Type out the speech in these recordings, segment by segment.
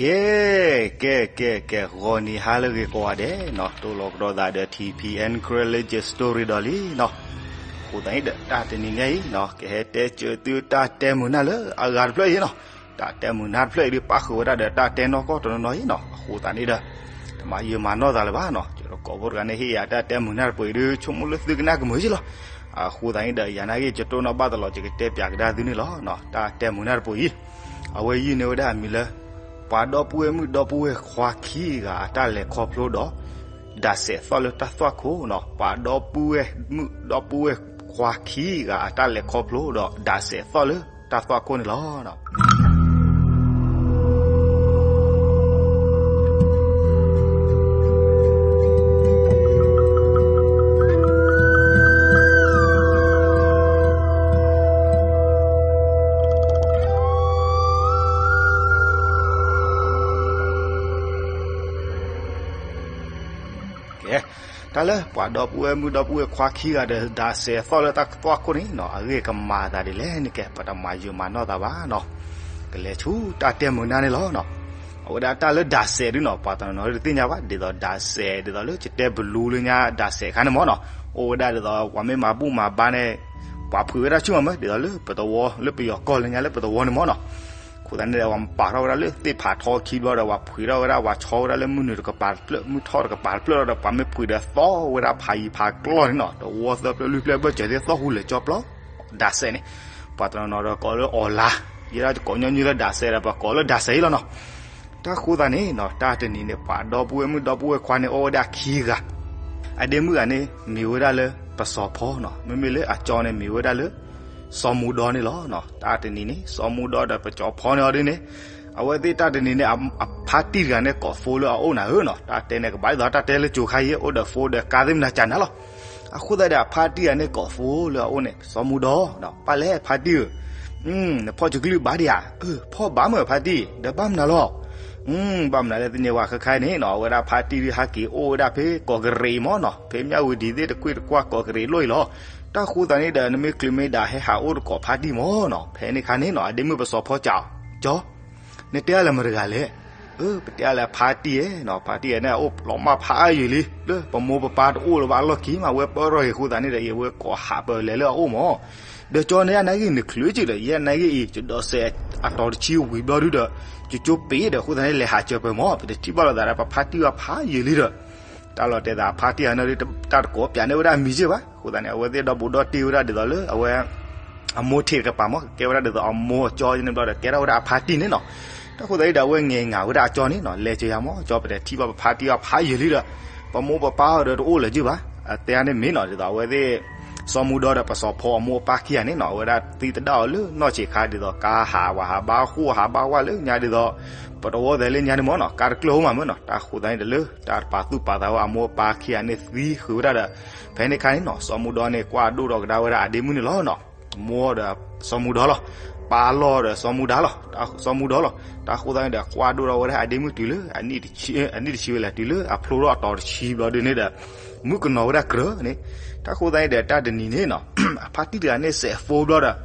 ကဲ ကဲ ကဲ ကဲ ဂီၤနံၤဟါလၢအဂ့ၤကိးဂၤဒဲးနီၤ, တိၢ်လီၤကဒီးသးဒီး ထံၣ်ဖံး Anchorage Story ဒီးလံနီၤ. အဃိသတးန့ၣ်ဒီး တၢ်တနံၤညါအံၤနီၤ ကဟဲတဲစၢၤသုတၢ်တဲမုာ်နၢ်လၢအဂၤတဖျၢၣ်အံၤနီၤ. တၢ်တဲမုာ်နၢ်တဖျၢၣ်အံၤဒုး ပၣ်ဃုာ်ဝဲဒၣ်ဒီးတၢ်တဲနီၢ်ကီၢ်တနီၤနီၤအံၤနီၤ. အဃိသတးန့ၣ်ဒီး တမၤယၢၤမၤနီၢ်သးလၢၤဘၣ်နီၤ. ယကိးဖိတဂၤန့ၣ် ဟ့ၣ်ယၤတၢ်တဲမုာ်နၢ်တပူၤအံၤဒုး ဆိကမိၣ်လၢသုကနၣ်ကမုာ်က့လီၤ. အဃိသတးန့ၣ်ဒီး ယၤနာ်က့ ယတိၢ်နီၣ်ဘၣ်တလီၤ ယကတဲပၠးကဒါသုန့ၣ်လီၤ. တၢ်တဲမုာ်နၢ်တပူၤအံၤ အဝဲယုၢ်န့ၢ်ဝဲဒၣ်အမံၤလၢ ပှၤဒီပုၢ်ဝဲၢ်မုၣ်ဒီပုၢ်ဝဲၢ်ခွါခံဂၤအတၢ်လဲၤခီဖျိဒီး ဒးစဲးသီၣ်လၢတၢ်သွၣ်ခိၣ်နီၤ. ပှၤဒီပုၢ်ဝဲၢ်မုၣ်ဒီပုၢ်ဝဲၢ်ခွါခံဂၤအတၢ်လဲၤခီဖျိဒီး ဒးစဲးသီၣ်လၢတၢ်သွၣ်ခိၣ်န့ၣ်လီၤ. ကဲ တၢ်လၢပှၤဒီပုၢ်ဝဲၢ်မုၣ်ဒီပုၢ်ဝဲၢ်ခွါခံဂၤဒီး ဒးစဲးသီၣ်လၢတၢ်သွၣ်ခိၣ်န့ၣ်နီၤ အဂ့ၢ်ကမၤအသးဒ်လဲၣ်န့ၣ် ကဲ ပတမၤယၢၤမၤနီၢ်သးဘၣ်နီၤ. ကလဲၤဆူတၢ်တဲမုာ်နၢ်န့ၣ်လီၤနီၤ. အဝဲဒၣ်တၢ်လၢဒးစဲးဒုနီၤ ပှၤတနီၤနီၤတသ့ၣ်ညါဘၣ် ဒ်သိးဒးစဲး ဒ်သိးလၢယတဲဘလူးလၢညါ ဒးစဲးခါန့ၣ်မ့ၢ်နီၤ. အိၣ်ဝဲဒၣ်ဒ်သိး ပှၤမ့ၢ်မၤဘူၣ်မၤဘါန့ၣ် ပှၤဖှံးဝဲဒၣ်ဆူၣ်မးမ့ၢ် ဒ်သိးလၢပတဝီ လၢပယီၤကီၢ်လၢညါလၢပတဝီန့ၣ်မ့ၢ်နီၤ. အဃိသတးန့ၣ် ပှၤပာ်ထီၣ်ဝဲဒၣ်လၢသ့ၣ်ဖးထီခံဘျီဒီး ပှၤဖှံးထီၣ်ဝဲဒၣ် ပှၤဆီဝဲဒၣ်လၢမုၢ်နုာ်တကပၤတဖျၢၣ် မုၢ်ထီၣ်တကပၤတဖျၢၣ်လီၤဒီး ပှၤမ့ၢ်ဖှံးဒီးသီၣ်ဝဲဒၣ်ဖးယံၤဖးကျီၢ်န့ၣ်နီၤ တဝီသၢဖျၢၣ်လွံၢ်ဖျၢၣ်ဘၢၣ်စၢၤသ့ၣ်သီၣ်ဟူလၢာ်ကၠီပျီ ဒးစဲးန့ၣ် ပှၤတနီၤနီၤဒီးကိးလၢအီၤလါ ယဲဒၣ်ကိးညီနုၢ်လၢဒးစဲးဒီး ပှၤကိးလၢဒးစဲးအံၤလီၤနီၤ. တၢ်ဃိသတးန့ၣ်နီၤ တၢ်တနံၤန့ၣ် ပှၤဒီပုၢ်ဝဲၢ်မုၣ်ဒီပုၢ်ဝဲၢ်ခွါန့ၣ် အိၣ်ဝဲဒၣ်ခံဂၤ အဒ့မုၣ်ဂၤန့ၣ် မ့ၢ်ဝဲဒၣ်လၢပစီၤဖီနီၤ မ့မ့ၢ်လၢအကၠီန့ၣ် မ့ၢ်ဝဲဒၣ်လၢ စီၤမူဒီန့ၣ်လီၤ. တၢ်တနံၤန့ၣ် စီၤမူဒီဒီးပစီၤဖီန့ၣ်အီၤဒ်န့ၣ် အဝဲသ့ၣ်တၢ်တနံၤန့ၣ် အဖါတံၢ်တဂၤန့ၣ် ကိးဖိလၢအအိၣ်နၤဧၢနီၤ တၢ်တဲန့ၣ်ကဘၣ်ဒ်သိးတၢ်တဲလၢကၠိၤခါအံၤ အိၣ်ဒီးဖိဒီးကါသ့ၣ်မနၤကၠးနၤလီၤ. အဃိသတးဒီး အဖါတံၢ်တဂၤန့ၣ် ကိးဖိလၢအအိၣ်န့ၣ် စီၤမူဒီ ပၢ်လဲၣ်ဖါတံၢ်ဧၢ နဖီၣ်ကလုၢ်ဘၣ်ဒံးဧါ ဖီၣ်ဘၣ်မုာ်ဖါတံၢ် ဒီးဘၣ်မနုၤလီၤ ဘၣ်မနုၤလၢသ့ၣ်န့ၣ်ဝဲခဲခါန့ၣ်နီၤ အဝဲဒၣ်ဖါတံၢ်ဒုးဟးက့ၤအိၣ်ဝဲဒၣ်ဖဲကီၢ်ကရံးမ့ၢ်နီၤ ဖဲမၠၣ်ဝတံၤသ့ၣ်တကွ့ၢ်တကွၢ်ကီၢ်ကရံးလိၣ်အံၤလီၤ. တၢ်ဃိသတးန့ၣ်ဒီး နမ့ၢ်ချုးမ့ၢ်ဒၣ်ဟဲဟးအိၣ်တကိးဖါတံၢ်မ့ၢ်နီၤ ဖဲန့ၣ်ခါန့ၣ်နီၤ အဒ့မုၣ်ပစီၤဖီကးအီၤ ကၠီ နတဲအါလၢမတၤတဂၤလဲၣ်. ပတဲအါလၢဖါတံၢ်ဧၢနီၤ ဖါတံၢ်ဧၢန့ၣ် အအိၣ်လီၤမၢ်ဖးအါယံာ်လံ လၢပမိၢ်ပပၢ်တအိၣ်လၢၤဘၣ်အလီၢ်ခံမး ဝဲပၢၢ်ထီၣ်ဂ့ၤအဃိသတးန့ၣ်ဒီး အဝဲကိးဟးပၢၢ်လဲၤလၢအအိၣ်မး ဒီးကၠီန့ၣ်အနာ်ဂ့ၢ်နချုးက့ၤဒီး ယဲနာ်ဂ့ၢ်အံၤ ယဒိးစဲးအတီၤတဆံဝံၤဘျီဒုဒီး ကၠိကၠိပ့ၤဒီး အဃိသတးန့ၣ် လဲၤဟးစၢၤပၢၢ်မး ပတထံၣ်ဘၣ်လိာ်သးဒီးပဖါတံၢ်ဘၣ်ဖးယံာ်လံဒီး တၢ်လီၤတဲာ်သးဖါတံၢ်အန့ၣ် တၢ်တကိးပၠးန့ၢ်ဝဲဒၣ်အမံၤစ့ၢ်ဘၣ် အဃိသတးန့ၣ် အဝဲသ့ၣ်ဒီဘူးဒီတ့ၢ်ဝဲဒၣ်ဒ်သိးလၢအဝဲ အမိၢ်ထံးတကပၤမး ကဲဝဲဒၣ်ဒ်သိးအမိၢ်အကၠီန့ၣ်ဘျီဒီး ကဲထီၣ်ဝဲဒၣ်အဖါတံၢ်န့ၣ်နီၤ တၢ်ဃိသတးဒီး အဝဲငဲၤငၤဝဲဒၣ်အကၠီန့ၣ်နီၤ လဲၤကၢၤယၤမး ကၠီပတထံၣ်ဘၣ်ပဖါတံၢ်ဘၣ်ဖးယံာ်လံဒီး ပမိၢ်ပပၢ်အီၤဒီးတအိၣ်လၢၤက့ၤဘၣ် အတဲန့ၣ်မ့ၢ်နီၤ ဒ်သိးအဝဲသ့ၣ် စီၤမူဒီဒီးပစီၤဖီအမိၢ်အပၢ်ခံဂၤန့ၣ်နီၤ အဝဲဒၣ်သံသဒၣ်အီၤလၢနီၢ်ဆံးခါဒ်သိး ကါဟးဝဲဟးဘါဃိၣ်ဟးဘါဝဲလၢညါဒ်သိး ပတဝီသဲးလၢညါန့ၣ်မ့ၢ်နီၤ ကါတကျၢၢ်အိၣ်မးမ့ၢ်နီၤ တၢ်ဃိသတးန့ၣ်ဒီးလၢ တၢ်တပာ်သူၣ်ပာ်သးဝဲအမိၢ်အပၢ်ခံဂၤန့ၣ်သံဃုာ်ဝဲဒၣ်ဒီး ဖဲန့ၣ်ခါန့ၣ်နီၤ စီၤမူဒီန့ၣ် ကွၢ်ဒိၣ်ထီၣ်ကဒါဝဲဒၣ်အဒ့မုၣ်န့ၣ်လီၤနီၤ မိၢ်ဒီးစီၤမူဒီလီၤ ပၢ်လီၢ်ဒီးစီၤမူဒါလီၤ စီၤမူဒီလီၤ တၢ်ဃိသတးန့ၣ်ဒီး ကွၢ်ဒိၣ်ထီၣ်ဝဲဒၣ်အဒ့မုၣ်တုၤလၢ အနံၣ်တဆံဝဲလဲၣ် တုၤလၢအဖျိထီၣ်အတီၤတဆံဘျီဒ်န့ၣ်ဒီး မုၣ်ကနီၤဝဲဒၣ်ကြၢးန့ၣ် တၢ်ဃိသတးန့ၣ်ဒီး တၢ်တနံၤန့ၣ်နီၤ အဖါတံၢ်တဂၤန့ၣ်စဲးဖိဘျီဒီး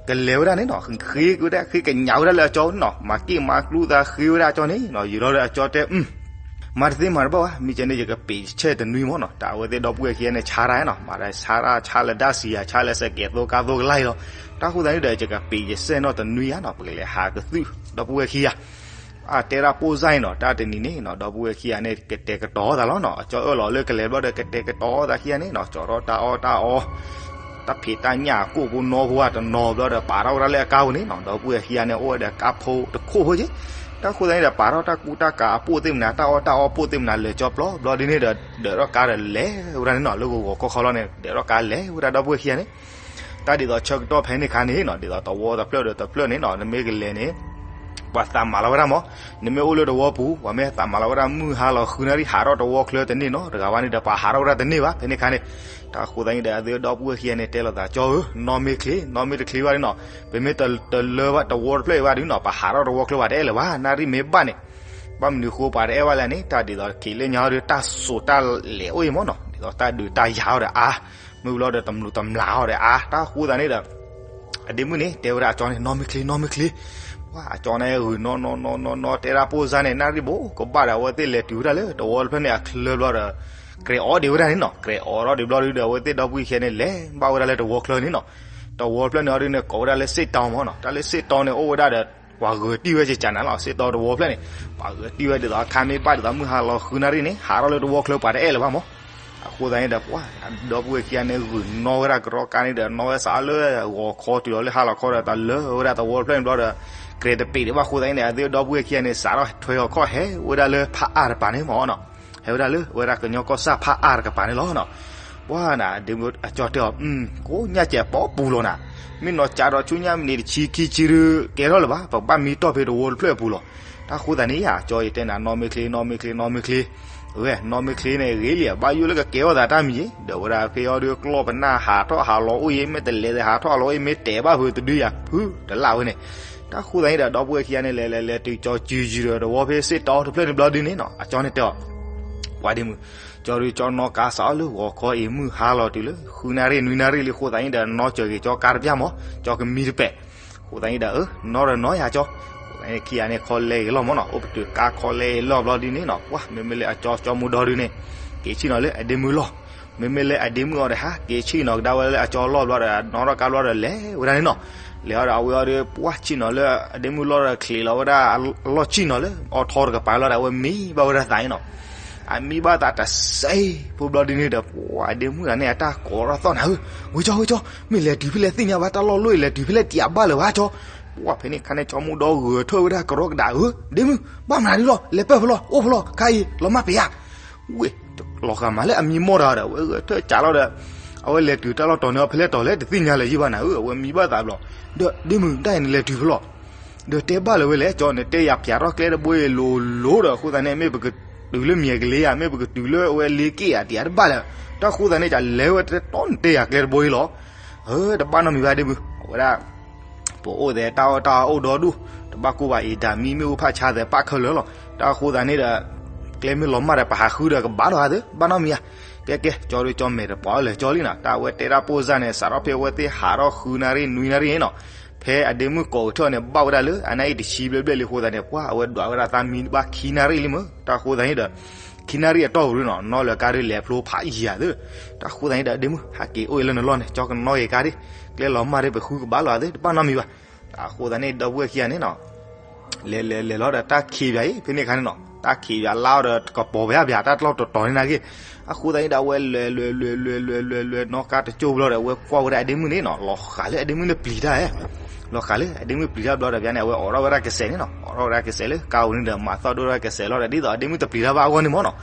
ကလဲၤဝဲဒၣ်န့ၣ်နီၤ ဃ့ဝဲဒၣ် ဃ့ကညးဝဲဒၣ်လၢအကၠီန့ၣ်နီၤ မၤက့ၣ်မၤကျူသးဃ့ဝဲဒၣ်အကၠီန့ၣ်နီၤ ယံာ်လီၤဒီးအကၠီတဲ မၤတသ့မၤတဘၣ်ဘၣ် မ့ၢ်ကဲန့ၣ် ယကပ့ၤဆဲးတနွံမ့ၢ်နီၤ တၢ်အဝဲသ့ၣ်ဒီပုၢ်ဝဲၢ်ခံဂၤန့ၣ် ဆါတၢ်နီၤ မၤတၢ်ဆါတၢ် ဆါလၢဒါစံယၤ ဆါလၢစဲးကဲးသိကါသိကလါအံၤလီၤ တၢ်ဃိသတးန့ၣ်ဒီး ယကပ့ၤယဆဲးနီၤတနွံယါနီၤ ပကလဲၤဟးကသုၣ် ဒီပုၢ်ဝဲၢ်ခံဂၤ အတဲဒၣ်ပိၢ်စၢ်အံၤနီၤ တၢ်တနံၤန့ၣ်နီၤ ဒီပုၢ်ဝဲၢ်ခံဂၤန့ၣ် ကတဲာ်ကတီၤသးလီၤနီၤ အကၠီအၢၣ်လီၤလၢကလဲၤဘျီဒီး ကတဲာ်ကတီၤသးခံဂၤန့ၣ်နီၤ ကၠီထီၣ်တၢ်အီၣ်တၢ်အီ တၢ်ဖံးတၢ်ညၣ်အကိၣ်ဖိနီၢ်ဖိတနီၤဘျီဒီး ပာ်ထီၣ်ဝဲဒၣ်လၢအကါပူၤန့ၣ်နီၤ ဒီပုၢ်ဝဲၢ်ခံဂၤန့ၣ် အိၣ်ဝဲဒီးကါဖိတခိၣ်ဖိက့ တၢ်ဃိသတးန့ၣ်ဒီး ပာ်ထီၣ်တၢ်ကူတၢ်ကၤအပိၢ်သ့ၣ်မနၤ တၢ်အီၣ်တၢ်အီပိၢ်သ့ၣ်မနၤ လဲၤကၠီပျီ ဘျီဒ်န့ၣ်ဒီး ဒၢးထီၣ်ကါဒီးလဲၤဝဲဒၣ်န့ၣ်နီၤ လၢဂီၤဂီၤခီခီလီၤန့ၣ် ဒၢးထီၣ်ကါလဲၤဝဲဒၣ်ဒီပုၢ်ဝဲၢ်ခံဂၤန့ၣ် တၢ်ဒ်သိးဆၢကတီၢ်ဖဲန့ၣ်ခါန့ၣ်နီၤ ဒ်သိးတဝီတဖျၢၣ်ဒီးတဖျၢၣ်န့ၣ်နီၤ နမ့ၢ်ကလဲၤန့ၣ် ပှၤသးမၤလီၤဝဲဒၣ်မး နမ့ၢ်အိၣ်လၢတဝီပူၤ ပှၤမ့ၢ်သးမၤလီၤဝဲဒၣ်မုၢ်ဟါလီၤဃုနၣ်ရံၣ် ဟးထီၣ်တဝီချၢတန့ၢ်နီၤ တဂၤဝဲန့ၣ်ဒီး ပှၤဟးထီၣ်ဝဲဒၣ်တန့ၢ်ဘၣ် ဖဲန့ၣ်ခါန့ၣ် တၢ်ဃိသတးန့ၣ်ဒီး အသ့ဒီပုၢ်ဝဲၢ်ခံဂၤန့ၣ် တဲလိာ်သးကၠီဧၢ နီၢ်မ့ၢ်ချ့ နီၢ်မ့ၢ်တချ့ဘၣ်န့ၣ်နီၤ ပမ့ၢ်တလၢဘၣ်တဝီတဖျၢၣ်အံၤဘၣ်ဒုးနီၤ ပှၤဟးထီၣ်တဝီချၢဘၣ်တအဲၣ်လၢၤဘၣ် နၣ်ရံၣ်မ့ၢ်ဘၣ်န့ၣ် ဘၣ်မနုၤဃိပှၤတအဲၣ်ဘၣ်လဲၣ်န့ၣ် တၢ်ဒ်သိးက့ၤလၢညါဒီး တၢ်စိာ်တၢ်လဲၤအိၣ်အံၤမ့ၢ်နီၤ ဒ်သိးတၢ်ဒုးတၢ်ယၤအီၤဒီးအါ မ့ၢ်ဘျီဒီးတမျိးတမျာ်အီၤဒီးအါ တၢ်ဃိသတးန့ၣ်ဒီး အဒ့မုၣ်န့ၣ် တဲဝဲဒၣ်အကၠီန့ၣ် နီၢ်မ့ၢ်ချ့ နီၢ်မ့ၢ်ချ့ ပှၤအကၠီန့ၣ်ဂုာ်နီၢ်နီၢ်နီၢ်နီၢ်နီၢ် တဲဒၣ်ပိၢ်စၢ်န့ၣ် နၣ်ရံၣ်ဘိကဘၣ်ဒီး အဝဲသ့ၣ်လဲၤတုၤဝဲဒၣ်လၢတဝီတဖျၢၣ်န့ၣ်အချၢဘျီဒီး ကြဲးအီၣ်ဒံးဝဲဒၣ်န့ၣ်နီၤ. ကြဲးအီၣ်ထီၣ်ဒံးဘျီဒုဒီး အဝဲသ့ၣ်ဒီပုၢ်ဝဲၢ်ခံဂၤန့ၣ် လဲၤဘၣ်ဝဲဒၣ်လၢတဝီချၢန့ၣ်နီၤ. တဝီဖျၢၣ်န့ၣ်အီၤဒုန့ၣ် ကိးဝဲဒၣ်လၢစ့ၣ်တီမ့ၢ်နီၤ. တၢ်လၢစ့ၣ်တီန့ၣ်အိၣ်ဝဲဒၣ်ဒီး ပှၤဂဲၤတံၢ်ဝဲကကနၤလီၤ. စ့ၣ်တီတဝီဖျၢၣ်န့ၣ် ပှၤဂဲၤတံၢ်ဝဲဒ်သိး ခါမ့ၢ်ဘၣ်ဒ်သိးမုၢ်ဟါလီၤဃုနၣ်ရံၣ်န့ၣ် ဟးထီၣ်လၢတဝီချၢပှၤတအဲၣ်လၢၤဘၣ်မ့ၢ်. အဃိသတးန့ၣ်ဒီး ပှၤဒီပုၢ်ဝဲၢ်ခံဂၤန့ၣ် ဂုာ်နီၢ်ဝဲဒၣ်ကရီကါန့ၣ်ဒီး နီၢ်ဝဲစးလၢဂီၤခီတုၤလီၤလၢဟါလီၤခီဒီး တၢ်လၢဝဲဒၣ်တဝီဖျၢၣ်န့ၣ်ဘျီဒီး ကြဲးတပ့ၤဒံးဘၣ်အဃိသတးန့ၣ် အဝဲသ့ၣ်ဒီပုၢ်ဝဲၢ်ခံဂၤန့ၣ် စးထီၣ်ထွဲအီၤခီၣ်ဟဲဝဲဒၣ်လၢဖးအါတကပၤန့ၣ်မ့ၢ်နီၤ. ဟဲဝဲဒၣ်လၢဝဲဒၣ်ကညီကီၢ်ဆၣ်ဖးအါတကပၤန့ၣ်လီၤနီၤ. ပှၤနၤဒ့မုၣ်အကၠီတဲအီၤ ကိးညါကဲးပိာ်ပူၤလီၤနၤ. မ့ၢ်နီၢ်ကၠးဒီးဆူညါမံးနံးတဆံခံဆံဒုး ကဲထီၣ်လၢၤဘၣ်. ပကဘၣ်မံတီၢ်ဖဲတဝီတဖျၢၣ်အပူၤလီၤ. တၢ်ဃိသတးန့ၣ် ယၤကၠီယတဲနၤ နီၢ်မ့ၢ်ချ့ နီၢ်မ့ၢ်ချ့ နီၢ်မ့ၢ်ချ့ ဝဲနီၢ်မ့ၢ်ချ့န့ၣ် ဂ့ၤလံ ဘၣ်ယိၣ်လၢကကဲထီၣ်သးတၢ်မံၤယ့ၣ် ဒီးဝဲဒၣ်ဖဲအီၤဒုးကျီၢ်ပနၢ်ဟးထီၣ်ဟးလီၤအိၣ်ယ့ၣ် မ့ၢ်တလဲၤသးဟးထီၣ်ဟးလီၤအိၣ်ယ့ၣ် မ့ၢ်တဲာ်ဘၣ်ဖုးတဒုယၤဖုးတလၢ်ဝဲန့ၣ်. တၢ်ဃိသတးန့ၣ်ဒီး ဒီပုၢ်ဝဲၢ်ခံဂၤန့ၣ် လဲၤလဲၤလဲၤတုၤကၠီစုၤစုၤဒီးတဝီဖဲစ့ၣ်တီတဖျၢၣ်န့ၣ်ဘျီဒုန့ၣ်နီၤ အကၠီန့ၣ်တဲအီၤ ပှၤဒ့မုၣ် ကၠီဒုးကၠီနီၢ်ကါစးအီၤလၢဂီၤခီအံၤ မုၢ်ဟါလီၤတုၤလၢဃုနၣ်ရံၣ်နွံနၣ်ရံၣ်လံအဃိသတးန့ၣ်ဒီး နီၢ်စၢၤက့ၤကၠီကါတပျၢ်မ့ၢ် ကၠီကမံတပဲာ်. အဃိသတးန့ၣ်ဒီး အၢ နီၢ်ဒီးနီၢ်ယၤကၠီ အဃိသတးန့ၣ်ခံဂၤန့ၣ် ခီလဲဂ့ၤလီၤမ့ၢ်နီၤ အိၣ်ပတုာ်ကါခီလဲဂ့ၤလီၤဘျီဒုန့ၣ်နီၤ ပှၤမ့မ့ၢ်လၢအကၠီကၠီမူဒီဒုန့ၣ် က့ၤဆ့ၣ်နီၤလၢအဒ့မုၣ်လီၢ် မ့မ့ၢ်လၢအဒ့မုၣ်အီၤဒီးဟးက့ၤဆ့ၣ်နီၤကဒါဝဲလၢအကၠီလီၢ်ဘျီဒီး နီၢ်ထီၣ်ကါဘျီဒီးလဲၤဝဲဒၣ်န့ၣ်နီၤ. လဲၤအီၤဒီးအဝဲအီၤဒီး ပှၤဆ့ၣ်နီၤလၢအဒ့မုၣ်လီၢ်ဒီးချံးလီၤဝဲဒၣ်အလီၢ်ဆ့ၣ်နီၤလၢအီထီတကပၤလီၤဒီး အဝဲမံဘၣ်ဝဲဒၣ်သးန့ၣ်နီၤ. အမံဘၣ်သးတစဲးဖိဘျီဒုန့ၣ်ဒီး ပှၤဒ့မုၣ်တဂၤန့ၣ် အတၢ်ကိးထီၣ်သီၣ်နၤဧၢ, ဝဲကၠီ ဝဲကၠီ, မ့ၢ်လဲၤတုၤဖဲလဲၣ်သ့ၣ်ညါဘၣ်, တၢ်လီၢ်လီၢ်အံၤလဲၤတုၤဖဲလဲၣ် တယးဘၣ်လၢၤဘၣ်ကၠီ. ပှၤဖဲန့ၣ်ခါန့ၣ် ကၠီမူဒီဂဲၤထၢၣ်ဝဲဒၣ်ကရီကဒးဧၢ, ဒ့မုၣ် ဘၣ်မနုၤဒ်လီၤ, လဲၤပၢၢ်ဖဲလီၤ, အိၣ်ဖဲလီၤ, ခါအံၤလီၤမၢ်ပယါ ဝဲ လီၤဂာ်မးလၢအမံမီၢ်တဂၤဒီး အဝဲဂဲၤထၢၣ်ကးလီၤဒီး အဝဲလဲၤတုၤတၢ်လီၢ်တီၤန့ၣ်အီၤဖဲလဲၣ်တီၤလဲၣ် တသ့ၣ်ညါလၢၤယံၣ်ဘၣ်နၤဧၢ, အဝဲမံဘၣ်သးဘျီ, ဒီးဒ့မုၣ် တၢ်အံၤနလဲၤတုၤဖဲလီၤ, ဒီးတဲဘၣ်လၢၤဝဲလဲၣ်, ကၠီနတဲယၤပျးထီၣ်ကျဲတဘိအံၤလိၤလိၤဒီး အဃိသတးန့ၣ် မ့ၢ်ပကတုၤလၢမံၤကလ့ဧါ, မ့ၢ်ပကတုၤလၢအဝဲလ့က့ၣ်ဧါ တယးတဘၣ်လၢၤ, တၢ်ဃိသတးန့ၣ် ကလဲၤဝဲတတီနတဲယၤကျဲတဘိအံၤလီၤ. အၢ တဘၣ်နီတမံၤဘၣ်ဒ့မုၣ်, အဝဲဒၣ် ပအိၣ်သဲးတၢ်အီၣ်တၢ်အီအိၣ်ဒီဒူၣ်, တဘၣ်ကိၢ်ဘၣ်အံၤ ဒၣ်မံမ့ၣ်အူဖးဆါသဲးပာ်ခဲလၢာ်လီၤ. တၢ်ဃိသတးန့ၣ်ဒီး ကျဲမ့ၢ်လီၤမၢ်ဒီး ပဟးဃုဒီးကဘၣ်လီၤဧါသ့, ဘၣ်နီတမံၤဧါ, ကဲကဲ ကၠီဒီးကၠီမဲာ်တပှၤအီၤလၢာ်ကၠီလံနီၤ, တၢ်အဝဲတဲဒၣ်ပိၢ်စၢ်န့ၣ် စးထီၣ်ဖဲအဝဲသ့ၣ်ဟးထီၣ်ဃုနၣ်ရံၣ်နွံနၣ်ရံၣ်န့ၣ်နီၤ, ဖဲအဒ့မုၣ်ကိးကထၢၣ်န့ၣ် ဘၣ်ဝဲဒၣ်လၢအနၣ်ရံၣ်တဆံဘျဲၣ်ဘျဲၣ်လံအဃိသတးန့ၣ် ပှၤအဝဲဒွးဝဲဒၣ်သးမံဘၣ်ခံနၣ်ရံၣ်လံမ့ၢ်, တၢ်ဃိသတးန့ၣ်ဒီး ခံနၣ်ရံၣ်အတီၢ်ပူၤန့ၣ်နီၤ နီၢ်လၢကါဒုးလဲၤဖျိဖးယံၤဧါသ့, တၢ်ဃိသတးန့ၣ်ဒီး ဒ့မုၣ် ဟးက့ၤအိၣ်အံၤလၢနလီၢ်န့ၣ် ကၠီကနီၣ်က့ၤကါဒံး, ကျဲလီၤမၢ်ဒံး ပဃုကဘၣ်လီၤဧါသ့ တဘၣ်နီတမံၤဘၣ်. တၢ်ဃိသတးန့ၣ် ဒီပုၢ်ဝဲၢ်ခံဂၤန့ၣ်နီၤ လဲၤလဲၤလဲၤလီၤဒီးတၢ်ခံးပၠးအံၤ ဖဲန့ၣ်အခါန့ၣ်နီၤ တၢ်ခံးပၠးလါအီၤဒီးတကပီၤပၠးပၠး တၢ်တလီၢ်တတီၤန့ၣ်နာ်က့, အဃိသတးန့ၣ်ဒီး အဝဲလဲၤလဲၤလဲၤလဲၤလဲၤလဲၤလဲၤ နီၢ်ကါတကၠိၢ်ဘျီဒီး အဝဲကွၢ်ဝဲဒၣ်အဒ့မုၣ်န့ၣ်နီၤ လီၤဃာ်လၢအဒ့မုၣ်န့ၣ်ပျံၤတၢ်ဧါ, လီၤဃာ်လၢအဒ့မုၣ်ပျံၤတၢ်ဘျီဒီးပၠးန့ၣ် အဝဲအိးထီၣ်ဝဲဒၣ်ကစဲးန့ၣ်နီၤ အိးထီၣ်ဝဲဒၣ်ကစဲးလၢကါပူၤန့ၣ်ဒီး မၤသီၣ်ဒိၣ်ဝဲဒၣ်ကစဲးလီၤဒီး ဒ်သိးအဒ့မုၣ်တပျံၤတၢ်ဘၣ်အဂီၢ်န့ၣ်မ့ၢ်နီၤ,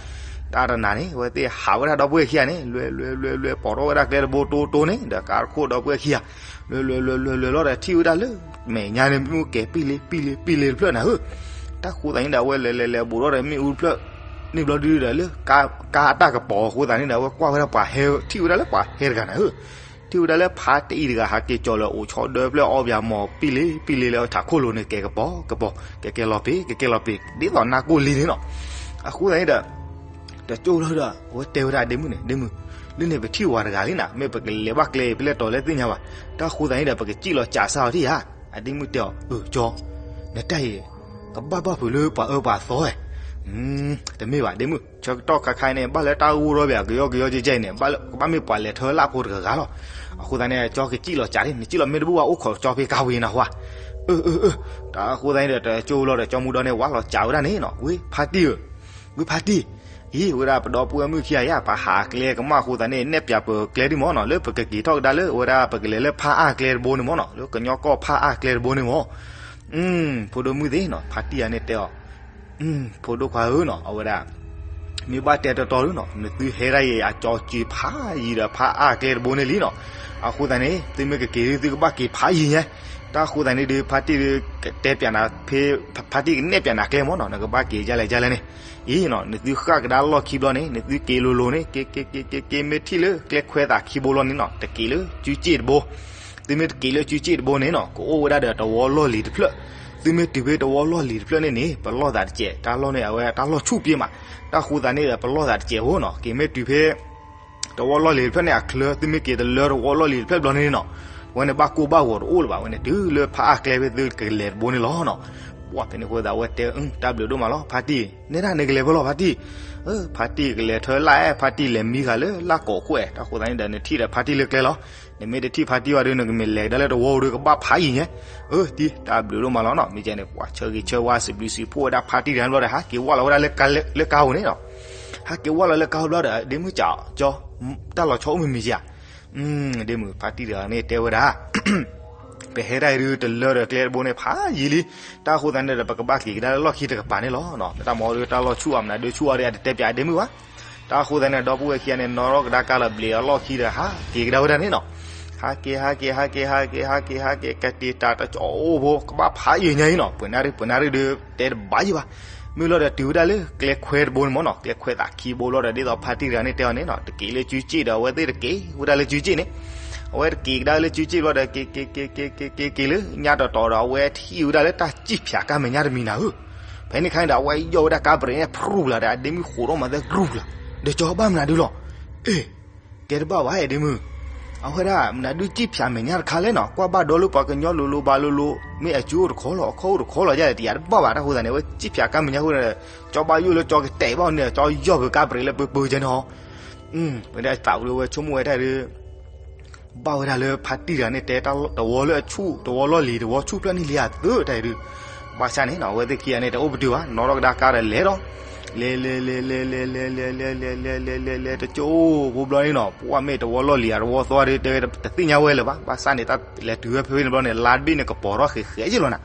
တၢ်တနၤန့ၣ် အဝဲသ့ၣ်ဟးဝဲဒၣ်ဒီပုၢ်ဝဲၢ်ခံဂၤန့ၣ် လဲၤလဲၤလဲၤလဲၤ ပိာ်ထီၣ်ဝဲဒၣ်ကျဲတဘိတိတိန့ၣ် ဒီးကါတခိၣ်ဒီပုၢ်ဝဲၢ်ခံဂၤ လဲၤလဲၤလဲၤလဲၤလဲၤလီၤဒီးထံၣ်ဝဲဒၣ်လၢ မဲာ်ညါန့ၣ် မ့ၣ်အူကဲၤပံၣ်လံပံၣ်လံပံၣ်လံတဖျၢၣ်နၤဧၢ, တၢ်ဃိသတးန့ၣ်ဒီး အဝဲလဲၤလဲၤလဲၤဘူးထီၣ်ဒီးမ့ၣ်အူတဖျၢၣ် န့ၣ်ဘျီဒုဒီးလၢ ကါအတၢ်ကပီၤအဃိသတးန့ၣ်ဒီး အဝဲကွၢ်ဝဲဒၣ်ပှၤဟဲ ထံၣ်ဝဲဒၣ်လၢပှၤဟဲတဂၤနၤဧၢ, ထံၣ်ဝဲဒၣ်လၢဖါတံၢ်တဂၤ ဟးက့ၤကၠီၤလၢအိၣ်ဆီဒၢဖျၢၣ်အီၣ်ပၠးမီၤပံၣ်လံပံၣ်လံလၢ ထးခိၣ်လိၤန့ၣ် ကဲၤကပီၤကပီၤ ကဲကဲလီၤပ့ၤ ကဲကဲလီၤပ့ၤ ဒ်သိးနါကိၢ်လံန့ၣ်နီၤ, အဃိသတးန့ၣ်ဒီး တကၠိၢ်လီၤဒီး အဝဲတဲဝဲဒၣ်ဒ့မုၣ်န့ၣ် ဒ့မုၣ် လၢန့ၣ်ပထံၣ်ဝၤတဂၤလံနၤ မ့ၢ်ပကလဲၤဘၣ်ကျဲအံၤဖဲလဲၣ်တီၤလဲၣ်သ့ၣ်ညါဘၣ်, တၢ်ဃိသတးန့ၣ်ဒီး ပကစံၣ်လီၤစးစၢ်အီၤထံၣ်ဧါ, အဒ့မုၣ်တဲအီၤ အၢ ကၠီ နတၢ်အံၤ ကဘၣ်ဘၣ်ဖုးလၢပှၤအၢပှၤသီဧါ, တမ့ၢ်ဘၣ် ဒ့မုၣ် ဆၢကတီၢ်ခါခါအံၤန့ၣ် ဘၣ်လၢတၢ်ဂိၢ်ထီၣ်ဘၣ် ကယီကယီကဲကဲအံၤန့ၣ် ကဘၣ်မ့ၢ်ပှၤလဲၤထၢလၢ်ဖိတဂၤဂၤလီၤ, အဃိသတးန့ၣ် ကၠီကစံၣ်လီၤစးန့ၣ် နစံၣ်လီၤမ့ၢ်တဘူၣ်ဘၣ် အိၣ်ခိးကၠီဖဲကါဝံၤနၤဟါ, အၢ အၢ အၢ, တၢ်အဃိသတးန့ၣ်ဒီး တကၠိၢ်လီၤဒီး ကၠီမူဒီန့ၣ် ဝးလီၤစးဝဲဒၣ်န့ၣ်နီၤ ဝ့ ဖါတံၢ်ဧၢ ဝ့ ဖါတံၢ်, အံၤ ဝဲဒၣ်ပဒီပုၢ်ဝဲၢ်မုၣ်ခံဂၤယါ ပဟးကျဲကမၣ်အဃိသတးန့ၣ် နဲၣ်ပၠးပကျဲဒ်မ့ၢ်နီၤ လၢပကက့ၤထီၣ်ကဒါလၢ အဝဲဒၣ်ပကလဲၤလၢဖါအါကျဲတဘိန့ၣ်မ့ၢ်နီၤ လၢကညီကီၢ်ဖါအါကျဲတဘိန့ၣ်မ့ၢ်, ဖိဒိၣ်မုၣ်သ့ၣ်နီၤ ဖါတံၢ်ယါန့ၣ်တဲအီၤ, ဖိဒိၣ်ခွါဧၢနီၤ အဝဲဒၣ် မ့ၢ်ဘၣ်တဲတီတီဒုနီၤ နသုဟဲဒၣ်အံၤ အကၠီစံးဖးယံၤဒီးဖါအါကျဲတဘိန့ၣ်လံနီၤ, အဃိသတးန့ၣ် သုမ့ၢ်ကက့ၤဒု သုကဘၣ်က့ၤဖးယံၤညါ, တၢ်အဃိသတးန့ၣ်ဒု ဖါတံၢ်ဒု ကတဲပၠးနၤဖဲ ဖါတံၢ်ကနဲၣ်ပၠးနၤကျဲမ့ၢ်နီၤ နကဘၣ်က့ၤဒ်လဲၣ်ဒ်လဲၣ်န့ၣ်, အံၤနီၤ နသုဃၣ်ကဒါလီၢ်ခံဘျီန့ၣ် နသုက့ၤလိၤလိၤန့ၣ် က့ၤက့ၤက့ၤက့ၤက့ၤ မ့ၢ်ထံၣ်လၢကျဲခွဲသးခံဘိလီၤန့ၣ်နီၤ တက့ၤလၢစုစ့ၣ်တဘိ သုမ့ၢ်တက့ၤလၢစုစ့ၣ်တဘိန့ၣ်နီၤ ကအိၣ်ဝဲဒၣ်ဒီးတဝီလီၢ်လံၤတဖျၢၣ်, သုမ့ၢ်တုၤဖဲတဝီလီၢ်လံၤတဖျၢၣ်န့ၣ်န့ၣ် ပလီၢ်သးတစဲး တၢ်လီၢ်န့ၣ် အဝဲတၢ်လီၢ်ဆူၣ်ပ့မး, တၢ်ဃိသတးန့ၣ်ဒီး ပလီၢ်သးတစဲးဖိနီၤ က့ၤမ့ၢ်တုၤဖဲ တဝီလီၢ်လံၤတဖျၢၣ်န့ၣ်အချၢ သုမ့ၢ်က့ၤတလၢတဝီလီၢ်လံၤတဖျၢၣ်ဘျီန့ၣ်နီၤ ဝဲန့ၣ်ဘၣ်ကိၢ်ဘၣ်ဂီၤတအိၣ်လၢၤဘၣ်, ဝဲန့ၣ်တုၤလၢဖးအါကျဲဖဲသုကလဲၤတဘိန့ၣ်လီၤနီၤ. ပှၢ်ဖဲန့ၣ်အဃိသတး အဝဲတဲ တၢ်ဘျုးဒိၣ်မးလီၤ ဖါတံၢ်, နဲဒၣ်နကလဲၤဖဲလဲၣ်ဖါတံၢ်, ဖါတံၢ်ကလဲၤထၢလၢ်အဲၣ် ဖါတံၢ်လဲၤမံဃာ်လၢလၢ်ကိးခိၣ်အဲၣ်, တၢ်ဃိသတးန့ၣ်ဒီး နထံၣ်ဒီးဖါတံၢ်လၢကျဲလီၤ. နမ့ၢ်တထံၣ်ဖါတံၢ်ဘၣ်ဒီး နကမ့ၢ်လဲၤကဒါလၢတဝီဧိၤဒီး ကဘၣ်ဖးယံာ်ညါ. အၢ တံၢ် တၢ်ဘျုးဒိၣ်မးလီၤနီၤ, မ့ၢ်ကဲန့ၣ် ပှၤဆၢဂ့ၤဆၢဝါစံးဘျုးစံးဖှိၣ်ဝဲဒၣ်ဖါတံၢ်တဂၤန့ၣ်ဘျီဒီး ဟးက့ၤဝၢ်လီၤဝဲဒၣ်လၢကါဧိၤန့ၣ်နီၤ. ဟးက့ၤဝၢ်လီၤလၢကါဧိၤဘျီဒီး ဒ့မုၣ်ကၠီ တၢ်လီၤဆီအိၣ်မံၤမံၤဧါ. ဒ့မုၣ် ဖါတံၢ်တဂၤန့ၣ်တဲဝဲဒၣ် ပဟဲဒၣ်အံၤဒုး တလၢဒီးကျဲတဘိန့ၣ် ဖးယံာ်လံ. တၢ်ဃိသတးန့ၣ်ဒီး ပကဘၣ်က့ၤကဒါလၢလီၢ်ခံတကပၤန့ၣ်လီၤ. တၢ်မၤအီၤဒုး တၢ်လီၢ်ဆူၣ်အီၤ မနုၤဒုးဆူၣ်အီၤဒီး အတတဲပၠးဒ့မုၣ်ဘၣ်. တၢ်ဃိသတးန့ၣ် ဒီပုၢ်ဝဲၢ်ခံဂၤန့ၣ် နီၣ်ထီၣ်ကဒါကါလီၤဘျ့းအလီၢ်ခံဒီး ဟးက့ၤကဒါဝဲဒၣ်န့ၣ်နီၤ. ဟးက့ၤ ဟးက့ၤ ဟးက့ၤ ဟးက့ၤ ဟးက့ၤ ဟးက့ၤ ကတ့ၤတၢ်တကၠီအိၣ်ဖိ ကဘၣ်ဖးယံာ်ညါအံၤနီၤ. ပှဲၤနၣ်ရံၣ် ပှဲၤနၣ်ရံၣ်ဒုး တဲတဘၣ်ယံၤဘၣ်. မ့ၢ်လီၤဒီးတုၤဝဲဒၣ်လၢကျဲခွဲတဘိန့ၣ်မ့ၢ်နီၤ, ကျဲခွဲသးခံဘိလီၤဒီး ဒ်သိးဖါတံၢ်တဂၤန့ၣ်တဲအီၤန့ၣ်နီၤ, တက့ၤလၢစုစ့ၣ်ဒီး အဝဲသ့ၣ်တက့ၤဝဲဒၣ်လၢစုစ့ၣ်န့ၣ်. အဝဲတက့ၤကဒါလၢစုစ့ၣ်ဘျီဒီး က့ၤ က့ၤ က့ၤ က့ၤ က့ၤ က့ၤ က့ၤလၢညါတီၤတီၤဒီး အဝဲထံၣ်ဝဲဒၣ်လၢတၢ်စံၣ်ဖၠးကါမဲာ်ညါတမံၤနၤဧၢ. ဖဲန့ၣ်ခါန့ၣ်ဒီး အဝဲယီၢ်ဝဲဒၣ်ကါဘြ့းန့ၣ် ဖြူလၢ်ဒီး အဒ့မုၣ်ဃိးထီၣ်မၤသဲ ကြူလၢ်, ဒီးကၠီဘၣ်မနုၤဒုးလီၤ. အ့ တဲတဘၣ်ဘၣ် ဒ့မုၣ်, အဝဲဒၣ်မနုၤဒုးစံၣ်ဖၠးမဲာ်ညါတခါလဲၣ်နီၤ, ကွၢ်ဘၣ်ဒီးလၢပှၤကညီလိၤလိၤဘၣ်လိၤလိၤ, မ့ၢ်အစုအိၣ်တခီလီၤ အခီၣ်အိၣ်တခီလီၤ ယတယၤတဘၣ်ဘၣ်. တၢ်ဃိသတးန့ၣ် အဝဲစံၣ်ဖၠးကါမဲာ်ညါအဃိန့ၣ်ဒီး ကၠီဘၣ်ယိၣ်လၢကၠီကတဲာ်ဘၣ်န့ၣ်ဒီး ကၠီယီၢ်ဖုးကါဘြ့းလၢပၢပၢကဲန့ၣ်ဟီ. ဝဲဒၣ်သးဝံၤဝဲဆိကမိၣ်ဝဲတၢ်ဒုး ဘၣ်ဝဲဒၣ်လၢဖါတံၢ်တဂၤန့ၣ် တဲတဝီလၢအဆူၣ် တဝီလီၢ်လံၤ တဝီဆူၣ်ဖျၢၣ်န့ၣ်လံဧါသၢတၢ်ဒုး. ဘၣ်ဆၣ်န့ၣ်နီၤ အဝဲသ့ၣ်ခံဂၤန့ၣ် တအိၣ်ပတုာ်ဘၣ်, နီၣ်ထီၣ်ကဒါကါဒီးလဲၤဒီး လဲၤ လဲၤ လဲၤ လဲၤ လဲၤ လဲၤ လဲၤ လဲၤ လဲၤ လဲၤ လဲၤ လဲၤ လဲၤ လဲၤ လဲၤ တကၠိဖိဘျီန့ၣ်နီၤ, ပှၢ်မ့ၢ်တဝီလီၢ်လံၤဧါ တဝီသီဒီး တဲဝဲတသ့ၣ်ညါဝဲလၢၤဘၣ်. ဘၣ်ဆၣ်န့ၣ် တၢ်လဲၤတုၤဝဲဖဲဖဲန့ၣ်ဘျီန့ၣ် လါတဘ့ၣ်န့ၣ်ကပီၤထီၣ်ဃဲးဃဲးယ့ၢ်လီၤနၤ.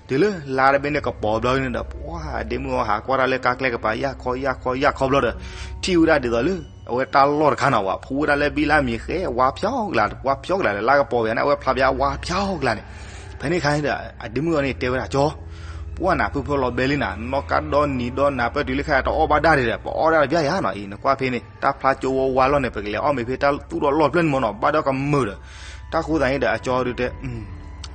တုၤလၢလါတဘ့ၣ်န့ၣ်ကပီၤဘျီန့ၣ်ဒီး ပှၢ်ဒ့မုၣ်အီၤဟးကွၢ်တၢ်လၢကါကျဲကပၤ ယၢ်ခီယၢ်ခီယၢ်ခီဘျီဒီး ထံၣ်ဝဲဒၣ်ဒ်သိးလၢ အဝဲတၢ်လီၢ်တခါနီၤ ပှၤဖူဝဲဒၣ်လၢဘံလၢမံၤဃဲ ဝါဖျီကလာ် ဝါဖျီကလာ်ဒီး လါကပီၤဝဲန့ၣ် အဝဲဖျါဖျါဝါဖျီကလာ်န့ၣ်. ဖဲန့ၣ်ခါန့ၣ်ဒီး အဒ့မုၣ်အီၤန့ၣ်တဲဝဲဒၣ် ကၠီ ပှၢ်နၤဖုဖုလီၤဘဲလံနၤ နီၣ်ကါဒီနံၤဒီနၤ ပၢၢ်တုၤလၢခဲအံၤတအီၣ်ဘၣ်ဒၣ်ဒံးဒီး ပအီၣ်ဒၣ်တဘျီယၤနီၤ အံၤ နကွၢ်ဖဲန့ၣ် တၢ်ဖျါကၠိဝဲဝါလီၢ်န့ၣ် ပကလဲၤအီၣ်မ့ၤဖဲတၢ်သူၣ်ထီၣ်လီၢ်ဖျၢၣ်န့ၣ်မ့ၢ်နီၤ ဘၣ်ဒီးကမုာ်ဒီး တၢ်ဃိသတးန့ၣ်ဒီး အကၠီဒုးတဲ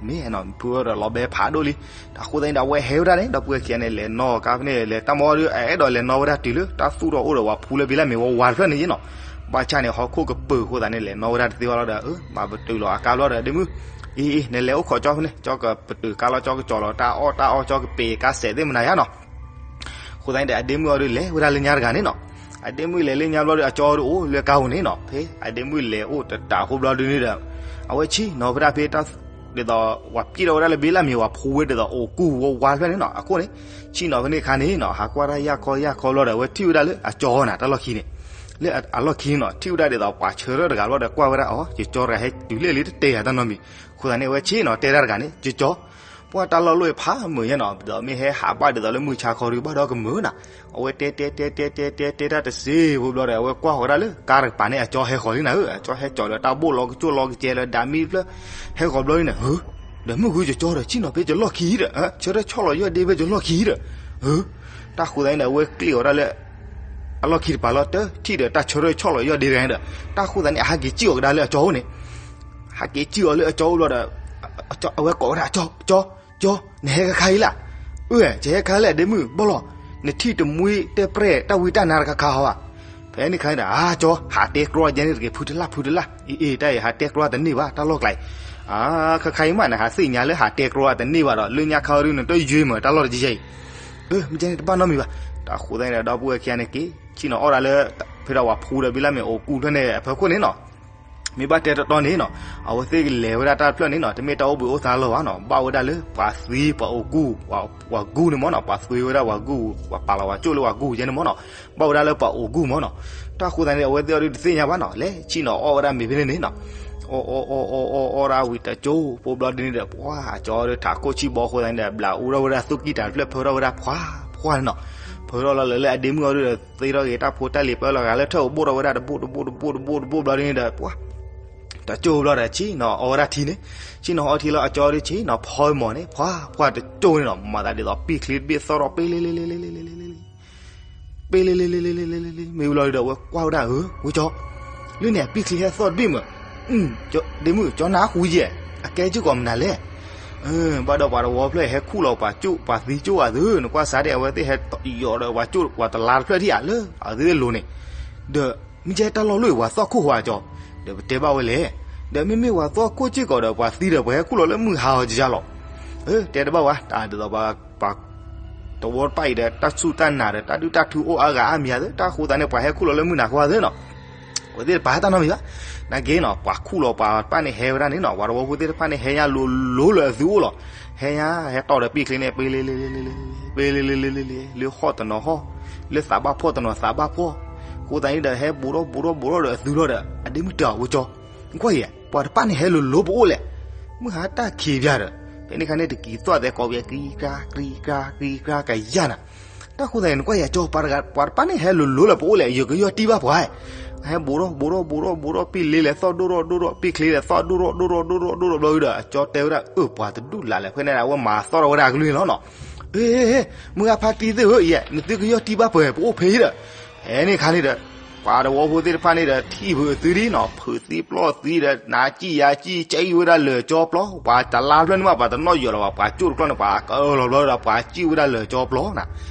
မ့ၢ်နီၤ ဖုဒီးလီၤဘဲဖးဒိၣ်လံ. တၢ်ဃိသတးန့ၣ်ဒီး အဝဲဟဲဝဲဒၣ်န့ၣ် ဒီပုၢ်ဝဲၢ်ခံဂၤန့ၣ် လဲၤနီၣ်ကါဖဲန့ၣ် လဲၤတၢ်မၤအီၤဒုး အအဲၣ်ဒိးလဲၤနီၣ်ဝဲဒၣ်တုၤလၢ တၢ်သူၣ်ထီၣ်အိၣ်ဒီးဝၤဖူလၢဘံလၢမ့ၤဝဲဝါတဖျၢၣ်န့ၣ်ယ့ၢ်နီၤ. ဘၣ်ဆၣ်န့ၣ် ဟီၣ်ခိၣ်ကပၢၤအဃိသတးန့ၣ် လဲၤနီၣ်ဝဲဒၣ်တသ့ဘၣ်လီၤဒီး မၤပတုာ်လီၤအကါဘျီဒီး ဒ့မုၣ် အံၤ နလဲၤအိၣ်ခိးကၠီဖဲန့ၣ် ကၠီကပတုာ်ကါလီၤ ကၠီကကၠီလီၤ တၢ်အီၣ်တၢ်အီ ကၠီကပ့ၤကါစဲးသ့ၣ်မနၤယၤနီၤ. အဃိသတးန့ၣ်ဒီး အဒ့မုၣ်အီၤဒုးလဲၤဝဲဒၣ်လၢညါတဂၤန့ၣ်နီၤ. အဒ့မုၣ်လဲၤလၢညါဘျီဒီး အကၠီဒုးအိၣ်လၢကါဧိၤန့ၣ်နီၤ. ဖဲအဒ့မုၣ်လဲၤအိၣ်တတးအဃိဘျီဒုးန့ၣ်ဒီး အဝဲဆ့ၣ်နီၤဖဲဒၣ်ဖဲတၢ် ဒ်သိး ပှၤပျံၢ်ထီၣ်ဝဲဒၣ်လၢဘံလၢမ့ၤ ပှၤဖူဝဲဒ်သိးအိၣ်ကူၣ်ဝဲဝါတဖျၢၣ်န့ၣ်နီၤ. အဃိန့ၣ် ဆ့ၣ်နီၤဖဲန့ၣ်အခါန့ၣ်နီၤ ဟးကွၢ်တၢ်ယၢ်ခီယၢ်ခီဘျီဒီး အဝဲထံၣ်ဝဲဒၣ်လၢအကၠီနီၤ တၢ်လီၢ်ခံန့ၣ် လၢအလီၢ်ခံန့ၣ်နီၤ ထံၣ်ဝဲဒၣ်ဒ်သိးပှၤဆၢထၢၣ်တဂၤဘျီဒီး ကွၢ်ဝဲဒၣ်အီၤ ယကၠီတဂၤဟဲတုၤလၢလံတတဲယၤတၢ်နီတမံၤ. အဃိသတးန့ၣ် အဝဲဆ့ၣ်နီၤတဲတၢ်တဂၤန့ၣ် ယကၠီ ပှၢ်တၢ်လီၢ်လီၢ်အံၤဖးမုာ်ယဲနီၤ ဒ်သိးမ့ၢ်ဟဲဟးဘၣ်ဒ်သိးလၢမုၢ်ဆါခီဒုးဘၣ်ဒီးကမုာ်နၤ. အဝဲတဲတဲတဲတဲတဲတဲတဲတၢ်တစ့ဖိဘျီဒီး အဝဲကွၢ်ဃီၤဒၣ်လၢကါတကပၤန့ၣ် အကၠီဟဲဃီၤလံနၤဧၢ အကၠီဟဲကၠီၤဒီးတၢ်ဘိၣ်လီၤကစိၣ်လီၤကစဲးလၢဒၣ်မံဖျၢၣ် ဟဲဃီၤဘျီလံနၤဧၢ ဒီးမုၢ်ဂုၢ်ကကၠီဒီး ဆ့ၣ်နီၤဖဲကလီၢ်ခံဒီး ဆၢထၢၣ်ဆီၣ်လီၤယီၢ်ဒ့ဖဲကလီၢ်ခံဒီး ဧၢ တၢ်ဃိသတးန့ၣ်ဒီး အဝဲကျ့ၣ်အီၤဒၣ်လၢ အလီၢ်ခံတပၤလီၤတၢ်ထံၣ်ဒီးတၢ်ဆၢထၢၣ်ဆီၣ်လီၤယီၢ်ဒ့တဂၤန့ၣ်ဒီး တၢ်ဃိသတးန့ၣ် အဟးက့ၤစံၣ်အီၤကဒါလၢအကၠီအိၣ်န့ၣ် ဟးက့ၤစံၣ်အီၤလၢအကၠီအိၣ်ဘျီဒီး အဝဲကိးဝဲဒၣ် ကၠီ ကၠီ ကၠီ နဟဲခါခါအံၤလၢ် အၢ ယဟဲခါလဲၣ်ဒ့မုၣ် ဘၣ်လီၤ နထံၣ်တမှံတၢ်ပြဲၢ်တၢ်ဝံတၢ်နါတခါခါဧါဘၣ်. ဖဲန့ၣ်ခါန့ၣ်ဒီး အါ ကၠီ ဟးတဲကြီယဲန့ၣ်တက့ၢ် ဖုတလၢ် ဖုတလၢ် အံၤ အံၤ တၢ်အံၤဟးတဲကြီတန့ၢ်ဘၣ် တၢ်လီၢ်ကျါအံၤ အါ ခါခါအံၤမး နဟးသ့ၣ်ညါလၢဟးတဲကြီတန့ၢ်ဘၣ်ဒီး လၢညါခါအံၤဒုး နတယွ့မၤတၢ်လီၢ်တယဲၢ်အံၤ အၢ မ့ၢ်ကဲန့ၣ်တဘၣ်နီတမံၤဘၣ်. တၢ်ဃိသတးန့ၣ်ဒီး ဒီပုၢ်ဝဲၢ်ခံဂၤန့ၣ်က့ၤ ဆ့ၣ်နီၤအီၣ်ဒၣ်လၢ ဖဲဒီးဝၤဖူဒီးဘံလၢမ့ၤအိၣ်ကူၣ်ဖျၢၣ်န့ၣ် အဖီခိၣ်န့ၣ်နီၤ မ့ၢ်ဘၣ်တဲတီတီန့ၣ်နီၤ အဝဲသ့ၣ်ကလဲၤဝဲဒၣ်တၢ်တဖျၢၣ်န့ၣ်နီၤ တမ့ၢ်တၢ်အိၣ်ဘှံးအိၣ်သါလၢၤဘၣ်နီၤ ဘၣ်ဝဲဒၣ်လၢပှၤသံပှၤအိၣ်ကူၣ် ပှၤကူၣ်န့ၣ်မ့ၢ်နီၤ ပှၤသွံဝဲဒၣ်ပှၤကူၣ် ပှၤပာ်လီၤပှၤကၠိၣ်လၢပှၤကူၣ်ယဲန့ၣ်မ့ၢ်နီၤ ဘၣ်ဝဲဒၣ်လၢပှၤအိၣ်ကူၣ်မ့ၢ်နီၤ တၢ်ဃိသတးန့ၣ် အဝဲသ့ၣ်အီၤဒုးတသ့ၣ်ညါဘၣ်နီၤ လဲၤဆ့ၣ်နီၤအီၣ်ဝဲဒၣ်မ့ၤဖဲန့ၣ်န့ၣ်နီၤ အီၣ်အီၣ်အီၣ်အီၣ်အီၣ်ဒၣ်ဝံၤတကၠိဖိဘျီဒ်န့ၣ်ဒီး ပှၤကၠီဒုးထးခိၣ်ဆံၣ်ဘီအဃိသတးန့ၣ်ဒီး ဘျးအူထီၣ်ဝဲဒၣ်သူၣ်ကံၢ်တၢ်တဖျၢၣ်ဖၢထီၣ်ဝဲဒၣ်ဖှါဖှါန့ၣ်နီၤ ဖၢထီၣ်လီၤလၢလၢအဒ့မုၣ်အီၤဒုးဒီး သ့ထီၣ်ဂ့ၤတၢ်ဖိတၢ်လံၤပၢလီၤဂာ်လၢထၢၣ်အိၣ်ဘိၣ်ထီၣ်ဝဲဒၣ်တဘိၣ်တဘိၣ်တဘိၣ်တဘိၣ်တဘိၣ်ဘျီဒ်န့ၣ်ဒီး ပှၤ တကၠိဖိဘျီဒီးဆ့ၣ်နီၤအီၣ်ဝဲဒၣ်ထံန့ၣ် ဆ့ၣ်နီၤအီထံလီၤအကၠီဒုးဆ့ၣ်နီၤဖီမီၤန့ၣ် ဖှါဖှါတကၠိန့ၣ်နီၤ မၤသးဒ်သိးပံၣ်ချံတဘ့ၣ်သီၣ်ထီၣ်ပ့လ့လ့လ့လ့လ့လ့လ့လ့ ပ့လ့လ့လ့လ့လ့လ့လ့လ့ မ့ၢ်ဝံၤလီၤဒီးအဝဲကွၢ်ဝဲဒၣ်ဧၢ ဝဲကၠီ လၢန့ၣ်အပံၣ်ချံဟဲသီၣ်တဘ့ၣ်မး ဒ့မုၣ် ကၠီနါဟူယဲၢ် အကဲကၠိၣ်ကီးမနုၤလဲၣ် ဘၣ်ဒီးပှၤတဝီဖျၢၣ်ဟဲခူၣ်လီၤပှၤကၠိၣ် ပှၤသံကၠိၣ်ဧါသု နကွၢ်စးဒၣ်အဝဲသ့ၣ်ဟဲယီၤဒီးပှၤကၠိၣ်ပှၤတလါတဖျၢၣ်ထံၣ်ဧါလၢအဝဲသ့ၣ်လိၤန့ၣ် ဒီး မ့ၢ်ကဲတၢ်လီၢ်လီၢ်အံၤပှၤသီၣ်ခိၣ်ဟူဧါကၠီ ဒီးပတဲဘၣ်ဝဲလဲၣ် ဒီးမ့မ့ၢ်ပှၤသီၣ်ကိၢ်စ့ၢ်ကီးဒီး ပှၤသံဒီး ပှၤဟဲခူၣ်လီၤလၢမုၢ်ဟါအီၤကယါလီၤ. အၢ တဲတဘၣ်ဝဲ တၢ်ဒ်သိးပှၤ သဝီတဖၣ်အံၤဒီး တၢ်စူၢ်တၢ်နာ်ဒီး တၢ်ဒုၣ်တၢ်ထူအိၣ်အါဂၤအါမံၤဧါသ့ၣ် တၢ်ဃိသတးန့ၣ် ပှၤဟဲခူၣ်လီၤလၢမုၢ်နၤခီဧါသ့ၣ်နီၤ. အဝဲသ့ၣ်တပာ်တၢ်နီတမံၤဘၣ်. နာ်က့နီၤ ပှၤခူၣ်လီၤပှၤတဖၣ်န့ၣ်ဟဲဝဲဒၣ်န့ၣ်နီၤ ပှၤသဝီဖိသ့ၣ်တဖၣ်န့ၣ် ဟဲညါလိၤလိၤလၢအသုအိၣ်လီၤ. ဟဲညါ ဟဲတီၢ်ဒီးပ့ၣ်ချ့န့ၣ် ပ့လ့လ့လ့လ့လ့ ပ့လ့လ့လ့လ့လ့ လၢဟီၣ်တနီၤဟီၣ် လၢသးဘၣ်ဖှီၣ်တနီၤသးဘၣ်ဖှီၣ်. အဃိသတးန့ၣ်ဒီး ဟဲဘူးထီၣ်ဘူးထီၣ်ဘူးထီၣ်ဒီးအသုလီၤဒီး အဒ့မုၣ်တဲအီၤဝဲကၠီ နကွၢ်ယဲ ပှၤတဖၣ်န့ၣ်ဟဲလိၤလိၤပအိၣ်လဲၣ်. မုၢ်ဟါတၢ်ခံးပၠးဒီး ဖဲန့ၣ်ခါန့ၣ် တက့ၤသီၣ်သဲကိးပယဲ ကံကါကံကါကံကါကယါနၤ. တၢ်ဃိသတးန့ၣ် နကွၢ်ယဲကၠီ ပှၤတဖၣ်န့ၣ်ဟဲလိၤလိၤလၢပအိၣ်လဲၣ် ယကယီၢ်တံၢ်ဘၣ်ပှၤ ဟဲဘူးထီၣ်ဘူးထီၣ်ဘူးထီၣ်ဘူးထီၣ် ပ့ၣ်လ့လဲၤသီၣ်ဒိၣ်ထီၣ်ဒိၣ်ထီၣ် ပ့ၣ်ချ့လဲၤသီၣ်ဒိၣ်ထီၣ်ဒိၣ်ထီၣ်ဒိၣ်ထီၣ်ဒိၣ်ထီၣ်ဘျီဒီး အကၠီတဲဝဲဒၣ် အၢ ပှၤတဒူၣ်လၢ်လဲၣ် ဖဲန့ၣ် အဝဲမၤသီၣ်ထီၣ်ဝဲဒၣ်အကလုၢ်န့ၣ်လီၤနီၤ. အ့ မုၢ်ဂၤဖါတံၢ်သ့ၣ်ဧၢ ယဲ နသုကယီၢ်တံၢ်ဘၣ်ပှဲၤ ပအိၣ်ဖဲအံၤဒီး ဖဲန့ၣ်ခါန့ၣ်ဒီး ပှၤသဝီဖိသ့ၣ်တဖၣ်န့ၣ်ဒီး ထံၣ်ဖုးအသုဒ်နီၤ ဖုးသံပျီၢ်သံဒီး နၤစံၣ်ယၤစံၣ် ကၠံၣ်ဝဲဒၣ်လၢာ်ကၠီပျီ ပှၤတလါဖျၢၣ်န့ၣ်မး ပှၤတနီၣ်ယိာ်လီၤဘၣ် ပှၤကၠိၣ်တကျီၢ်န့ၣ် ပှၤကၢလီၤဘျီဒီး ပှၤစံၣ်ဝဲဒၣ်လၢာ်ကၠီပျီနၤ.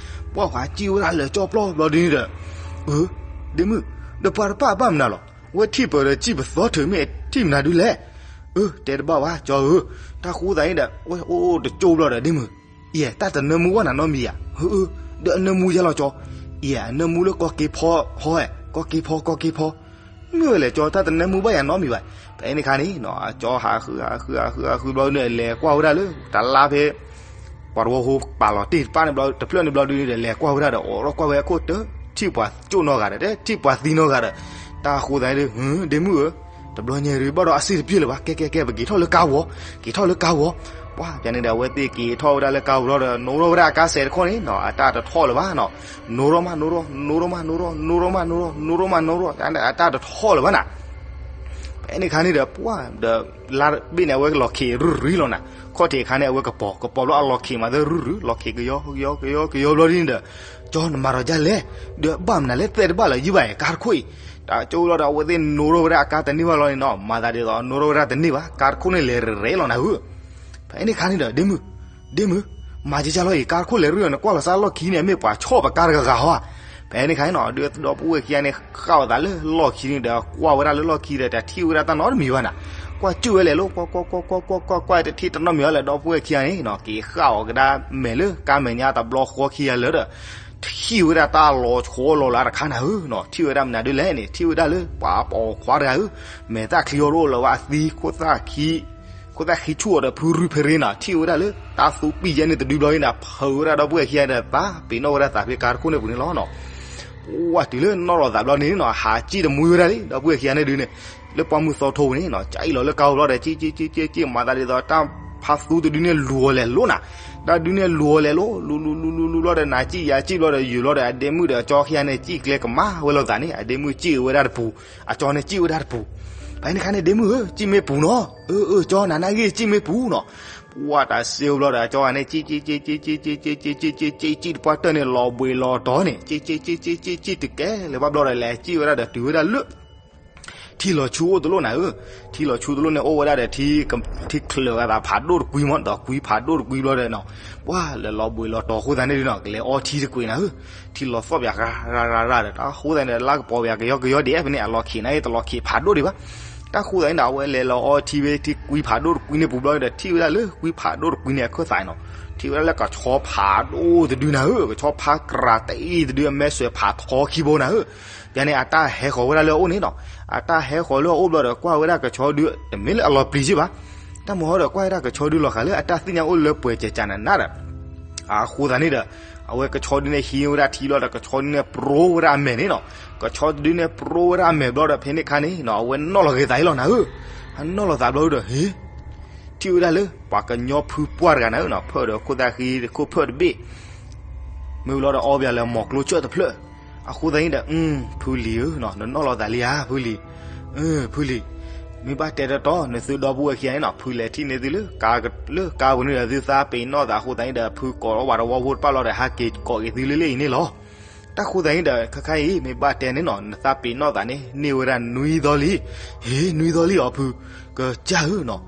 ပှၤပှၤစံၣ်ဝဲဒၣ်လၢာ်ကၠီပျီဘျီဒ်န့ၣ်ဒီး အၢ ဒ့မုၣ် ဒီးပှၤတဖၣ်အဘၣ်မနုၤလီၤ အဝဲထံၣ်ပၢၢ်ဒီးစံၣ်ပသီထုးမ့ၢ်ထံၣ်မနုၤဒုလဲၣ်. အၢ တဲတဘၣ်ဘၣ် ကၠီဧၢ, တၢ်ဃိသးန့ၣ်ဒီး အဝဲအိၣ်တကၠိဘျီဒီး ဒ့မုၣ်, ယဲ တၢ်တနၢမူဘၣ်နၤနီတမံၤဧါ. ဟၢအၢ, ဒီးအနၢမူယါလီၤကၠီ, ယဲ အနၢမူလၢကီၢ်က့ဖီဟီဧါ, ကီၢ်က့ဖီ ကီၢ်က့ဖီ, မ့ၢ်ဝဲလဲၣ်ကၠီ တၢ်တနၢမူဘၣ်ယၤနီတမံၤဘၣ်. ဖဲန့ၣ်ခါန့ၣ်နီၤ အကၠီဟးဃုဟးဃုဟးဃုဟးဃုဘျီန့ၣ် လဲၤကွၢ်ဝဲဒၣ်လၢ တလါဖဲ ပှၤသဝီဖိပာ်လီၤတ့ၢ်တဖၣ်န့ၣ်ဘျီ တဖျၢၣ်န့ၣ်ဘျီဒုန့ၣ်ဒီး လဲၤကွၢ်ဝဲဒၣ်ဒီး အိးထီၣ်ကွၢ်ဝဲအခိၣ်တၢၢ် ထံၣ်ပှၤကၠိၣ်နီတဂၤဒီး ထံၣ်ပှၤသံနီတဂၤဒီး တၢ်ဃိသးန့ၣ်ဒီး ဒ့မုၣ်ဧၢ, တဘျီညါဒုး ဘၣ်ဒီးအစ့ၣ်တပျ့ၢ်လၢၤဘၣ်, ကဲကဲကဲ ပက့ၤထီၣ်လၢကါဝီၤ, က့ၤထီၣ်လၢကါဝီၤ. ပှၤ ဖဲန့ၣ်ဒီး အဝဲသ့ၣ်က့ၤထီၣ်ဝဲဒၣ်လၢကါဝီၤဘျီဒီး နိထီၣ်ဝဲဒၣ်အကါစဲးတခီန့ၣ်နီၤ အတၢ်တထီၣ်လၢၤဘၣ်နီၤ, နိထီၣ်မးနိထီၣ် နိထီၣ်မးနိထီၣ် နိထီၣ်မးနိထီၣ် နိထီၣ်မးနိထီၣ် အတၢ်တထီၣ်လၢၤဘၣ်နၤ. ဖဲန့ၣ်ခါန့ၣ်ဒီး ပှၤဒီး လါဘ့ၣ်န့ၣ် အဝဲကလီၤခံးရုၢ်ရုၢ်လီၤနၤ, ခီၣ်ထံးအခါန့ၣ် အဝဲကပီၤ ကပီၤဘျီအလီၤခံးမးသၢရုၢ်ရုၢ် လီၤခံးကယီကယီကယီကယီဘျီဒ်န့ၣ်ဒီး ကၠီနမၤဒီးဒ်လဲၣ်, ဒီးဘၣ်မနုၤလဲၣ် သဲတဘၣ်လၢၤယုၢ်ဘၣ်အံၤ ကါတခိၣ်အံၤ, တၢ်ကၠိလီၤဒီး အဝဲသ့ၣ်နိထီၣ်ဝဲဒၣ်အကါတန့ၢ်ဘၣ်လီၤန့ၣ်နီၤ, မၤသးဒ်သိးနိထီၣ်ဝဲဒၣ်တန့ၢ်ဘၣ် ကါတခိၣ်န့ၣ်လဲၤရဲၣ်လီၤနၤဧၢ. ဖဲန့ၣ်ခါန့ၣ်ဒီး ဒ့မုၣ်, ဒ့မုၣ်, မၤကကၢလီၤအံၤ ကါတခိၣ်လဲၤရူၢ်အီၤန့ၣ် ကွၢ်လီၤစၢ်လီၢ်ခံန့ၣ် မ့ၢ်ပှၤဆီၣ်ပကါတဂၤဂၤဧါ. ဖဲန့ၣ်ခါန့ၣ်နီၤ ဒီးဒီပုၢ်ဝဲၢ်ခံဂၤန့ၣ် ဃၣ်အသးလၢလီၢ်ခံန့ၣ်ဒီး ကွၢ်ဝဲဒၣ်လၢလီၢ်ခံဒီး တၢ်ထံၣ်ဝဲဒၣ်တၢ်နီတမံၤဘၣ်နၤ, ကွၢ်စူၣ်ဝဲလဲၤလီၤ ကွၢ်ကွၢ်ကွၢ်ကွၢ်ကွၢ်ကွၢ်ကွၢ် တထံၣ်တၢ်နီတမံၤဘၣ်လၢၤ ဒီပုၢ်ဝဲၢ်ခံဂၤန့ၣ်နီၤ က့ၤဃၣ်အီၤကဒါမဲာ်လၢကါမဲာ်ညါတဘျီဃီခံဂၤလၢာ်ဒီး ထံၣ်ဝဲဒၣ်တၢ်လီၤဆီလီၤလၢအတခါနၤဧၢနီၤ, ထံၣ်ဝဲဒၣ်မနုၤဒ်လဲၣ်န့ၣ် ထံၣ်ဝဲဒၣ်လၢပှၤပိာ်ခွါတဂၤဧၢ, မဲာ်သၣ်ချံအီၤတအိၣ်လၢၤဘၣ်အသံ ခိၣ်သၣ်ခံဆူၣ်အီၤဒီးဖုရူၢ်ဖဲရ့နၤ, ထံၣ်ဝဲဒၣ်လၢတၢ်သူပံာ်ယဲန့ၣ်တဒုဘျီန့ၣ် ဖုးဝဲဒၣ်ဒီပုၢ်ဝဲၢ်ခံဂၤဒီး သးပ့ၤနီၣ်ဝဲဒၣ်သးဖဲကါတခိၣ်န့ၣ်ပူၤန့ၣ်လီၤနီၤ. ပှၤတုၤလၢနီၢ်လီၤသးဘျီန့ၣ်နီၤ ဟးစံၣ်တမှံဝဲဒၣ်လံ ဒီပုၢ်ဝဲၢ်ခံဂၤန့ၣ်ဒုးန့ၣ် လၢပှၢ်မုၢ်သီထိပူၤန့ၣ်နီၤ ကအံၣ်လီၤလၢကါပူၤဘျီဒီး စံၣ်စံၣ်စံၣ်စံၣ်စံၣ် မၤသးဒ်သိးတၢ်ဖါသူတဒုန့ၣ်လူၤအီၤလဲၤလိၤနၤ, တၢ်ဒုန့ၣ်လူၤအီၤလဲၤလိၤ လူၤလူၤလူၤလူၤလူၤဘျီဒီး နၤစံၣ်ယၤစံၣ်ဘျီဒီး ယုာ်ဘျီဒီး အဒ့မုၣ်ဒီးအကၠီခံဂၤန့ၣ် စံၣ်ကျဲကမၤဝဲလိာ်သးန့ၣ် အဒ့မုၣ်စံၣ်ဝဲဒၣ်တပူၤ, အကၠီန့ၣ်စံၣ်ဝဲဒၣ်တပူၤ. ဖဲန့ၣ်ခါန့ၣ် ဒ့မုၣ်ဧၢ စံၣ်မ့ၢ်ပူၤနီၤ, အၢ အၢ ကၠီ နၤနာ်ဂ့ၢ် စံၣ်မ့ၢ်ပူၤနီၤ. ပှၤတၢ်စံၣ်ဘျီဒီး အကၠီဂၤန့ၣ် စံၣ်စံၣ်စံၣ်စံၣ်စံၣ်စံၣ်စံၣ်စံၣ်စံၣ်စံၣ်စံၣ်တပှၢ်တၢၢ်န့ၣ် လီၤဘှံးလီၤတီၤန့ၣ် စံၣ်စံၣ်စံၣ်စံၣ်စံၣ်စံၣ်စံၣ်တကဲလၢၤဘၣ်ဘျီဒီး လဲၤစံၣ်ဝဲဒၣ်ဒီးတုၤဝဲဒၣ်လၢ ထံလီၤဆူအိၣ်တလိၣ်နၤဧၢ, ထံလီၤဆူတလိၣ်န့ၣ် အိၣ်ဝဲဒၣ်ဒီး ထံချၢးအသးဖးဒိၣ်တကွံမး ဒီးကွံဖးဒိၣ်တကွံဘျီဒီးနီၤ, ပှၤလၢလီၤဘှံးလီၤတီၤအဃိသတးန့ၣ်ဒုးနီၤ ကလဲၤအီထံတကွံးနၤဧၢ, ထံလီၤသီၣ်ပၠးရၤရၤရၤဒီး တၢ်ဃိသတးန့ၣ်ဒီး လၢကပီၤပၠးကယီကယီဒံးဖဲန့ၣ် အလီၤခံးနၤအံၤ တလီၤခံးဖးဒိၣ်ဒံးဘၣ်. တၢ်ဃိသတးန့ၣ်ဒီး အဝဲလဲၤလီၤအီထံဖဲထံကွံဖးဒိၣ်တကွံန့ၣ်ပူၤဘျီဒီး ထံၣ်ဝဲဒၣ်လၢကွံဖးဒိၣ်တကွံန့ၣ်အခၢၣ်သးနီၤ, ထံၣ်ဝဲဒၣ်လၢကဆီဖးဒိၣ်တဒုနၤဧၢ, ကဆီဖးကြၤတအံၤတဒု အမဲာ်ဆွဲးဖးထီခံဘိနၤဧၢ. ယၤန့ၣ် အတၢ်ဟဲဃီၤဝဲဒၣ်လၢအအိၣ်န့ၣ်နီၤ, အတၢ်ဟဲဃီၤလၢအအိၣ်ဘျီဒီး ကွၢ်ဝဲဒၣ်ကဆီဒု တမ့ၢ်လၢအလီၤပျံၤက့ဘၣ်, တၢ်မၤဟီဒီး ကွၢ်ဝဲဒၣ်ကဆီဒုလီၤဃာ်လၢအတၢ်သ့ၣ်ညါအိၣ်လၢပှဲၤကကနးနးဒီး အဃိသတးန့ၣ်ဒီး အဝဲကဆီဒုန့ၣ်ဟံးဝဲဒၣ်ထံလီၤဒီး ကဆီဒုန့ၣ်ပြိဝဲဒၣ်အမဲာ်န့ၣ်နီၤ, ကဆီဒုန့ၣ်ပြိဝဲဒၣ်အမဲာ်ဘျီဒီး ဖဲန့ၣ်ခါန့ၣ်နီၤ အဝဲနီၣ်လီၤဂ့ၤသးအံၤလီၤနၤဧၢ, အနီၣ်လီၤသးဘျီဒီး ဟ့ ထံၣ်ဝဲဒၣ်လၢ ပှၤကညီဖုပှၢ်တဂၤနၤဧၢနီၤ, ဖၢၣ်ဒီးခိၣ်သၣ်ဃံ ခိၣ်ဖၢၣ်တဘ့ၣ်, မ့ၢ်ဝံၤလီၤဒီးအီဘၣ်လၢမီၤကျိဆၢၣ်တဖျၢၣ်, အဃိသတးန့ၣ်ဒီး ဖုလံၤဧၢနီၤ နနီၣ်လီၤသးလံဧါ ဖုလံၤ, ဖုလံၤ, မ့ၢ်ဘၣ်တဲတတီ နသုဒီပုၢ်ဝဲၢ်ခံဂၤန့ၣ်နီၤ ဖုလဲၤထံၣ်န့ၢ်သုလၢ လၢကါပူၤန့ၣ်ဒီး သုသးပ့ၤနီၣ်သးအဃိသတးန့ၣ်ဒီး ဖုကိးလီၤပှၤသဝီဖိတဖၣ်လီၤဒီး ဟးက့ၤကိးက့ၤသုလၢလၢအံၤန့ၣ်လီၤ. တၢ်ဃိသတးန့ၣ်ဒီး ခဲခါအံၤ မ့ၢ်ဘၣ်တဲန့ၣ်နီၤ နသးပ့ၤနီၣ်သးန့ၣ် န့ၢ်ဝဲဒၣ်နွံသီလံ, ဟ့ နွံသီလံအီၤဖု, ကစၢ်ဧၢနီၤ,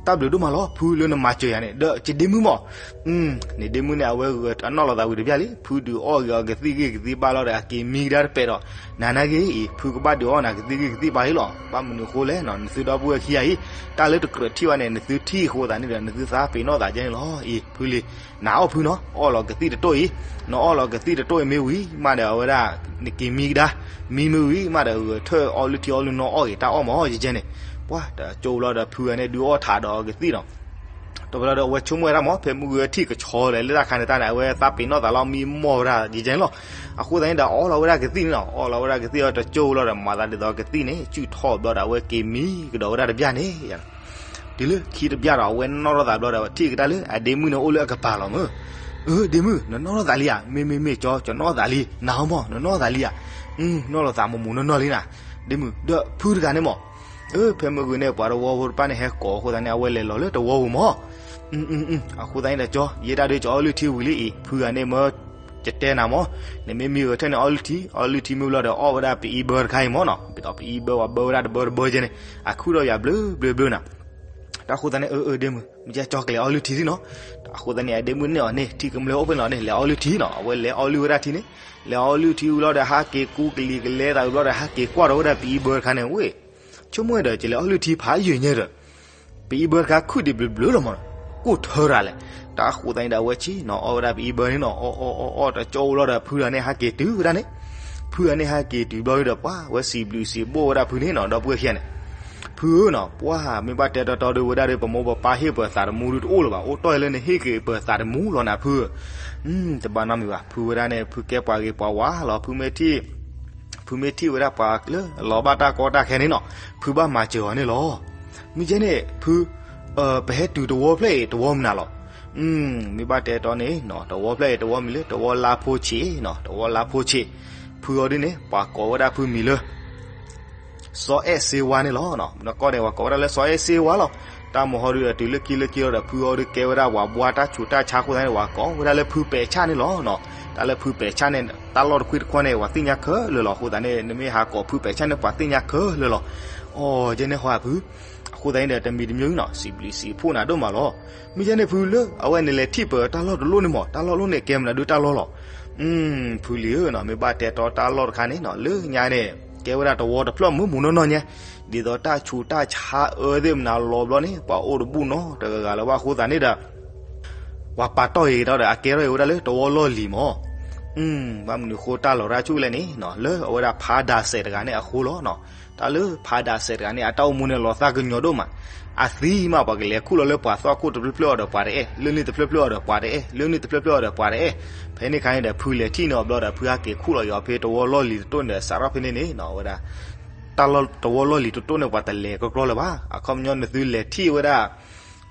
တၢ်ဘျုးဒိၣ်မးလီၤ ဖုလၢနမၤစၢၤယၤန့ၣ် ဒီးယဒ့မုၣ်မၢ်. န့ၣ်ဒ့မုၣ်န့ၣ် အဝဲဂဲၤအနီၣ်လိာ်သးဝံၤတဘျီလံ ဖုဒုးအီၣ်ဂ့ၤအီၤကသံၣ်ဂ့ၢ်ကသံၣ်ဘၣ်လီၤဒီး အက့ၤမံကဒါတပဲာ်ဒီး နၤနာ်က့အံၤ ဖုကဘၣ်ဒုးအီၣ်နၤကသံၣ်ဂ့ၢ်ကသံၣ်ဘၣ်အံၤလီၤ. ဘၣ်မနုၤအဃိလဲၣ်နီၤ နသုဒီပုၢ်ဝဲၢ်ခံဂၤအံၤ တၢ်လၢတကြၢးထံၣ်ဘၣ်န့ၣ် နသုထံၣ်အဃိသတးန့ၣ်ဒီး နသုသးပ့ၤနီၣ်သးကဲန့ၣ်လီၤ. အံၤ ဖုလံ နၤအီၣ်ဖုနီၤ အီၣ်လီၤကသံၣ်တတိၢ်အံၤ နအီၣ်လီၤကသံၣ်တတိၢ်အံၤမ့ၢ်ဝံၤမးဒီး အဝဲဒၣ် နက့ၤမံကဒါ မံမ့ၢ်ဝံၤမးဒီး ဂဲၤထၢၣ်အီလုၢ်ထံအီလုၢ်နီၢ်အီၣ်ဂ့ၤ တၢ်အီၣ်မ့ၢ်အီၣ်ကဲကဲန့ၣ် ပှၤတကၠိလီၤဒီး ဖုဂၤန့ၣ်ဒုးအီၣ်ထးဒီးကသံၣ်နီၤ တဘျီဒီး အဝဲဆိကမိၣ်ဝဲဒၣ်မၢ် ဖဲမုၢ်ဂီၤထံၣ်ကဆီလဲၣ်လၢတၢ်ခါန့ၣ်တၢ်န့ၣ် အဝဲသးပ့ၤနီၣ်သးလီၤ မံမီၢ်ဝဲဒၣ်ယကဲန့ၣ်လီၤ. အဃိသတးန့ၣ်ဒီး အီၣ်လီၤဝဲဒၣ်ကသံၣ်န့ၣ်နီၤ အီၣ်လီၤဝဲဒၣ်ကသံၣ်အီၤတကၠိလီၤဒီး မၤသးဒ်သိးကသံၣ်န့ၣ် စုၣ်ထီၣ်ဘျီဒီး အဝဲက့ၤမံကဒီးဝဲဒၣ်တဘျီန့ၣ် တုၤလၢခံတဘျီဒီး အဝဲနီၣ်ထီၣ်သးဘျီဒီး ထံၣ်ကဒါလၢအဒ့မုၣ်န့ၣ်အိၣ်လၢအကပၤလီၤမၢ်. အၢ ဒ့မုၣ် နနီၣ်ထီၣ်သးလံဧါ. မ့မ့မ့ၢ်ကၠီ ကၠီနီၣ်သးလံ နၤဟီမၢ် နနီၣ်သးလံဧါ. နီၣ်လီၤသးမိၢ်မိၢ်နီၢ်နီၢ်လံနၤ. ဒ့မုၣ် ဒီးဖုတဂၤန့ၣ်မၢ် အၢ ဖဲမုၢ်ဂီၤန့ၣ် ပှၤတဝီဖိတဖၣ်န့ၣ် ဟဲကိးအဃိသတးန့ၣ် အဝဲလဲၤလီၤလၢတဝီပူၤမၢ်. အဃိသတးန့ၣ်ဒီး ကၠီ ယဲဒၣ်ဒုးကအီလုၢ်ထံဝံၤလံအံၤ ဖုဂၤန့ၣ်မၢ် ယတဲနၤမၢ် နမ့ၢ်မံဂဲၤထၢၣ်န့ၣ် အီလုၢ်ထံ အီလုၢ်ထံမ့ၢ်ဘျီဒီး အီၣ်ဝဲဒၣ်ပအံဘၢတခါအံၤမၢ်နီၤ ဒ်သိးပအံဘၢပှၤဘၢဝဲဒၣ်တဘၢတဘၢကဲန့ၣ် အခုၣ်ထီၣ်ယၤဘျၢဘျၢဘျၢနၤ. တၢ်ဃိသတးန့ၣ် အၢ အၢ ဒ့မုၣ် မ့ၢ်ကၠီကလဲၤအီလုၢ်ထံလံနီၤ. တၢ်ဃိသတးန့ၣ် အဒ့မုၣ်န့ၣ်အီၤန့ၣ် ထံကမျၢၢ်အိၣ်ဖဲန့ၣ်လီၤန့ၣ် လဲၤအီလုၢ်ထံနီၤ အဝဲလဲၤအီလုၢ်ဝဲဒၣ်ထံန့ၣ် လဲၤအီလုၢ်ထံဝံၤလီၤဒီး ဟးက့ၤကူကလံၤကလဲသးဝံၤဘျီဒီး ဟးက့ၤကွၢ်ဒီးဝဲဒၣ်ပအံဘၢတခါန့ၣ် ဝ့ၢ် ဆိကမိၣ်ဒီး ကလဲၤအီလုၢ်ထံဖးယံာ်ညါဒီး ပအံဘၢတခါခုၣ်ဒံးဘျုးဘျုးလီၤမၢ်နီၤ ကိၢ်ထၢရၤလဲၣ်. တၢ်ဃိသတးန့ၣ်ဒီး အဝဲဆ့ၣ်နီၤ အီၣ်ဝဲဒၣ်ပအံဘၢန့ၣ်နီၤ အီၣ်အီၣ်အီၣ်အီၣ်တကၠိလီၤဒီး ဖုဂၤန့ၣ်ဟးက့ၤတုၤဝဲဒၣ်န့ၣ် ဖုဂၤန့ၣ်ဟးက့ၤတုၤဘျီဒီး ပှၤဝဲစံးဘျုးစံးဖှိၣ်ဝဲဒၣ်ဖုန့ၣ်နီၤ ဒီပုၢ်ဝဲၢ်ခံဂၤန့ၣ် ဖုဧၢနီၤ ပှၤမ့ၢ်ဘၣ်တဲတီတီဒီးဝဲဒၣ်ဒီး ပမိၢ်ပပၢ်ဟ့ၣ်ပသးတမူဒုးတအိၣ်လၢၤဘၣ် အိၣ်တီၢ်လၢနဟ့ၣ်က့ၤပသးတမူလီၤနၤဖုဧၢ တဘၣ်နီတမံၤဘၣ် ဖုဝဲဒၣ်န့ၣ် ဖုကဲပှၤဂ့ၤပှၤဝါလီၤ ဖုမ့ၢ်ထံၣ် ဖုမ့ၢ်ထံၣ်ဝဲဒၣ်ပှၤလၢအလီၤဘၣ်တၢ်ကီတၢ်ခဲန့ၣ်နီၤ ဖုဘၣ်မၤစၢၤအီၤန့ၣ်လီၤ. မ့ၢ်ကဲန့ၣ် ဖု ပဟဲတုၤတဝီဖျၢၣ်အံၤ တဝီမနုၤလီၤ. မ့ၢ်ဘၣ်တဲတီန့ၣ် တဝီဖျၢၣ်အံၤ တဝီမံၤလၢ တဝီလါဖိဆံးနီၤ တဝီလါဖိဆံး ဖုအီၤဒ်န့ၣ် ပှၤကိးဝဲဒၣ်ဖုမံၤလၢ စီၤအဲၣ်စ့ဝါန့ၣ်လီၤ. နကီၢ်န့ၣ် ပှၤကိးဝဲဒၣ်လၢစီၤအဲၣ်စ့ဝါလီၤ. တၢ်မုၢ်ဟီဒုဒီး တုၤလၢခံလၢခံလီၤဒီး ဖုအီၤဒုကဲဝဲဒၣ်ပှၤဘှါတၢ်ဆူးတၢ်ဆါအဃိသတးန့ၣ် ပှၤကိးဝဲဒၣ်လၢဖုပဲာ်ဆၣ်န့ၣ်လီၤ. တၢ်လၢဖုပဲာ်ဆၣ်န့ၣ် တၢ်လီၢ်တခွံတခွါန့ၣ် ပှၤသ့ၣ်ညါခဲလၢာ်လီၤ. အဃိသတးန့ၣ် နမ့ၢ်ဟးကိးဖုပဲာ်ဆၣ်န့ၣ် ပှၤသ့ၣ်ညါခဲလၢာ်လီၤ. အိ ယဲန့ၣ်ဟီဖု အဃိသတးန့ၣ်ဒီး တမံၤတမံၤနီၤ စံးဘျုးစံးဖှိၣ်နၤဒိၣ်မးလီၤ. မ့ၢ်ယဲန့ၣ်ဖုလၢ အဝဲန့ၣ်လဲၤထံၣ်ပတၢ်လီၢ်တလီၢ်န့ၣ်မး တၢ်လီၢ်လီၢ်န့ၣ် ကဲမနုၤဒုတၢ်လီၢ်လီၤ. ဖုလံဧၢနီၤ မ့ၢ်ဘၣ်တဲတီတၢ်လီၢ်တခါန့ၣ်နီၤ လၢညါန့ၣ် ကဲဝဲဒၣ်တဝီတဖျၢၣ်မုၢ်မုၢ်နီၢ်နီၢ်ညါ ဒ်သိးတၢ်ဆူးတၢ်ဆါအၢသ့ၣ်မနုၤလီၤဘျီန့ၣ် ပှၤအိၣ်တဘူၣ်နီတဂၤဂၤလၢၤဘၣ်အဃိသတးန့ၣ်ဒီး ပှၤပာ်တီၢ်အံၤကဒီးဒီး အကဲထီၣ်အံၤဝဲဒၣ်လၢတဝီလီၢ်လံၤမး ဘၣ်မနုၤအဃိတၢ်လီၤရၣ်ဆူၣ်လဲၣ်န့ၣ် လၢအဝဲဒၣ်ဖးဒးစဲးတဂၤန့ၣ်အဃိလီၤ. တၢ်လၢဖးဒးစဲးတဂၤန့ၣ် အတၢ်အိၣ်မူန့ၣ်လီၤသးကညီၤဒိၣ်မး. အသံမး ပှၤကလဲၤခူၣ်လီၤလၢပှၤသီၣ်ခိၣ်တဖျၢၣ်ဖျၢၣ်အီၤဒီးပှၤတအဲၣ်, လၢန့ၣ်တဖျၢၣ်ဖျၢၣ်အီၤဒီးပှၤတအဲၣ်, လၢန့ၣ်တဖျၢၣ်ဖျၢၣ်အီၤဒီးပှၤတအဲၣ်. ဖဲန့ၣ်အခါန့ၣ်ဒီး ဖုလဲၤထံၣ်န့ၢ်အီၤဘျီဒီး ဖုဟဲက့ၤခူၣ်လီၤယီၤဖဲတဝီလီၢ်လံၤတတိၢ်န့ၣ်ဒီး စးထီၣ်ဖဲန့ၣ်န့ၣ် အဝဲဒၣ် တၢ်လီၢ်တဝီလီၢ်လံၤတတိၢ်န့ၣ် ပှၤတလဲၤကကျီလၢၤဘၣ်. အခီပညီနသုလဲၤထံၣ်ဝဲဒၣ်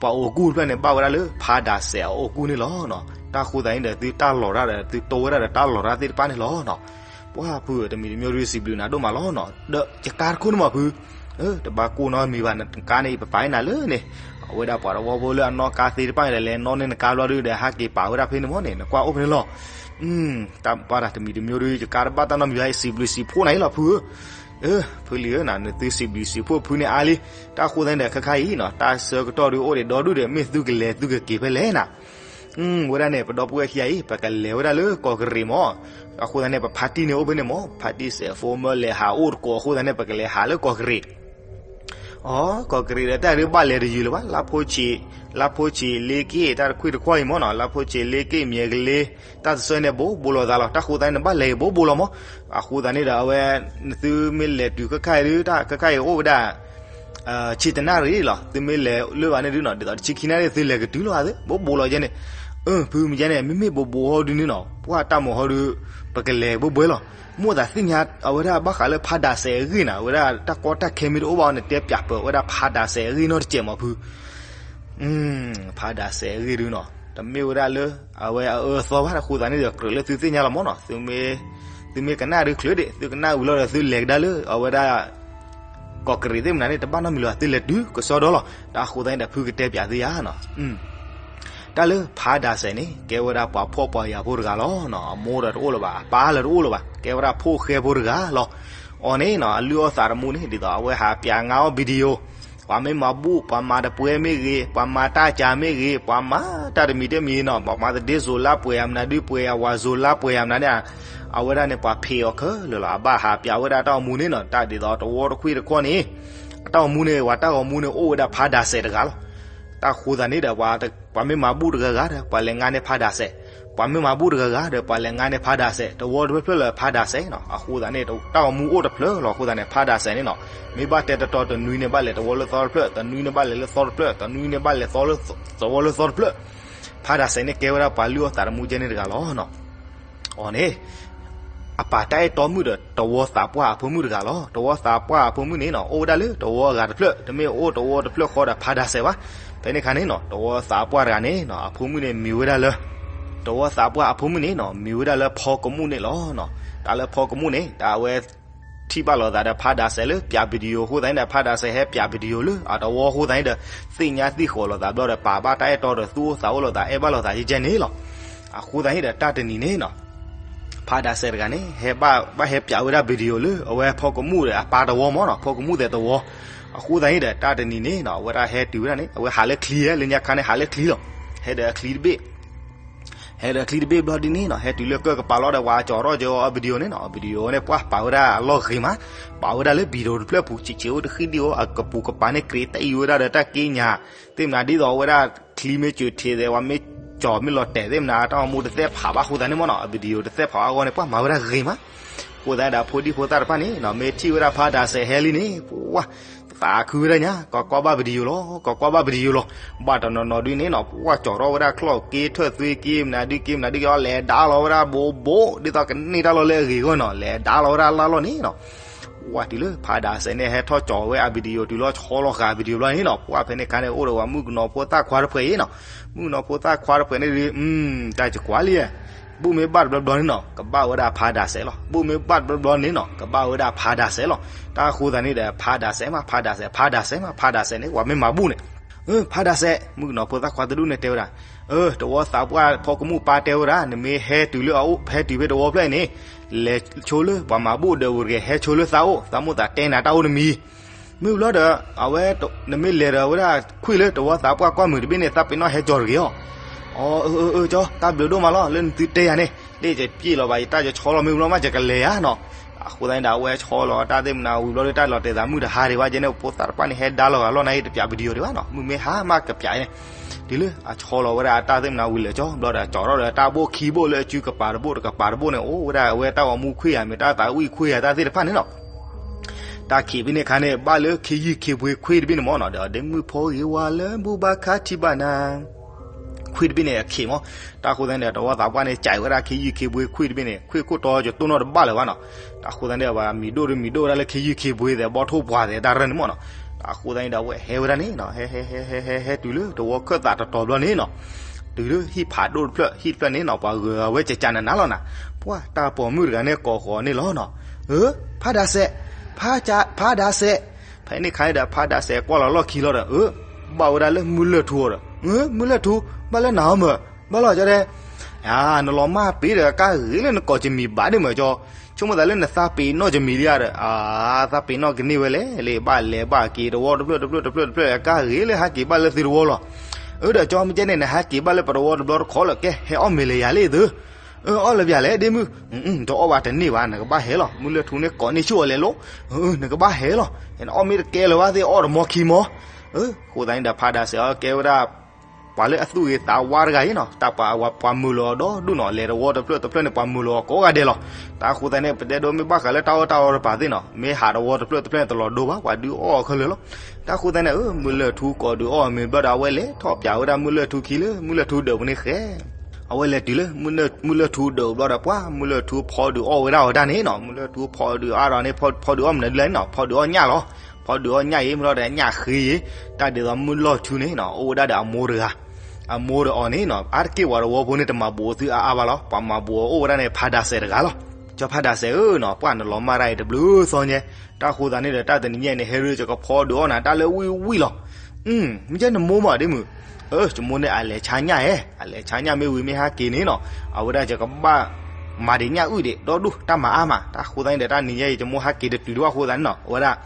ပှၤအိၣ်ကူၣ်တဖျၢၣ်န့ၣ် ဘၣ်ဝဲဒၣ်လၢဖးဒးစဲးအအိၣ်ကူၣ်န့ၣ်လီၤ. တၢ်ဃိသတးန့ၣ်ဒီး သုတၢ်လီၤရၣ်ဒီး သုတိဝဲဒၣ်ဒီးတၢ်လီၤရၣ်သ့ၣ်တဖၣ်န့ၣ်လီၤ. ပှၤဖုဧၢ တမံၤတမံၤဒုးစံးဘျုးနၤဒိၣ်မးလီၤနီၤ. ဒီးယကါတခိၣ်န့ၣ်မးဖု, တဘၣ်ကိၢ်နီတမံၤဘၣ် နကါန့ၣ် ယပပာ်နၤလၢန့ၣ် အဝဲဒၣ်ပှၤတဝီဖိလၢအနီၣ်ကါသ့ၣ်တဖၣ်န့ၣ်ဒီး လဲၤနီၣ်န့ၢ်နကါဘျီဒုးဒီး ဟးက့ၤပာ်ဝဲဒၣ်ဖဲန့ၣ်မးန့ၣ် နကွၢ်အိၣ်ဖဲန့ၣ်လီၤ. တၢ်ပာ်တၢ်တမံၤတမံၤဒုး ယကါတဘၣ်တၢ်နီတမံၤဘၣ် ယစံးဘျုးစံးဖှိၣ်နၤအံၤလီၤဖုဧၢ. ဖုလံၤဧၢနီၤ နသုစံးဘျုးစံးဖှိၣ်ဖုန့ၣ်အါလံ. တၢ်ဃိသတးန့ၣ်ဒီး ခဲခါအံၤနီၤ တၢ်ဆၢကတီၢ်ဒုးအိၣ်ဒံးဒီဒူၣ်ဒီး မ့ၢ်သုကလဲၤသုကက့ၤဖဲလဲၣ်နၤ. ဝဲဒၣ်န့ၣ် ပဒီပုၢ်ဝဲၢ်ခံဂၤအံၤ ပကလဲၤဝဲဒၣ်လၢကီၢ်ကရံးမး. အဃိသတးန့ၣ် ပဖါတံၢ်န့ၣ်အိၣ်ဖဲန့ၣ်မး ဖါတံၢ်စဲးဖိမၢလဲၤဟးအိၣ်တကိးအဃိသတးန့ၣ် ပကလဲၤဟးလၢကီၢ်ကရံး အီ ကီၢ်ကရံးဒီးတၢ်ဒုးဘၣ်လဲၤတယုၢ်လၢၤဘၣ် လါဖိဆံး, လါဖိဆံး လ့က့ၣ် တၢ်တခွံတခွါအံၤမးနီၤ လါဖိဆံး လ့က့ၣ် မၠဲၤကလ့ တၢ်တဆၢန့ၣ် ဘိးဘိးလိာ်သးလီၤ. တၢ်ဃိသတးန့ၣ် နဘၣ်လဲၤက့ၤဘိးဘိးလီၤမး. အဃိသတးန့ၣ်ဒီး အဝဲ နသုမ့ၢ်လဲၤတုၤခဲခါအံၤဒုး တၢ်ခဲခါအံၤအိၣ်ဝဲဒၣ် ဆံတနၣ်ရံၣ်လီၤ. သုမ့ၢ်လဲၤလၢဘၣ်န့ၣ်ဒုးနီၤ ဒ်သိးတဆံခံနၣ်ရံၣ် သုလဲၤကတုၤလီၤသ့ ဘိးဘိးလီၤကဲန့ၣ်. အၢ ဖုမ့ၢ်ကဲန့ၣ် မ့မ့ၢ်ဘိးဘိးဟီဒုးန့ၣ်နီၤ ပှၤတၢ်မုၢ်ဟီဒုး ပကလဲၤဘိးဘိးလီၤ. မိၣ်သးသ့ၣ်ညါအဝဲဒၣ်ဘၣ်ဃးလၢဖးဒးစဲးအဂ့ၢ်နၤ အဝဲဒၣ်တၢ်ကီတၢ်ခဲမ့ၢ်တအိၣ်ဘၣ်န့ၣ် တဲပၠးပၢၤဝဲဒၣ်ဖးဒးစဲးအဂ့ၢ်နီတစဲးမးဖု ဖးဒးစဲးအဂ့ၢ်ဒုးနီၤ တမ့ၢ်ဝဲဒၣ်လၢ အဝဲအအၢအသီဘၣ် တၢ်ဃိသတးန့ၣ်ဒီး ကြၢးလၢသုသ့ၣ်ညါလီၤမးနီၤ သုမ့ၢ်ကနၣ်ဒုးချုးဒံး သုကနၣ်ဝံၤလီၤဒီး သုလဲၤကဒါလၢ အဝဲဒၣ် ကီၢ်ကရံးသ့ၣ်မနုၤန့ၣ် တဘၣ်နီတမံၤလီၤ သုလဲၤတုၤကစီဒီလီၤ. တၢ်ဃိသတးန့ၣ်ဒီး ဖုကတဲပၠးသုယၤနီၤ တၢ်လၢဖးဒးစဲးန့ၣ် ကဲဝဲဒၣ်ပှၤဖှီၣ်ပှၤယာ်ဖိတဂၤလီၤ. အမိၢ်ဒီးတအိၣ်လၢၤဘၣ် အပၢ်လၢတအိၣ်လၢၤဘၣ် ကဲဝဲဒၣ်ဖိၣ်ဃဲဖိတဂၤလီၤ. အီၤန့ၣ်နီၤ အလုၢ်အီၣ်သးတမူန့ၣ် ဒ်သိးအဝဲဟးပၠးငါအီၣ် video ပှၤမ့ၢ်မၤဘူၣ် ပှၤမၤတပွဲမ့ၢ်ဂ့ၤ, ပှၤမၤတၢ်ကၤမ့ၢ်ဂ့ၤ, ပှၤမၤတၢ်တမံၤတမံၤနီၤ, ပှၤမၤသဒ့စိၤလါပှဲၤအမနုၤဒုး ပှဲၤအဝၤစိၤလါပှဲၤအမနုၤန့ၣ်, အဝဲဒၣ်န့ၣ်ပှၤဖံးအီၤခဲလၢာ်လီၤ. အဘၣ်ဟးပၠးဝဲဒၣ်တၢ်အိၣ်မူန့ၣ်နီၤ, တၢ်ဒ်သိးတဝီတခွံၣ်တခီန့ၣ်, အတၢ်အိၣ်မူန့ၣ် ပှၤတၢ်ဂီၤမူန့ၣ် အိၣ်ဝဲဒၣ်ဖးဒၣ်စဲးတဂၤလီၤ. တၢ်ဃိသးန့ၣ်ဒီး ပှၤမ့ၢ်မၤဘူၣ်တဂၤဂၤဒီး ပှၤလဲၤငါန့ၢ်ဖးဒၣ်စဲး, ပှၤမ့ၢ်မၤဘူၣ်တဂၤဂၤဒီး ပှၤလဲၤငါန့ၢ်ဖးဒၣ်စဲး, တဝီတဖျၢၣ်ဖျၢၣ်လၢဖးဒၣ်စဲးနီၤ. အဃိသးန့ၣ် တၢ်ဂီၤမူအိၣ်တဖျၢၣ်လီၤ. အဃိသးန့ၣ် ဖးဒၣ်စဲးန့ၣ်နီၤ, မ့ၢ်ဘၣ်တဲတတီတနွံန့ၣ် ဘၣ်လဲၤတဝီလၢသီတဖျၢၣ်, တနွံန့ၣ်ဘၣ်လဲၤလၢသီတဖျၢၣ်, တနွံန့ၣ်ဘၣ်လဲၤသီလၢသဝီလၢသီတဖျၢၣ်. ဖးဒၣ်စဲးန့ၣ်ကဲဝဲဒၣ်ပှၤလုၢ်အီၣ်သးသမူကဲန့ၣ်တဂၤလီၤ. အီၤန့ၣ် အပၢ်တၢ်အဲၣ်တီမုၣ်ဒီးတဝီသးပှၢ်အဖိမုၣ်တဂၤလီၤ. တဝီသးပှၢ်အဖိမုၣ်န့ၣ်နီၤ အိၣ်ဝဲဒၣ်လၢတဝီအဂၤတဖျၢၣ်, တမ့ၢ်အိၣ်တဝီတဖျၢၣ်ဃီဒီးဖးဒၣ်စဲးဘၣ်. ဖဲန့ၣ်ခါန့ၣ်နီၤ တဝီသးပှၢ်တဂၤန့ၣ်နီၤ အဖိမုၣ်န့ၣ်မံၤဝဲဒၣ်လၢ တဝီသးပှၢ်အဖိမုၣ်န့ၣ်နီၤ မံၤဝဲဒၣ်လၢဖီကမူၣ်န့ၣ်လီၤ. တၢ်လၢဖီကမူၣ်န့ၣ် တၢ်အဝဲ ထံၣ်ဘၣ်လိာ်သးဒီးဖးဒၣ်စဲးလၢပၠး video အဃိသတးန့ၣ်ဒီး ဖးဒၣ်စဲးဟဲပၠး video လၢအတဝီအဃိသတးန့ၣ်ဒီး သ့ၣ်ညါသ့ၣ်ဃီၤလိာ်သးဘျီဒီး ပာ်ဘၣ်တၢ်အဲၣ်တီဒီးသူၣ်အိၣ်သးအိၣ်လိာ်သး အဲၣ်ဘၣ်လိာ်သးယဲကဲန့ၣ်လီၤ. အဃိသတးန့ၣ်ဒီး တၢ်တနံၤန့ၣ်နီၤ ဖးဒၣ်စဲးတဂၤန့ၣ် ဟဲဘၣ်ဘၣ်ဟဲပၠးဝဲဒၣ် video လၢအဝဲဖီကမူၣ်ဒီးအပၢ်တဝီမ့ၢ်နီၤ, ဖီကမူၣ်သဲးတဝီ. အဃိသတးန့ၣ်ဒီး တၢ်တနံၤန့ၣ်နီၤ အဝဲဒၣ်ဟဲတုၤဝဲဒၣ်န့ၣ် အဝဲဟးလၢချံဧါ, လၢညါခါန့ၣ် ဟးလၢချံလီၤ. ဟဲဒီးချံတဘ့ၣ်, ဟဲဒီးချံတဘ့ၣ်ဘျီဒ်န့ၣ်နီၤ ဟဲတုၤလၢကၢၢ်ကပၤလီၤဒီး ပှၤကၠီၤထီၣ်ကၠီၤအီၤ video န့ၣ်နီၤ, video န့ၣ် ပှၤပာ်ဝဲဒၣ်အလီၢ်ဂ့ၤမး, ပာ်ဝဲဒၣ်လၢ video တဖျၢၣ်ပူၤ ဆံးဆံးအိၣ်တဃံဒံးအိၣ် အကပူၤကပၤန့ၣ် ကြ့တအံၤဝဲဒၣ်ဒီးတၢ်က့ညါ, သ့ၣ်မနုၤဒ်သိးအဝဲဒၣ်ချံမ့ၢ်စၢၤထံးသဲး ပှၤမ့ၢ်ကၠီၤမ့ၢ်လီၤတဲာ်သ့ၣ်မနုၤ အတၢ်အိၣ်မူတသ့ၣ်ဖးဘၣ်အဃိသတးန့ၣ်မ့ၢ်နီၤ, video တသ့ၣ်ဖးဘၣ်အဂီၢ်န့ၣ် ပှၤမၤဝဲဒၣ်ဂ့ၤမး. အဃိသတးန့ၣ်ဒီး ဖိဒံဖိသၣ်တဖၣ်န့ၣ်နီၤ မ့ၢ်ထံၣ်ဝဲဒၣ်ဖးဒၣ်စဲးဟဲလံန့ၣ် ပှၤ သးခုဝဲဒၣ်ညါ, ကကွၢ်ဘၣ် video လီၤ, ကကွၢ်ဘၣ် video လီၤ. ဘၣ်တနီၤနီၤဒ်န့ၣ်နီၤ ပှၤကၠီၤထီၣ်ဝဲဒၣ်ချီၣ်က့ ထၢၣ်သွ့က့ မနုၤဒုက့မနုၤဒုက့အီၤ လဲၤဒါလီၤဝဲဒၣ်ဘိးဘိး ဒ်သိးကန့ၢ်တၢ်လီၢ်လၢအဂ့ၤအဂီၢ်နီၤ, လဲၤဒါလီၤဝဲဒၣ်လၢလီၢ်န့ၣ်နီၤ. ဝဲတုၤလၢဖးဒၣ်စဲးန့ၣ် ဟဲထီၣ်ကၠီၤဝဲအ video တုၤလီၤ ဆီလီၤဃာ် video ဘျီန့ၣ်နီၤ ပှၤဖဲန့ၣ်ခါန့ၣ် အိၣ်ဒီးပှၤမုၣ်ကနီၤဖိသၣ်ခွါတဖှဲးအံၤနီၤ, မုၣ်ကနီၤဖိသၣ်ခွါတဖှဲးန့ၣ်ဒ် တၢ်ကကွၢ်လံ, ဘူၣ်မ့ၢ်ဘၣ်တဘျီဘျီန့ၣ်နီၤ ကဘၣ်ဝဲဒၣ်ဖးဒၣ်စဲးလီၤ, ဘူၣ်မ့ၢ်ဘၣ်တဘျီဘျီန့ၣ်နီၤ ကဘၣ်ဝဲဒၣ်ဖးဒၣ်စဲးလီၤ. တၢ်အဃိသတးန့ၣ်ဒီး ဖးဒၣ်စဲးမး ဖးဒၣ်စဲး ဖးဒၣ်စဲးမး ဖးဒၣ်စဲးန့ၣ် ပှၤမ့ၢ်မၤဘူၣ်န့ၣ်, ဖးဒၣ်စဲး မုၣ်ကနီၤဖိသၣ်ခွါတဒူၣ်န့ၣ်တဲဝဲဒၣ်, တဝီသးပှၢ်ဖီကမူၣ်ပၢ်တဲဝဲဒၣ် နမ့ၢ်ဟဲတုၤလၢအအိၣ် ဟဲတုၤဖဲတဝီဖျၢၣ်အံၤန့ၣ် လဲၤဆိလၢပှၤမၤဘူၣ်ဒီးအိၣ်တဂ့ၤ ဟဲဆိလၢသးအိၣ် သးမိၣ်သးတဲနၤတၢ်အိၣ်တမံၤ မ့ၢ်ဘျီဒီး အဝဲ နမ့ၢ်လဲၤဒီးဝဲဒၣ်ခွံၣ်လၢတဝီသးပှၢ်ကွၢ်မုာ်တဘ့ၣ်န့ၣ် သးပ့ၤနီၣ်ဟဲကၠီၤတဂ့ၤအီၤ. အၢ အၢ အၢ ကၠီ တၢ်ဘျုးဒိၣ်မးလီၤ လၢနသုတဲယၤန့ၣ် ဒ်ယပျ့ၢ်လီၤဘၣ် ယတၢ်ယဆီလီၤ မ့ၢ်ဘျီမးယကလဲၤဧါနီၤ. အဃိသတးန့ၣ်ဒီး အဝဲဆီလီၤတၢ်သ့ၣ်မနုၤဝံၤဘျီဒီး တၢ်လီၤတဲာ်သးမုၢ်တဟါဒံးဘၣ်ကဲန့ၣ် ဖိသၣ်တဖၣ်န့ၣ် ဟဲဒါလီၤဂာ်လီၤ နအံၤတပၠး video ဒံးဘၣ်နီၤ မုၢ်မ့ၢ်ဟါမးကပၠးန့ၣ် တုၤလၢအဆီလီၤဝဲဒၣ်အတၢ်သ့ၣ်မနုၤဝံၤလၢာ်ကၠီ ဘျီဒီးကၠီၤထီၣ်ဒီးတၢ်ဘိၣ်ခံဘိၣ်လၢအစုကပၤတဘိၣ်တကပၤတဘိၣ်န့ၣ် အိၣ်ဝဲဒၣ်အဝဲတၢ်ဂီၤမူခွံၣ်ဧါ မ့ၢ်တၢ်သးဝံၣ်ခွံၣ်ဧါ တၢ်သ့ၣ်တဖၣ်န့ၣ်နီၤ. တၢ်ခံးဖဲန့ၣ်ခါန့ၣ် ဘၣ်လၢခ့ယုၢ်ခ့ဘှ့ခွံၣ်တဘ့ၣ်န့ၣ်မ့ၢ်နီၤ ဒီးဒ့မုၣ်ဖိဂ့ၤဝါလၢဘူဘၣ်ခါထံဘၣ်နၤ ခွံၣ်တဘ့ၣ်န့ၣ် အခ့မ့ၢ် တၢ်ဃိသတးန့ၣ်ဒီး တဝီသးပှၢ်န့ၣ် ကးဝဲဒၣ်ခ့ယုၢ်ခ့ဘှ့ခွံၣ်တဘ့ၣ်န့ၣ် ခွံၣ်ခိၣ်တီကတိၢ်နီၣ်တဘၣ်လၢၤဘၣ်နီၤ. တၢ်ဃိသတးန့ၣ်ဒီး ပှၤမံၤဒိၣ်ဒုးမံၤဒိၣ်ဝဲဒၣ်လၢခ့ယုၢ်ခ့ဘှ့သဲး ဘီထိၣ်ပှၢ်သဲးတၢ်ရၢန့ၣ်မ့ၢ်နီၤ. တၢ်ဃိသတးန့ၣ်ဒီး အဝဲဟဲဝဲဒၣ်န့ၣ်နီၤ ဟဲ ဟဲ ဟဲ ဟဲ ဟဲ ဟဲတုၤလၢတဝီခၢၣ်သးတတီၤဘျီန့ၣ်နီၤ တုၤလၢဟံၣ်ဖးဒိၣ်တဖျၢၣ် ဟံၣ်တဖျၢၣ်န့ၣ်နီၤ ပှၤဂၢၤဝဲကကးနးနးလီၤနၤ. ပှၤတၢ်ပိာ်မုၣ်တဂၤန့ၣ်ကိးဃီၤန့ၣ်လီၤနီၤ. အၢ ဖးဒၣ်စဲး ဖးဒၣ်စဲး ဖဲန့ၣ်ခါန့ၣ်ဒီး ဖးဒၣ်စဲးကွၢ်လီၤလီၢ်ခံလီၤဒီး အၢ ဘၣ်ဝဲဒၣ်လၢမုၢ်လၢၢ်ထူအီၤဒီး မုၢ်လၢၢ်ထူ ဘၣ်လၢနၤအီၤမး ဘၣ်လီၤကၠီဒဲး ယၤ နလီၤမၢ်ပ့ၤဒီးကါဂ့ၤလၢနကိးကမံၤဘၣ်ဒ့ၣ်မးကၠီ ဆိကမိၣ်သးလၢနသးပ့ၤနီၣ်ကမံၤလံဧါဒီး အါ သးပ့ၤနီၣ်ကန့ၢ်ဝဲလဲၣ် လၢဘၣ်လဲၤဘၣ်က့ၤတဝီတဖျၢၣ်တဖျၢၣ်တဖျၢၣ်တဖျၢၣ် ကါဂ့ၤလၢဟဲက့ၤဘၣ်လၢသုတဝီလီၤ. အၢ ဒီးကၠီမ့ၢ်ကဲန့ၣ် နဟဲက့ၤဘၣ်လၢပတဝီတဘျီတခီလၢ ကဲဟဲအီၣ်မ့ၤလၢယၤလၢသု အၢ အီၣ်လၢပျၢ်လဲၣ်ဒ့မုၣ် တအီၣ်ဘၣ်တန့ၢ်ဘၣ် နကဘၣ်ဟဲလီၤ မုၢ်လၢၢ်ထူန့ၣ်ကိးန့ၢ်ဆူၣ်အီၤလဲၤလိၤ နကဘၣ်ဟဲလီၤ နအီၣ်မ့ၢ်တကဲလၢၤဘၣ်သ့ၣ်အီၣ်တမီခံမီ အဃိသတးန့ၣ်ဒီး ဖးဒၣ်စဲးအီၤကဲဝဲဒၣ် ပှၤလၢအသူၣ်ဂ့ၤသးဝါတဂၤအံၤနီၤ တၢ်ပှၤအဝဲပှၤမုာ်လီၤအီၤဒီဒူၣ်နီၤ လဲၤတဝီတဖျၢၣ်တဖျၢၣ်န့ၣ် ပှၤမုာ်လီၤအီၤကိးဂၤဒဲးလီၤ. တၢ်အဃိသတးန့ၣ် ပတဲဒိမ့ၢ်ဘၣ်ဃးလၢတၢ်အီၣ်တၢ်အီတပၤသ့ၣ်နီၤ မ့ၢ်ဟးတဝီတဖျၢၣ်တဖျၢၣ်န့ၣ် တလီၤဒိဘၣ် ပှၤဒုးအီၣ်အီၤခဲလၢာ်လီၤ. တၢ်အဃိသတးန့ၣ် အၢ မုၢ်လၢၢ်ထူကိးဒုးအီၣ်အမ့ၤဘျီဒီး အဝဲလဲၤထီၣ်ပၠးဝဲဒၣ်မုၢ်လၢၢ်ထူခံလၢ မုၢ်လၢၢ်ထူဒၢးပူၤန့ၣ်ဃဲ အဝဲလဲၤတုၤလၢ မုၢ်လၢၢ်ထူဒၢးဘျီဒီး ပှၤမုၢ်လၢၢ်ထူဖီဒုးအီၣ်ဝဲဒၣ်အီၤတၢ်န့ၣ်နီၤ မုၢ်လၢၢ်ထူဖီဒုးအီၣ်ဒီးန့ၣ် ဖီဒုးအီၣ်မနုၤဒ်လဲၣ်န့ၣ်နီၤ ဖီဒုးအီၣ်ညၣ်လီၤ. ဖီဒုးအီၣ်ညၣ်အံၤ မ့ၢ်လီၤဒီးညၣ်ဃ့အံၤ တၢ်ဒ်သိးမုၢ်လၢၢ်ထူန့ၣ်နီၤ အိၣ်ဝဲဒၣ်ဒီးအမိၢ်တဂၤ အမိၢ်ဒီးအီၤန့ၣ်နီၤ အါတက့ၢ်ပှၤတဝီဖိန့ၣ် တမၤဘူးသုအါအါဘၣ်လီၤ ပှၤမၤဘူးအီၤအိၣ်ဝဲဒၣ်န့ၣ် ဖးဒၣ်စဲးတဂၤလီၤ. ကၠီဖးဒၣ်စဲးဧၢနီၤ ပှၤနလီၤမၢ်တၢ်အံၤတဘျုးသီညါ တၢ်ဃိသတးန့ၣ်ဒီး တၢ်တနံၤညါအံၤန့ၣ် ဟဲရၢကကဖီဒုးအီၣ်နၤတၢ်လၢဝံၣ်ဝံၣ်လီၤ. မ့ၢ်ကဲနမိၢ်မးဒ့မုၣ် အၢ ယမိၢ်န့ၣ် အလဲၤဆါညၣ်ဧဲ အလဲၤဆါညၣ်မ့ၢ်ဝံၤမ့ၢ်ဟဲက့ၤန့ၣ်နီၤ အဝဲဒၣ်ယကဘၣ်မၤဒံးညၣ်အုၣ်ဒံး ဒီဒူၣ်တၢ်မၤအါမး တၢ်ဃိသတးန့ၣ်ဒီး တၢ်နံၤညါအံၤ ယမိၢ်ဟဲက့ၤတတုၤဒံးဘၣ်အဃိသတးန့ၣ်နီၤ အဝဲဒၣ်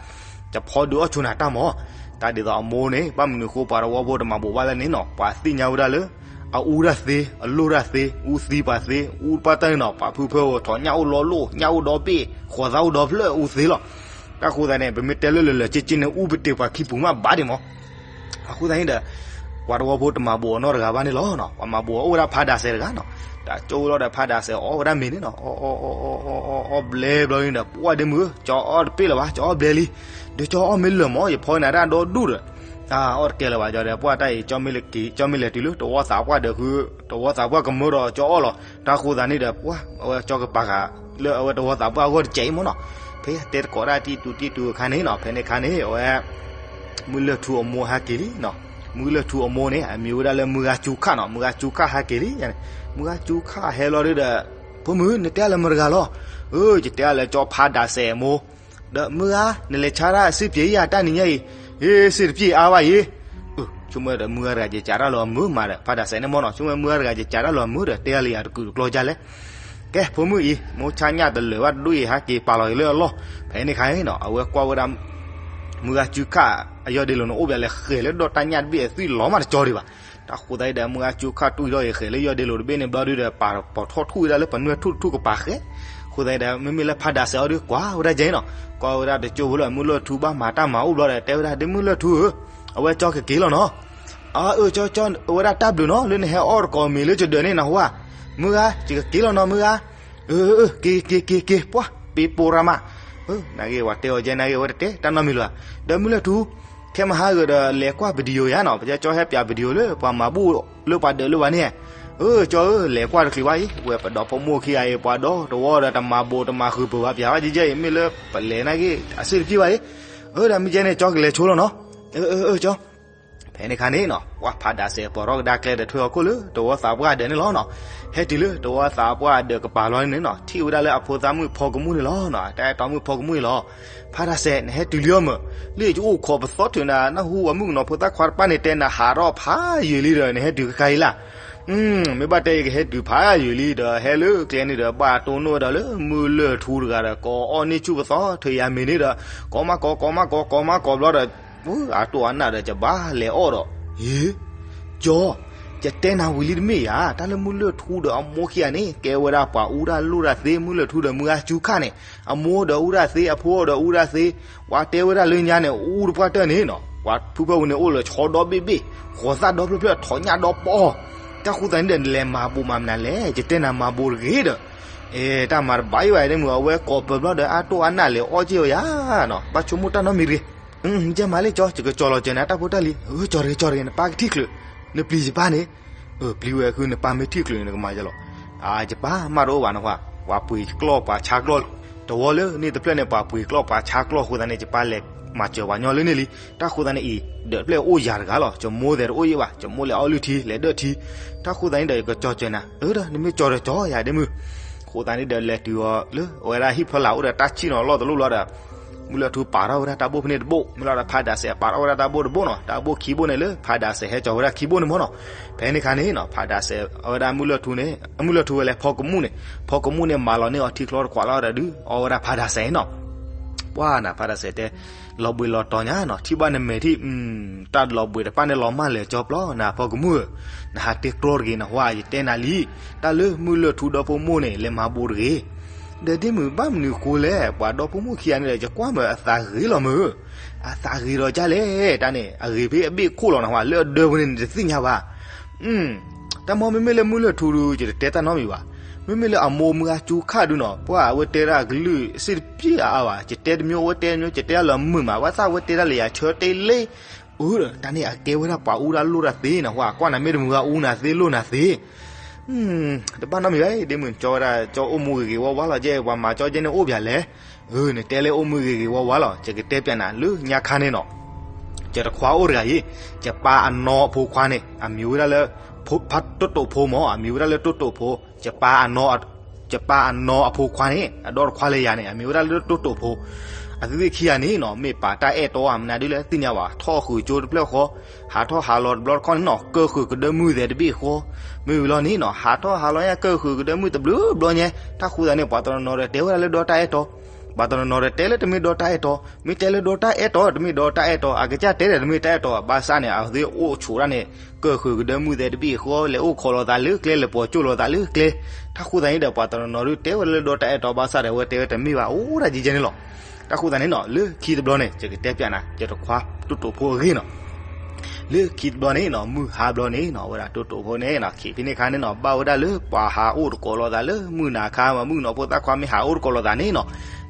ယဖီဒုးအီၣ်ဆိနၤတၢ်မၤ တၢ်ဒ်သိးအမိၢ်န့ၣ် ဘၣ်မနုၤအဃိပှၤတဝီဖိတမၤဘူးဘၣ်လဲၣ်န့ၣ်နီၤ, ပှၤသ့ၣ်ညါဝဲဒၣ်လၢ အအူတၢ်သ့, အလိၣ်တၢ်သ့, အူသံပှၤသ့, အူတပှၢ်တၢၢ်န့ၣ်နီၤ, ပှၤဖုဖၢအိၣ်ထီၣ်ညၣ်အိၣ်လီၤလိၣ်, ညၣ်အိၣ်ဒီဘ့ၣ်, ဃိးသၣ်အိၣ်ဒီဖျၢၣ်အူသ့လီၤ. တၢ်ဃိသတးန့ၣ် ပမ့ၢ်တဲလၢလၢာ်လၢာ်က့က့န့ၣ် အူပတ့ၢ်ပှၤခံပူၤမးဘၣ်ဒံးမး. အဃိသတးန့ၣ်ဒီး ပှၤတဝီဖိတမၤဘူးအီၤနီတဂၤဘၣ်န့ၣ်လီၤ. ပှၤမၤဘူးအီၤအိၣ်ဝဲဒၣ်ဖးဒၣ်စဲးတဂၤနီၤ, တၢ်ကၠိဝဲလီၤဒီးဖးဒၣ်စဲးအီၣ်ဝဲဒၣ်မ့ၤန့ၣ်နီၤ, အီၣ်အီၣ်အီၣ်အီၣ်အီၣ်အီၣ်ဘျဲဘျီန့ၣ်ဒီး ပှၢ်ဒ့မုၢ်ဧၢ, ကၠီအီၣ်တပ့ၢ်လၢၤဘၣ်, ကၠီအီၣ်ဘျဲလံ, ဒီးကၠီအီၣ်မ့ၢ်လၢာ်မး, ယဖီန့ၣ်တၢ်ဒီဒူၣ်ဒီး အီၣ်တကဲလၢၤဘၣ်, ကၠီဒီးပှၢ်တၢ်အံၤ ကၠီမ့ၢ်လဲၤတုၤလၢတဝီသးပှၢ်ဒီးဃု, တဝီသးပှၢ်ကမၢဒီးကၠီအီၣ်လီၤ. တၢ်ဃိသတးန့ၣ်ဒီး ပှၢ် အဝဲကၠီကပာ်ဃာ် လၢအဝဲတဝီသးပှၢ်အဂီၢ်တစဲးအံၤမးနီၤ. ဖဲတဲသကိးတၢ်တံၢ်တူတံၢ်တူအခါန့ၣ်နီၤ, ဖဲန့ၣ်အခါန့ၣ် အဝဲ မုၢ်လၢၢ်ထူအမိၢ်ဟဲက့ၤလံနီၤ. မုၢ်လၢၢ်ထူအမိၢ်န့ၣ် အမံၤဝဲဒၣ်လၢမုၢ်ဂၤစူခၣ်နီၤ, မုၢ်ဂၤစူခၣ်ဟဲက့ၤလံန့ၣ်, မုၢ်ဂၤစူခၣ်ဟဲလီၤဒီး ဖိမုၣ် နတဲအါလၢမတၤတဂၤလီၤ. အၢ ယတဲအါလၢကၠီဖးဒၣ်စဲးအမိၢ်. ဒီးမုၢ်ဂၤ နလဲၤဆါတၢ်စ့ပျ့ၤယၤတၢ်နံၤညါအံၤ, ဟ့ စ့တပျ့ၤအါဘၣ်အံၤ. ဆိကမိၣ်ဒီးမုၢ်ဂၤတဂၤကစးတၢ်လီၤအမုၢ်မးဒီး ဖးဒၣ်စဲးန့ၣ်မးနီၤ, ဆိကမိၣ်မုၢ်ဂၤတဂၤကစးတၢ်လီၤအမုၢ်ဒီး တဲအါလၢယၤတကုာ်တကျီၤဒ်လဲၣ်. ကဲ ဖိမုၣ်အံၤ မိၢ်ဆါညၣ်တလၢာ်ဘၣ်တဒူၣ်အံၤ ဟဲက့ၤပာ်လီၤက့ၤလၢအလီၢ်. ဖဲန့ၣ်ခါန့ၣ်နီၤ အဝဲကွၢ်ဝဲဒၣ် မုၢ်ဂၤစူခၣ်အယီၢ်ဒ့လိာ်န့ၣ် အိၣ်ဘၣ်လဲၤဃဲၤလၢဒီးတၢ်ညၣ်တဘ့ၣ်အသွံၣ်လီၤမးတကၠီဒံးဘၣ်. တၢ်ဃိသတးဒီး မုၢ်ဂၤစူခၣ်တူၢ်ထီၣ်အံၤဃဲၤလၢယီၢ်ဒ့လိာ်တဘ့ၣ်န့ၣ်ဘျီဒုဒီး ပာ်ပိာ်ထီၣ်ထူၣ်ဝဲဒၣ်လၢပနွဲၢ်ထူၣ်တထူၣ်ကပၤဃဲၤ. အဃိသတးဒီး မ့မ့ၢ်လၢဖးဒၣ်စဲးအီၤဒုးကွၢ်ဝဲဒၣ်ကဲနီၤ, ကွၢ်ဝဲဒၣ်တကၠိဖိလၢမုၢ်လၢၢ်ထူဘၣ်မၤတၢ်မၤအိၣ်ဘျီဒီး တဲဝဲဒၣ် ဒ့မုၢ်လၢၢ်ထူဧၢ, အဝဲကၠီကက့ၤလီၤနီၤ. အၢ အၢ ကၠီ ကၠီ အဝဲဒၣ်တၢ်ဘျုးနီၤ လၢနဟဲအီၣ်တကိးမ့ၤလၢကဒၢးန့ၣ်နဟူဧါ. မုၢ်ဂၤ ယကက့ၤလီၤနီၤမုၢ်ဂၤ. အၢ အၢ က့ၤ က့ၤ က့ၤ က့ၤ ပှၢ် ပ့ၤပိရမး. နာ်က့ ပှၤတဲအီၤကဲ နာ်က့ အဝဲတတဲတၢ်နီတမံၤလၢၤဘၣ်. ဒီးမုၢ်လၢၢ်ထူ ခဲမဟါဂ့ၤဒီး လဲၤကွၢ် video ယၤနီၤ, ပကၠီဟဲပၠး video လၢပှၤမၤဘူၣ်လၢပှၤဒၢးလၢပှၤန့ၣ်. အၢ ကၠီဧၢ လဲၤကွၢ်တချုးဘၣ်အံၤ ဝဲပဒီဖိမိၢ်ခံဂၤအံၤ ပှၤဒီတဝီဒီး တမၤဘူးတမၤဃုာ်ပၢၤဘၣ် ပၠးဘၣ်ကဲကဲအံၤ မ့ၢ်လၢပလဲၤနာ်က့ အစ့တပျ့ၤဘၣ်အံၤ. အၢ ဒီးမ့ၢ်ကဲန့ၣ် ကၠီကလဲၤဆိလီၤနီၤ. အၢ အၢ အၢ ကၠီ ဖဲန့ၣ်ခါန့ၣ်နီၤ ပှၤဖးဒၣ်စဲးပိာ်ထီၣ်ကဒါကျဲဒီး ထွဲအီၤခိၣ်လၢတဝီသးပှၢ်ဒၢးန့ၣ်လီၤနီၤ. ဟဲတုၤလၢတဝီသးပှၢ်ဒၢးကပၤလီၤန့ၣ်နီၤ ထံၣ်ဝဲဒၣ်လၢအဖိသၣ်မုၣ်ဖိကမူၣ်န့ၣ်လီၤနီၤ. တၢ်အဲၣ်တီမုၣ်ဖိကမူၣ်န့ၣ်လီၤ. ဖးဒၣ်စဲး နဟဲတုၤလံအီၤမး, လၢယအိၣ်ခိးပသီထုးနၤ နၢ်ဟူပှၤမုၣ်ကနီၤဖိသၣ်ခွါတဖၣ်န့ၣ် တဲနၤဟးထီၣ်ဖးယံာ်လံဒီး နဟဲတုၤခဲခါအံၤလၢ်. မ့ၢ်ဘၣ်တဲယကဟဲတုၤဖးယံာ်လံဒီး ဟဲလၢကျဲန့ၣ်ဒီး ဘၣ်တိၢ်နီၣ်ဝဲဒၣ်လၢမုၢ်လၢၢ်ထူတဂၤဒီး ကိးအီၣ်န့ၢ်ဆူၣ်ပသီထုးယၤမ့ၤန့ၣ်ဒီး ကိးမးကိး ကိးမးကိး ကိးမးကိးဘျီဒီး အတိၢ်အနၢ်ဒီး ယဘၣ်လဲၤအီၣ်ဒီး ဟ့ ကၠီ, ယတဲနၤဝံၤလံတမ့ၢ်ဧါ, တၢ်လၢမုၢ်လၢၢ်ထူဒီးအမိၢ်ခံဂၤန့ၣ် ကဲဝဲဒၣ်ပှၤအူတၢ်လိၣ်တၢ်သ့, မုၢ်လၢၢ်ထူဒီးမုၢ်ဂၤစူခၣ်န့ၣ် အမိၢ်ဒီးအူတၢ်သ့, အဖိဒီးအူတၢ်သ့, ပှၤတဲဝဲဒၣ်လၢညါန့ၣ် အူတပှၢ်တၢၢ်န့ၣ်နီၤ, ပှၤဖုဖၢပူၤန့ၣ် အိၣ်လၢဆီဒီဘ့ၣ်ဘ့ၣ်, ဃိးသၣ်ဒီဖျၢၣ်ဖျၢၣ် ထီၣ်ညၣ်ဒီပီၢ်, တၢ်ဃိသတးန့ၣ်ဒီး နလဲၤမၤဘူးမၤမနုၤလဲၣ်, ယတဲနၤမၤဘူးတဂ့ၤဒီး, အဲ တၢ်မၤတဘၣ်ယံၤဘၣ် ဒ်မုၢ် အဝဲကိးပၢၤဘျီဒီး အတိၢ်အနၢ်လဲၤအီၣ်က့ၤအီၤယၤနီၤ, ဘၣ်ဆိကမိၣ်တၢ်နီတမံၤတဂ့ၤ. ကဲမးလံကၠီ, ယကကၠီလီၤကၠီနၤတၢ်ဖိတၢ်လံၤ, ကၠီတဂ့ၤ ကၠီတဂ့ၤ, နပၢ်ကထံၣ်ချုး, နပျံၤယပၢ်န့ၣ်, ပျံၤဝဲဃု နပၢ်မ့ၢ်ထံၣ်ချုးန့ၣ် နကမၤယလီၤ. ယပၢ်မးတအိၣ်ဘၣ်နဟါ, ပှၤပှ့ၤကျီၢ်ပှၤဆါကျီၢ်, တဝီလၢန့ၣ်တဖျၢၣ်န့ၣ် ပှၤပှ့ၤကျီၢ်ပှၤဆါကျီၢ်အဃိသတးန့ၣ် ယပၢ်လဲၤမၤစၢၤပှၤညီလၢန့ၣ်လံ. တၢ်ဃိသတးန့ၣ်အံၤ ဒီးတဖျၢၣ်အိၣ်ယၤတဂၤလီၤ, ယမိၢ်သဲးတအိၣ်ယံၤဘၣ်, ယမိၢ်လဲၤအီၣ်လုၢ်ထံ လဲၤဒၢၣ်ထံ, တၢ်ဃိသတးန့ၣ်ဒီး ယကကၠီကၠီနၤ, အၢ ဒီးနမ့ၢ်ကၠီဒီးကၠီယၤဒ်မုၢ်. ဃိသတးန့ၣ်ဒီး လဲၤတုၤအီၤလၢအဝဲဒၣ်ဟံၣ်ဖီလာ်အိၣ်ဒီးတၢ်ဆံၣ်နီၤလီၢ်တလိၣ်ဘျီဒီး မုၢ်လၢၢ်ထူပာ်ထီၣ်ဝဲဒၣ်တၢ်ဘိၣ်ဖဲန့ၣ်တဘိၣ်, မ့ၢ်လီၤဒီး ဖးဒၣ်စဲးပာ်ထီၣ်ဝဲဒၣ်တၢ်ဘိၣ်တဘိၣ်နီၤ, တၢ်ဘိၣ်ခံဘိၣ်န့ၣ်လၢ ဖးဒၣ်စဲးဟဲကၠီၤဝဲဒၣ်ခံဘိၣ်န့ၣ်မ့ၢ်နီၤ. ဖဲန့ၣ်ခါန့ၣ်နီၤ ဖးဒၣ်စဲး အဝဲဒၣ်မုၢ်လၢၢ်ထူန့ၣ် မုၢ်လၢၢ်ထူဝဲလဲၤဖီကမူၣ်န့ၣ်, ဖီကမူၣ်န့ၣ်မၤလီၤန့ၢ်အီၤထံချီတခွးလီၤဒီးဒုး အီဝဲဒၣ်ဖးဒၣ်စဲးနီၤ. ပှၢ်နၤ ဖးဒၣ်စဲးတဲ လီၤဘှံးလီၤတီၤညါနီၤ, ထံၣ်ဘၣ်နမဲာ်ထံၣ်, တၢ်လီၤဘှံးတဖၣ်န့ၣ်လီၤမၢ်လၢာ်ကၠီပျီနၤ ဖီကမူၣ်ဧၢ, နဟးတဲတြီတဂ့ၤနဟါ, ယတဲနၤလံ, တၢ်လၢမုၢ်လၢၢ်ထူဒီဖိမိၢ်န့ၣ် လဲၤမၤဘူးတဂ့ၤ. ဒီးဒ်မုၢ်ဘၣ်မနုၤဃိလဲၣ်, ပှၤဒီဖိမိၢ်ခံဂၤန့ၣ်ဒီး ယကွၢ်မးအသးဂ့ၤလီၤမး, အသးဂ့ၤဒီးဒ်လဲၣ်, တၢ်န့ၣ် အဂ့ၤဖဲအဘ့ၣ်ခိၣ်လီၤနဟါ, လၢအဒၢပူၤန့ၣ် နတသ့ၣ်ညါဘၣ်. တၢ်မ့ၢ်မ့မ့ၢ်လၢမုၢ်လၢၢ်ထူဒုး ယတတဲတၢ်နီတမံၤဘၣ်. မ့မ့ၢ်လၢအမိၢ်မုၢ်ဂၤစူခၣ်ဒုးနီၤ, ပှၢ်အဝဲတဲဒၣ်အကလုၢ်စ့ၢ်တပျ့ၤအါအါဘၣ်, ယတဲတမံၤ အဝဲတဲတမံၤ, ယတဲလၢမုာ်မး, ဘၣ်ဆၣ်အဝဲတဲဒၣ်လၢယၤဆၢတဲလ့, အၢ တၢ်န့ၣ်အကဲဝဲဒၣ်ပှၤအူဒၣ်လိၣ်တၢ်သ့နဟါ, ကွၢ်နၤမ့ၢ်တမုၢ်ဂၤအူနၤသ့လိၣ်နၤသ့ တဘၣ်နီတမံၤဘၣ်, ဒ်မုၢ်ကၠီဝဲဒၣ် ကၠီအိၣ်မူဂ့ၤဂ့ၤဝါဝါလီၤ, ကဲပှၤမၤကၠီကဲန့ၣ်အိၣ်ပၠးလဲၣ်. အၢ နတဲလၢအိၣ်မူဂ့ၤဂ့ၤဝါဝါလီၤ, ယကတဲပၠးနၤလၢညါခါန့ၣ်နီၤ, ယတခွါအိၣ်တဂၤအံၤ, ယပၢ်အနီအဖိခွါန့ၣ် အမံၤဝဲဒၣ်လၢ ဖါတိၣ်တိၣ်ဖိမး, အမံၤဝဲဒၣ်လၢတိၣ်တိၣ်ဖိ, ယပၢ်အနီအဖိခွါန့ၣ် အဒီတခွါလၢယၤန့ၣ် အမံၤဝဲဒၣ်လၢတိၣ်တိၣ်ဖိ, အသ့ၣ်ခံဂၤန့ၣ်နီၤ မ့ၢ်ပာ်တၢ်အဲၣ်တီအမနုၤဒ်လဲၣ်သ့ၣ်ညါဘၣ်, ထီၣ်ဃုာ်ကၠိတဖျၢၣ်ဃီ, ဟးထီၣ်ဟးလီၤတဘျီတခီၣ်န့ၣ်နီၤ ကၢဃုာ်ကဒၢမုၢ်သဲးတဘ့ၣ်ဃီ, မ့ၢ်ဝံၤလီၤန့ၣ်နီၤ ဟးထီၣ်ဟးလီၤညါ ကၢဃုာ်ကဒၢမုၢ်တဘျုးဘျီညါ, တၢ်ဃိသတးန့ၣ် ပှၤတနီၤနီၤဒီး တဲဝဲဒၣ်လၢဒီတၢ်အဲၣ်တီ ပှၤတနီၤနီၤဒီးတဲလၢတမ့ၢ်ဒီတၢ်အဲၣ်တီ, မ့ၢ်တဲလၢဒီတၢ်အဲၣ်တီ တမ့ၢ်ဒီတၢ်အဲၣ်တီ, အကစၢ်တဲဒီးတမ့ၢ်တၢ်အဲၣ်တီ, ဘၣ်ဆၣ်န့ၣ် အဝဲသ့ၣ်အိၣ်ဆိးဒၣ်န့ၣ် ကၢၢ်ဃုာ်ကဒၢမုၢ်သဲတဘ့ၣ်ဃီ လဲၤအိၣ်ခိးလိာ်သးလၢကျဲ လဲၤပိာ်ကၠိလိာ်သးလၢကျဲ, တၢ်ဃိသတးန့ၣ်ဒီး ပှၤတနီၤနီၤဒုးတဲဝဲလၢဒီတၢ်အဲၣ်တီ ဘၣ်ဆၣ်ဒီး အဝဲတဲဝဲတမ့ၢ်ဘၣ် အိၣ်ဒၣ်ယဲယဲန့ၣ်လီၤ. တၢ်ဃိသတးန့ၣ်နီၤ လၢခံတဘျီန့ၣ် ယကတဲပျးနၤ ယတခွါတိၣ်တိၣ်ဖိအဂ့ၢ်နီၤ လၢခံတဘျီန့ၣ်နီၤ မုၢ်ဟါဘျီန့ၣ်နီၤ အဝဲဒၣ်တိၣ်တိၣ်ဖိန့ၣ်နီၤ ခံဖဲန့ၣ်ခါန့ၣ်နီၤ ဘၣ်ဝဲဒၣ်လၢပှၤဟးအိၣ်တကိးလိာ်သးလၢမုၢ်နၤခါ မုၣ်ကနီၤဖိသၣ်ခွါမ့ၢ်ဟးအိၣ်တကိးလိာ်သးန့ၣ်နီၤ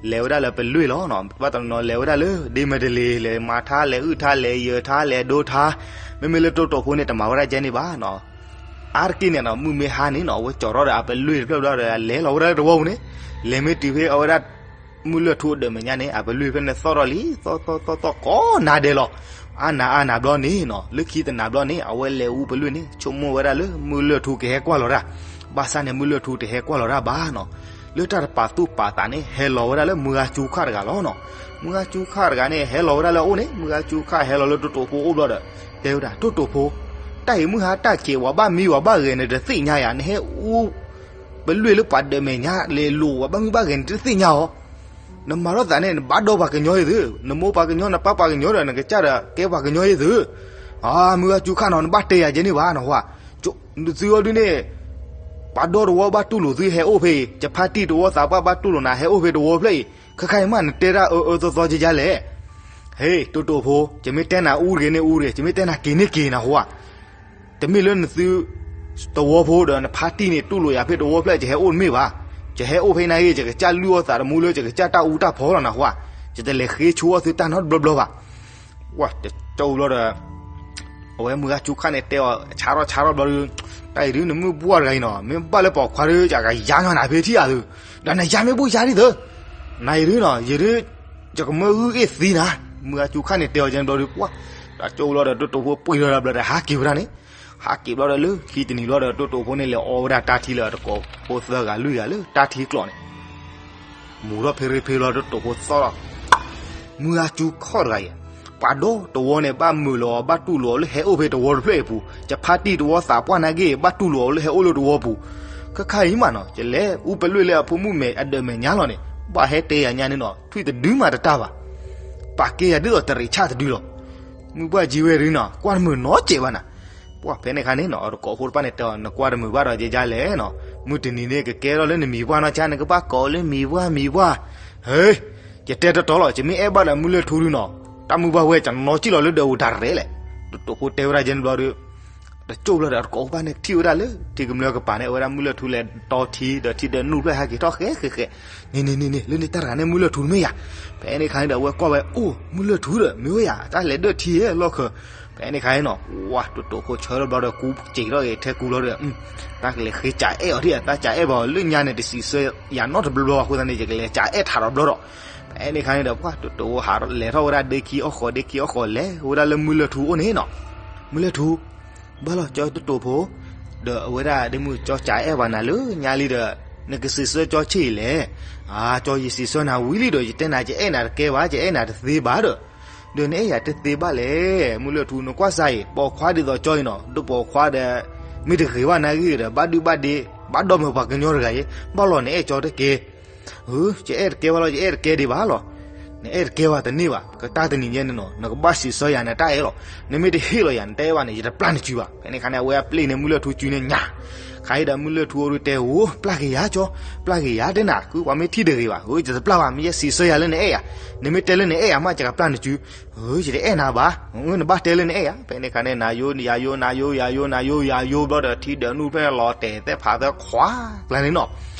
လဲၤဝဲဒၣ်လၢပလွံၢ်လီၤနီၤ ဘၣ်တနီၤနီၤလဲၤဝဲဒၣ်လၢ ဒ့မဲာ်တလ့ၤ လဲၤမၤထါ လဲၤအုၣ်ထါ လဲၤယၢၤထါ လဲၤဒိထါ, မ့မ့ၢ်လၢတိၣ်တိၣ်ဖိန့ၣ် တမၤဝဲဒၣ်ကဲန့ၣ်ဘၣ်နီၤ အါတက့ၢ်န့ၣ်နီၤ မုၢ်မ့ၢ်ဟါန့ၣ်နီၤ အဝဲကၠီၤထီၣ်ဒီးအပလွံၢ်တဖျၢၣ်ဘျီဒီး လဲၤလီၤဝဲဒၣ်လၢတဝီပူၤန့ၣ်, လဲၤမ့ၢ်တုၤဖဲအဝဲဒၣ် မုၢ်လၢၢ်ထူအဒၢးမဲာ်ညါန့ၣ် အပလွံၢ်တဖျၢၣ်န့ၣ် သီၣ်ထီၣ်လံ သီၣ်သီၣ်သီၣ်သီၣ်ကိးနၤဒဲးလီၤ. အါနၤအါနၤဘျီန့ၣ်နီၤ လၢခံတနၤဘျီန့ၣ် အဝဲလဲၤအူပလွံၢ်န့ၣ် ဆိကမိၣ်ဝဲဒၣ်လၢမုၢ်လၢၢ်ထူကဟဲကွၢ်လီၤတၢ်, ဘၣ်ဆၣ်န့ၣ် မုၢ်လၢၢ်ထူတဟဲကွၢ်လီၤတၢ်ဘၣ်နီၤ, လၢတၢ်တပာ်သူၣ်ပာ်သးန့ၣ် ဟဲလီၤဝဲဒၣ်လၢမုၢ်ဂၤကၠူခၣ်တဂၤလီၤနီၤ. မုၢ်ဂၤကၠူခၣ်တဂၤန့ၣ် ဟဲလီၤဝဲဒၣ်လၢအအိၣ်န့ၣ် မုၢ်ဂၤကၠူခၣ်ဟဲလီၤလၢတိၣ်တိၣ်ဖိအိၣ်ဘျီဒီး တဲဝဲဒၣ် တိၣ်တိၣ်ဖိ, တၢ်အံၤမုၢ်ဟါတၢ်ခံး ပှၤဘၣ်မံပှၤဘၣ်ဂဲၤ နတသ့ၣ်ညါယၤ နဟဲအူ ပလွံၢ်လၢပှၤဒၢးမဲာ်ညါ လဲၤလိာ်ပှၤဘၣ်မံဘၣ်ဂဲၤ နတသ့ၣ်ညါအီၤ, နမၤထီၣ်သးန့ၣ် နဘၣ်ဒီပှၤကညီအံၤသု, နမိၢ်ပှၤကညီ နပၢ်ပှၤကညီဒီး နကစၢ်ဒီးကဲပှၤကညီအံၤသု, မုၢ်ဂၤကၠူခၣ်နီၤ နဘၣ်တဲယၤကဲန့ၣ်ဘၣ်နီၤ, နသုအီၤဒုန့ၣ် ပှၤဒီတဝီဘၣ်တူၢ်လိာ်သုဟဲအိၣ်ဖဲအံၤ, ယဖါတံၢ်တဝီသးပှၢ်ဘၣ်တူၢ်လိာ်နၤ ဟဲအိၣ်ဖဲတဝီဖျၢၣ်အံၤ, ခဲခါအံၤမး နတဲဒၣ်အၢအၢသီသီကဲကဲလဲၣ်. ဟ့ တိၣ်တိၣ်ဖိ, ယမ့ၢ်တဲနၤအူတဂ့ၤန့ၣ်အူတဂ့ၤ, ယမ့ၢ်တဲနၤက့ၤန့ၣ်က့ၤနၤဟါ, တမ့ၢ်လၢနသု တဝီဖိဒီးနဖါတံၢ်န့ၣ် တူၢ်လိာ်ယၤဖဲတဝီဖျၢၣ် ယဟဲအိၣ်တမ့ၢ်ဘၣ်, ယဟဲအိၣ်ဖဲနၤဂ့ၤ ယကစၢ်လုၢ်အီၣ်သးတမူလၢ ယကစၢ်တၢ်အူတၢ်ဖီလီၤနၤဟါ, ယတလဲၤဃ့ဆိအီၣ်သုတၢ်နီတဘျီဘျီဘၣ်. ဝဲတကၠိဘျီဒီး အဝဲမုၢ်ဂၤကၠူခၣ်န့ၣ်တဲအီၤ ဆါထီၣ်ဆါထီၣ်ဘျီဒီး, တၢ်အံၤဒု နမုၢ်ဘှၢ်တဂၤအံၤနီၤ မ့ၢ်ဘၣ်လၢပိာ်ခွါဒီး ယကယါညီနၤဖဲထံၣ်အသု, ဒီးနယါမ့ၢ်ဘၣ်ယါဒ်သိး, နအံၤဒုနီၤ ယဒု ယကမၢဂုၢ်အ့ၣ်သံနၤ, မုၢ်ဂၤကၠူခၣ်န့ၣ်တဲအီၤကဲန့ၣ်ဘျီဒီး ပှၢ်, တကၠိဘျီဒီး တိၣ်တိၣ်ဖိပှ့ၤထီၣ်တၢ်ဘျီဒီး ဟးက့ၤဝဲဒၣ်န့ၣ်, ဟးက့ၤဘျီဒီးလၢခံတနံၤဘျီဒီး တိၣ်တိၣ်ဖိန့ၣ် လဲၤအီဝဲဒၣ်တၢ်ထံလၢအတကိးဖိသၢဂၤလွံၢ်ဂၤလၢတၢ်ထံကျိးန့ၣ် မူၤထီၣ်ဖဲရ့ဖဲလီၤ တိၣ်တိၣ်ဖိသီၣ်ထီၣ်, မုၢ်ဂၤကၠူခၣ်တဂၤအံၤ, ပှၤဒီတဝီန့ၣ် ဘၣ်မုာ်လီၤအီၤ ဘၣ်တူၢ်လိာ်အီၤလၢဟဲအိၣ်ဖဲတဝီတဖျၢၣ်အံၤပူၤ, ယဖါတံၢ်တဝီသးပှၢ်နာ်က့ ဘၣ်တူၢ်လိာ်အီၤလၢဟဲအိၣ်လၢတဝီပူၤ, ခဲခါအံၤမးနီၤ ယလဲၤအူပလွံၢ်လၢအဖိမုၣ်မဲာ်အဒၢးမဲာ်ညါလီၤန့ၣ် ဘၣ်ဟဲတဲယၤညါန့ၣ်နီၤ ထွံၣ်တဒုမးတတၢ်ဘၣ်, ပာ်ကဲယၤဒ်သိးတရံးဆၣ်တဒုလီၤ. မုၢ်ဘှၢ်ကၠံဝဲဒုနီၤ ကွၢ်တမုာ်နီတစဲးဘၣ်နၤ ပှၢ်ဖဲန့ၣ်ခါန့ၣ်နီၤ အတကိးဖိတဖၣ်န့ၣ်တဲအီၤ နကွၢ်တမုာ်ဘၣ်ဒီးယဲယါလဲၣ်နီၤ, မုၢ်တနံၤန့ၣ် ကကဲထီၣ်လၢနမံၤပှၢ်နီၢ်ဆါ နကဘၣ်ကိးလၢမံၤပှၢ်မံၤပှၢ်, ဟ့, ယတဲတတီလီၤ ယမ့ၢ်အဲၣ်ဘၣ်ဒီးမုၢ်လၢၢ်ထူဒုနီၤ, တၢ်မုၢ်ဘှၢ်ဝဲ ယနီၢ်ကံၣ်လီၤလၢဒီးအိၣ်တၢ်ရဲၣ်လဲၣ်, တိၣ်တိၣ်ဖိတဲဝဲဒၣ်ယဲန့ၣ်ဘျီဒီး တကၠိဘျီဒီး အတကိးဖိတဖၣ်န့ၣ် ထံၣ်ဝဲဒၣ်လၢ ထံကမျၢၢ်ကပၤန့ၣ် အဝဲဒၣ်မုၢ်လၢၢ်ထူလဲၤတီထံ ဒီးထံဒၢးနူၢ်ဖျၢၣ်ဟဲက့ၤထီၣ်ဃဲဃဲဃဲ, န့ၣ်န့ၣ်န့ၣ်န့ၣ် လၢန့ၣ်တၢ်တဂၤန့ၣ်မုၢ်လၢၢ်ထူတမ့ၢ်ယၤ, ဖဲန့ၣ်ခါန့ၣ်ဒီး အဝဲကွၢ်ဝဲ အိၣ် မုၢ်လၢၢ်ထူဒီး မ့ၢ်ဝဲယၤ တၢ်လဲၤဒၢၣ်ထံဟဲလီၢ်ခၢး, ဖဲန့ၣ်ခါန့ၣ်နီၤ ဝါ တိၣ်တိၣ်ဖိဆၢထီၣ်ဘျီဒီး ကူစံးထီၣ်က့ၤထဲကူဘျီဒီး တၢ်ကလဲၤဃ့စးအဲၣ်အီၤဒ် တၢ်စးအဲၣ်ဘၣ်အီၤလၢညါန့ၣ် တစံးဆၢယၤနီတဘျီဘျီဘၣ်အဃိသတးန့ၣ် ယကလဲၤစးအဲၣ်ထးဒီးဘျီဒီး, ဖဲန့ၣ်ခါန့ၣ်ဒီး ပှၢ် တိၣ်တိၣ်ဖိဟးလဲၤထီၣ်ဝဲဒၣ်ဒ့ခံအီၣ်ဃီၤ ဒ့ခံအီၣ်ဃီၤ လဲၤဝဲဒၣ်လၢမုၢ်လၢၢ်ထူအိၣ်န့ၣ်နီၤ, မုၢ်လၢၢ်ထူ ဘၣ်လီၤ ကၠီတိၣ်တိၣ်ဖိ, ဒီးအဝဲဒၣ်ဒ့မုၢ်ကၠီစးအဲၣ်ဘၣ်နၤလၢညါလံဒီး နကစံးဆၢကၠီဆ့ၣ်အံၤလဲၣ်, အါ ကၠီယစံးဆၢနၤဝံၤလံဒီး ယတဲနၤ ယအဲၣ်နၤတကဲဘၣ် ယအဲၣ်နၤတသ့ဘၣ်ဒီး, ဒီးနအဲၣ်ယၤတသ့ဘၣ်လဲၣ် မုၢ်လၢၢ်ထူ နကွၢ်စၢ်အံၤ ပိာ်ခွါဒ်သိးကၠီအံၤနီၤ ဒိၣ်ပိာ်ခွါဒီး မ့ၢ်တဂ့ၤဘၣ်နာ်ဂ့ၤဒီး ဘၣ်ဒုဘၣ်ဒ့ ဘၣ်ဒီးမုၢ်ပှၤကညီတဂၤအံၤ ဘၣ်လီၤနအဲၣ်ကၠီတကဲ ယအဲၣ်တကဲဘၣ်လီၤ ယအဲၣ်တကဲဒံးဘၣ်လီၤ, နအဲၣ်တကဲဘၣ်တန့ၢ်ဘၣ် ကတၢ်တနံၤညါန့ၣ်နီၤ နကဘၣ်စံးဆၢယၤနတၢ်အဲၣ်လီၤ, နမ့ၢ်တဟ့ၣ်လီၤယၤနတၢ်အဲၣ်ဘၣ်န့ၣ် ယတပျၢ်နစုဘၣ်, ဖဲန့ၣ်ခါန့ၣ် အဝဲအပျ့ၢ်န့ၣ် မုၢ်လၢၢ်ထူစုန့ၣ်ညါ, ခါအံၤဒီးမုၢ်လၢၢ်ထူအိၣ်ဒုးတဲ အိၣ် ပျၢ်က့ၤယၤကၠီ, ပျၢ်က့ၤယၤတဲနၤ ဃုပှၤမ့ၢ်ထံၣ်တဂ့ၤဘၣ် အိၣ် ယတပျၢ်ဘၣ် မ့ၢ်ယဲစံးဆၢယၤလၢနအဲၣ်ယၤ, နမ့ၢ်တဲလၢနအဲၣ်ယၤမး ယကပျၢ်နစု, ယတအဲၣ်နၤဘၣ်, နဘၣ်တဲလၢနအဲၣ်ယၤ, ဖဲန့ၣ်ခါန့ၣ် နၤယိ ယၤယိ နၤယိ ယၤယိ နၤယိ ယၤယိ ဘျီဒီး ထံဒၢးနူၢ်ဖျၢၣ်န့ၣ်လီၤတဲာ်သဲၣ်ဖးသဲခွါကျါန့ၣ်နီၤ,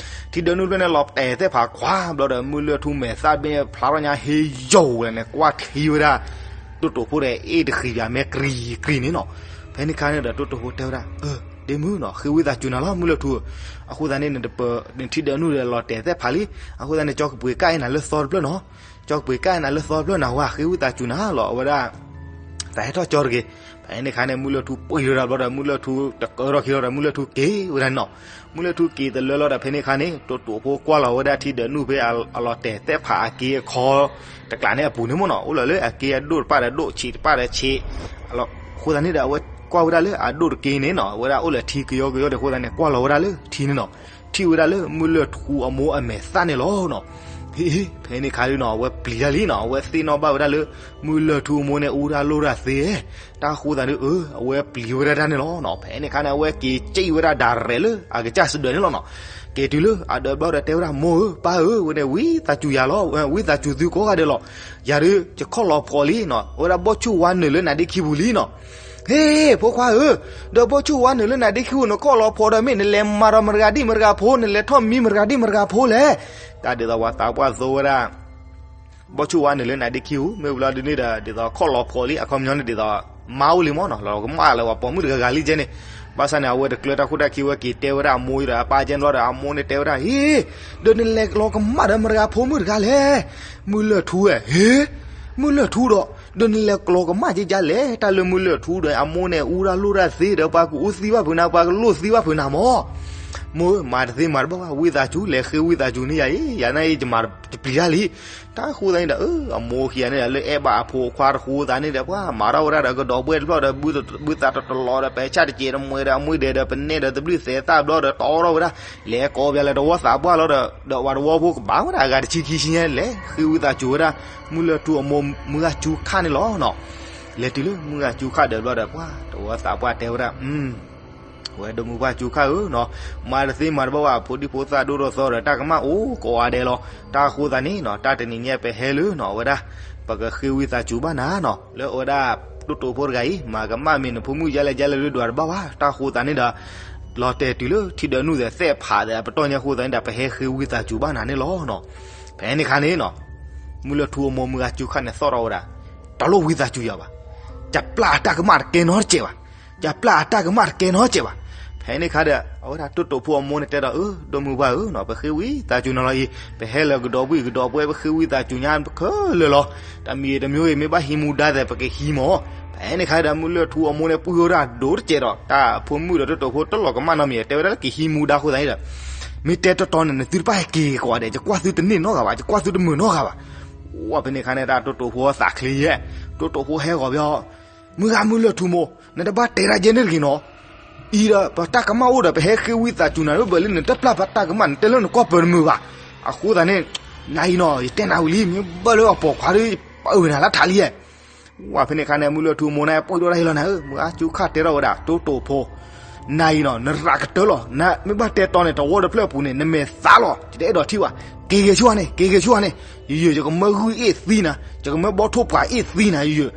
ထံဒၢးနူၢ်ဖျၢၣ်န့ၣ်လီၤတဲာ်သဲၣ်ဖးခွါ ဘျီဒီး မုၢ်လၢၢ်ထူမဲာ်သၣ်ဘ့ၣ်ဖျါထီၣ်ညါဟ့ယိာ်ဝဲန့ၣ် ကွၢ်ထံဝဲဒၣ် တိၣ်တိၣ်ဖိဒီး အ့ၣ်တဃံၤယၤမဲာ်ကြံၤကြံၤန့ၣ်နီၤ, ဖဲန့ၣ်ခါန့ၣ်ဒီး တိၣ်တိၣ်ဖိတဲဝဲဒၣ် ဒ့မုၢ်နီၤ ဃ့ဝံသးစူၤနၤလီၤ မုၢ်လၢၢ်ထူ, အဃိသတးန့ၣ် နတပၢၤ နထံဒၢးနူၢ်ဒီးလီၤတဲာ်သဲၣ်ဖးလံ, အဃိသတးန့ၣ် ကၠီကပှ့ၤကၣ်အဲၣ်နၤလၢသီတဖျၢၣ်နီၤ, ကၠီကပှ့ၤကၣ်အဲၣ်နၤလၢသီတဖျၢၣ်နၤဝဲ ဃ့ဝံသးစူၤနၤလီၤ အဝဲဒၣ် သးဟဲထီၣ်ကၠီတဂ့ၤ, ဖဲန့ၣ်ခါန့ၣ် မုၢ်လၢၢ်ထူပှ့ၤထီၣ်ဒီးဘျီဒီး မုၢ်လၢၢ်ထူတကၢထီၣ်ခံလီၤဒီး မုၢ်လၢၢ်ထူက့ၤဝဲဒၣ်နီၤ, မုၢ်လၢၢ်ထူက့ၤတလၢလီၤဒီး ဖဲန့ၣ်ခါန့ၣ် တိၣ်တိၣ်ဖိကွၢ်လီၤဝဲဒၣ်ထံဒၢးနူၢ်ဖဲအလီၤတဲာ်သဲၣ်ဖးအက့အခီ တကျးန့ၣ်အပူၤန့ၣ်မ့ၢ်နီၤ အိၣ်လီၤလၢအက့အဒိၣ်တပၣ်ဒီးဒိၣ်ဆံးတပၣ်ဒီးဆံး, အဃိသတးန့ၣ်ဒီး အဝဲကွၢ်ဝဲဒၣ်လၢအဒိၣ်တက့န့ၣ်နီၤ အဝဲဒၣ်အိၣ်လၢထံကယီကယီဒီး အဃိသတးန့ၣ် ကွၢ်လီၤဝဲဒၣ်လၢထံန့ၣ်နီၤ, ထံၣ်ဝဲဒၣ်လၢမုၢ်လၢၢ်ထူအမိၢ်အမဲာ်သၣ်န့ၣ်လီၤနီၤ, ဟ့ၣ်, ဖဲန့ၣ်ခါဒုးနီၤ အဝဲပျံၤတၢ်လံနီၤ, အဝဲသ့ၣ်နီၣ်ဘၣ်ဝဲဒၣ်လၢ မုၢ်လၢၢ်ထူအမိၢ်န့ၣ် အူတၢ်လိၣ်တၢ်သ့, တၢ်ဃိသးဒုး အဝဲပျံၤဝဲဒၣ်တၢ်န့ၣ်လီၤနီၤ. ဖဲန့ၣ်ခါန့ၣ် အဝဲက့ၤကၠံၣ်ဝဲဒၣ်ဒၣ်ရဲၣ်လၢ အကစၢ်စဒၢးန့ၣ်လီၤနီၤ. က့ၤတုၤလၢအဒၢးဘျီဒီးတဲဝဲဒၣ် မိၢ်ဧၢ ပၢ်ဧၢ, ဝဲန့ၣ် ဝံသးစူၤယၤလီၤ, ဝံသးစူၤသုကိးဂၤဒဲးလီၤ. ယၤဒုး ယခီၣ်လီၤဖှီၣ်လံနီၤ, အဝဲဒၣ်ဘီၣ်ဆူၣ်ဝါနုာ်လၢနၤဒ့ခံပူၤလံနီၤ. ဟ့ၣ်, ဖိခွါဧၢ, ဒီးဘီၣ်ဆူၣ်ဝါနုာ်လၢနၤဒ့ခံပူၤ နခီၣ်လီၤဖှီၣ်ဒီး မ့ၢ်နလဲၤမၤဒီးမတၤဂၤဒ်မတၤဂၤဖိ, နလဲၤထီၣ်မံမတၤဂၤဒ်မတၤဂၤဖိလဲၣ်. တၢ်ဒ်သိးပှၤသးပှၢ်သိဝဲဒၣ် ဘီၣ်ဆူၣ်ဝါနုာ်လၢနၤဒ့ခံပူၤ မ့ၢ်ဝံၤလီၤဒုးန့ၣ်ဒီး ဒ်သိးခီၣ်လီၤဖှီၣ်လံ အခီပညီန့ၣ် ဒ်သိး မါအိၣ်လံမ့ၢ်နီၤ, လီၤကမၣ်လၢပှၤပိာ်မုၣ်တဂၤဂၤလံကဲန့ၣ်. ဘၣ်ဆၣ်န့ၣ် အဝဲတကျၢၤတၢ်ခိၣ်တၢ်ခံ ဝဲက့ၤတဲဝဲဒၣ်အမိၢ်ဒီးအပၢ်ကဲန့ၣ်လီၤဒီး အမိၢ်န့ၣ်တဲဝဲဒၣ် ဟ့ၣ်, ဒီးနလဲၤလီၤကမၣ်ဒီးမတၤဂၤဖိမုၣ်တဂၤလဲၣ်. မုၢ်လၢၢ်ထူဧၢ, ဟ့ၣ်, မုၢ်လၢၢ်ထူဒီး ဒီးနလဲၤလီၤကမၣ်ကကလဲၣ်, တၢ်လၢမုၢ်လၢၢ်ထူဒီး အမိၢ်န့ၣ် အူတၢ်လိၣ်တၢ်သ့ဒီး ပှၤကအိၣ်သံဘၣ်ဖုးနၤ, ပှၤကလိၣ်သံဘၣ်ဖုးနၤမၢ်. မိၢ်ဧၢ, မၤတသ့မၤတဘၣ်ဘၣ်, ဝံသးစူၤ လဲၤဃ့ဝံသးစူၤန့ၢ်ယၤအံၤ, ယၤန့ၣ်အံၤ ယမၤတပျံၤတၢ်လံ. တၢ်ဃိသးန့ၣ်ဒီး အမိၢ်ခံဂၤန့ၣ်ဒီး လၢအဲၣ်ဘၣ်အဖိခွါတဃိသးန့ၣ်ဒီး ပှၤမၤထီၣ်ဝဲဒၣ်ဒီးကဒီးဘှဲၣ်တဖျၢၣ်ဒီး ဘုသးတတလီၤဒီး ပဲာ်ဆၣ်တစဲးတမှဲဒီး အမှံဒဲးဒီး ပနဲၣ်ဒီး သဘျုးသဲးသၣ်ဘျီဒီး တီထီၣ်ဝဲဒၣ်, လဲၤကိးပၠးလၢတဝီသးပှၢ်လီၤဒီး ဒီးပှၤတဝီဖိကဘၣ်ဝဲဒၣ်အဂၤတဆံခံဆံညါ လဲၤဃ့ဝံသးစူၤဝဲဒၣ် မုၢ်လၢၢ်ထူအမိၢ်မုၢ်ဂၤစူခၣ်န့ၣ်လီၤနီၤ. လဲၤတုၤလၢမုၢ်ဂၤစူခၣ်ဒၢးဘျီဒီး ပှၤတဝီသးပှၢ်တဲဝဲဒၣ် ဝဲဒိၣ်မုၢ်ပှၢ်စူခၣ်ဧၢနီၤ, မၤတသ့မၤတဘၣ်ဘၣ်, ဖိဒံဖိသၣ်ဒိၣ်ထီၣ်သီဒီး တၢ်ကမၣ်အိၣ်ကိးဂၤဒဲးလီၤ. တၢ်ဃိသးန့ၣ်နီၤ တၢ်တနံၤညါပဟဲလၢနီၤ အဝဲဒၣ် ပကဃ့ဝံသးစူၤဘၣ်နၤနီၤ, လၢအဝဲဒၣ် တိၣ်တိာ်ဖိတဂၤအံၤ မၤကမၣ်မ့ၢ်နဖိမုၣ်ယါလဲၣ်ယါလဲၣ်ဒိၣ်ဒွးတဘၣ်ဘၣ်. တၢ်ဃိသးန့ၣ်ဒီး လီၤတဲာ်တုၤလၢထံဒၢနုာ်သဲးသဲးဖးသဲး အပတီၢ်ညါဃိသးန့ၣ်ဒီး ပဟဲဃ့ဝံသးစူၤဘၣ်နၤန့ၣ်လီၤနီၤ. ဖဲန့ၣ်ခါန့ၣ်နီၤ မုၢ်လၢၢ်ထူအမိၢ်မုၢ်ဂၤစူခၣ်န့ၣ်သီၣ်ထီၣ်ဝဲဒၣ်, တလိၣ်ဝံသးစူၤယၤဘၣ်, ယပျၢ်အတၢ်ကမၣ်တကဲနီတစဲးဘၣ်, ယပျၢ်အတၢ်ကမၣ်တကဲနီတစဲးဘၣ်. ဖဲန့ၣ်ခါဒီး အဝဲဒၣ်တိၣ်တိာ်ဖိအမိၢ်န့ၣ်တဲဒီး အၢ ဒိၣ်မုၢ်ပှၢ်ဧၢနီၤ, ပဃ့ဝံသးစူၤနၤလီၤအံၤ, ပဟဲလၢကဒီးဘှံၣ်ကဒီးဘှဲၣ် ပဃ့ဝံသးစူၤညါခဲလၢာ်လီၤ. တၢ်မံၤတမံၤဂ့ၤ မ့ၢ်ဘၣ်ဟံးမူဒါသဲး ပကဟံးမၢ်. ဖဲန့ၣ်ခါဒီး မုၢ်လၢၢ်ထူအမိၢ်န့ၣ် ပှံၢ်ဝဲဒၣ်ဒိၣ်တစဲးဒီး တၢ်ဖိမုၣ်ဒီးတိၣ်တိာ်ဖိတလီၤကမၣ်နီတမံၤ တဲဝဲဒၣ်လၢကဟံးမူဒါအဃိသတးန့ၣ်ဒီး မ့ၢ်တဲတီတီန့ၣ် နသုတဖၣ်ဟဲက့ၤကိးဂၤဒဲး, ယကွၢ်သုတန့ၢ်နီတဂၤဘၣ်, ယကွၢ်သုတမုာ်နီတဂၤဘၣ်. ဝဲဖဲန့ၣ်ခါန့ၣ် တၢ်တိၣ်တိာ်ဖိသးချ့ယဲၢ်, တိၣ်တိာ်ဖိဟဲဂီၤဘၣ်, မုၢ်ဂၤမုၢ်လၢၢ်ထူမိၢ်, နတဘၣ်တဲဒၣ်ယဲန့ၣ်တဂ့ၤနီၤ. အံၤဒီး ပတၢ်ကမၣ်အိၣ်ဒီး ပဟဲဃ့ဝံသးစူၤနၤ လၢဘၢၣ်လၢနတပျၢ်ပတၢ်ကမၣ် နတဲလၢနကွၢ်ပၢၤတမုာ်ဘၣ်. အဃိသတးန့ၣ် နၤအံၤနီၤ ယတဲနၤဝံၤလံ မ့ၢ်ဘၣ်လၢအပိာ်ခွါဒီး ပအုၣ်နၤလၢထးလံယဲၢ်. ဝဲဖဲန့ၣ်ခါန့ၣ် မုၢ်လၢၢ်ထူမိၢ်န့ၣ် ပှံၢ်ဒိၣ်တၢ်ဟ့ၣ်လီၤနၤဧၢ, မုၢ်ဂၤစူခၣ်တဲထီၣ်ဝဲဒၣ် တိၣ်တိာ်ဖိ, နၤအံၤနီၤ နရးကတၢၢ်လီၤ, နမ့ၢ်ဘၣ်တဲတီန့ၣ် တဝီတဖျၢၣ်အပူၤန့ၣ် နမဲာ်သးလီၤ, ယတအဲၣ်ဒိးထံၣ်ဘၣ်. က့ၤဂ့ၤဆူၣ်ဧါန့ၣ်, က့ၤဂ့ၤဆူၣ်ဧါန့ၣ်, ယယဲၢ် ယကမၢဂုၢ်အ့ၣ်သံနၤ, ယကမၢဘီထိၣ်ပှာ်အ့ၣ်သံနၤ ယယဲၢ်.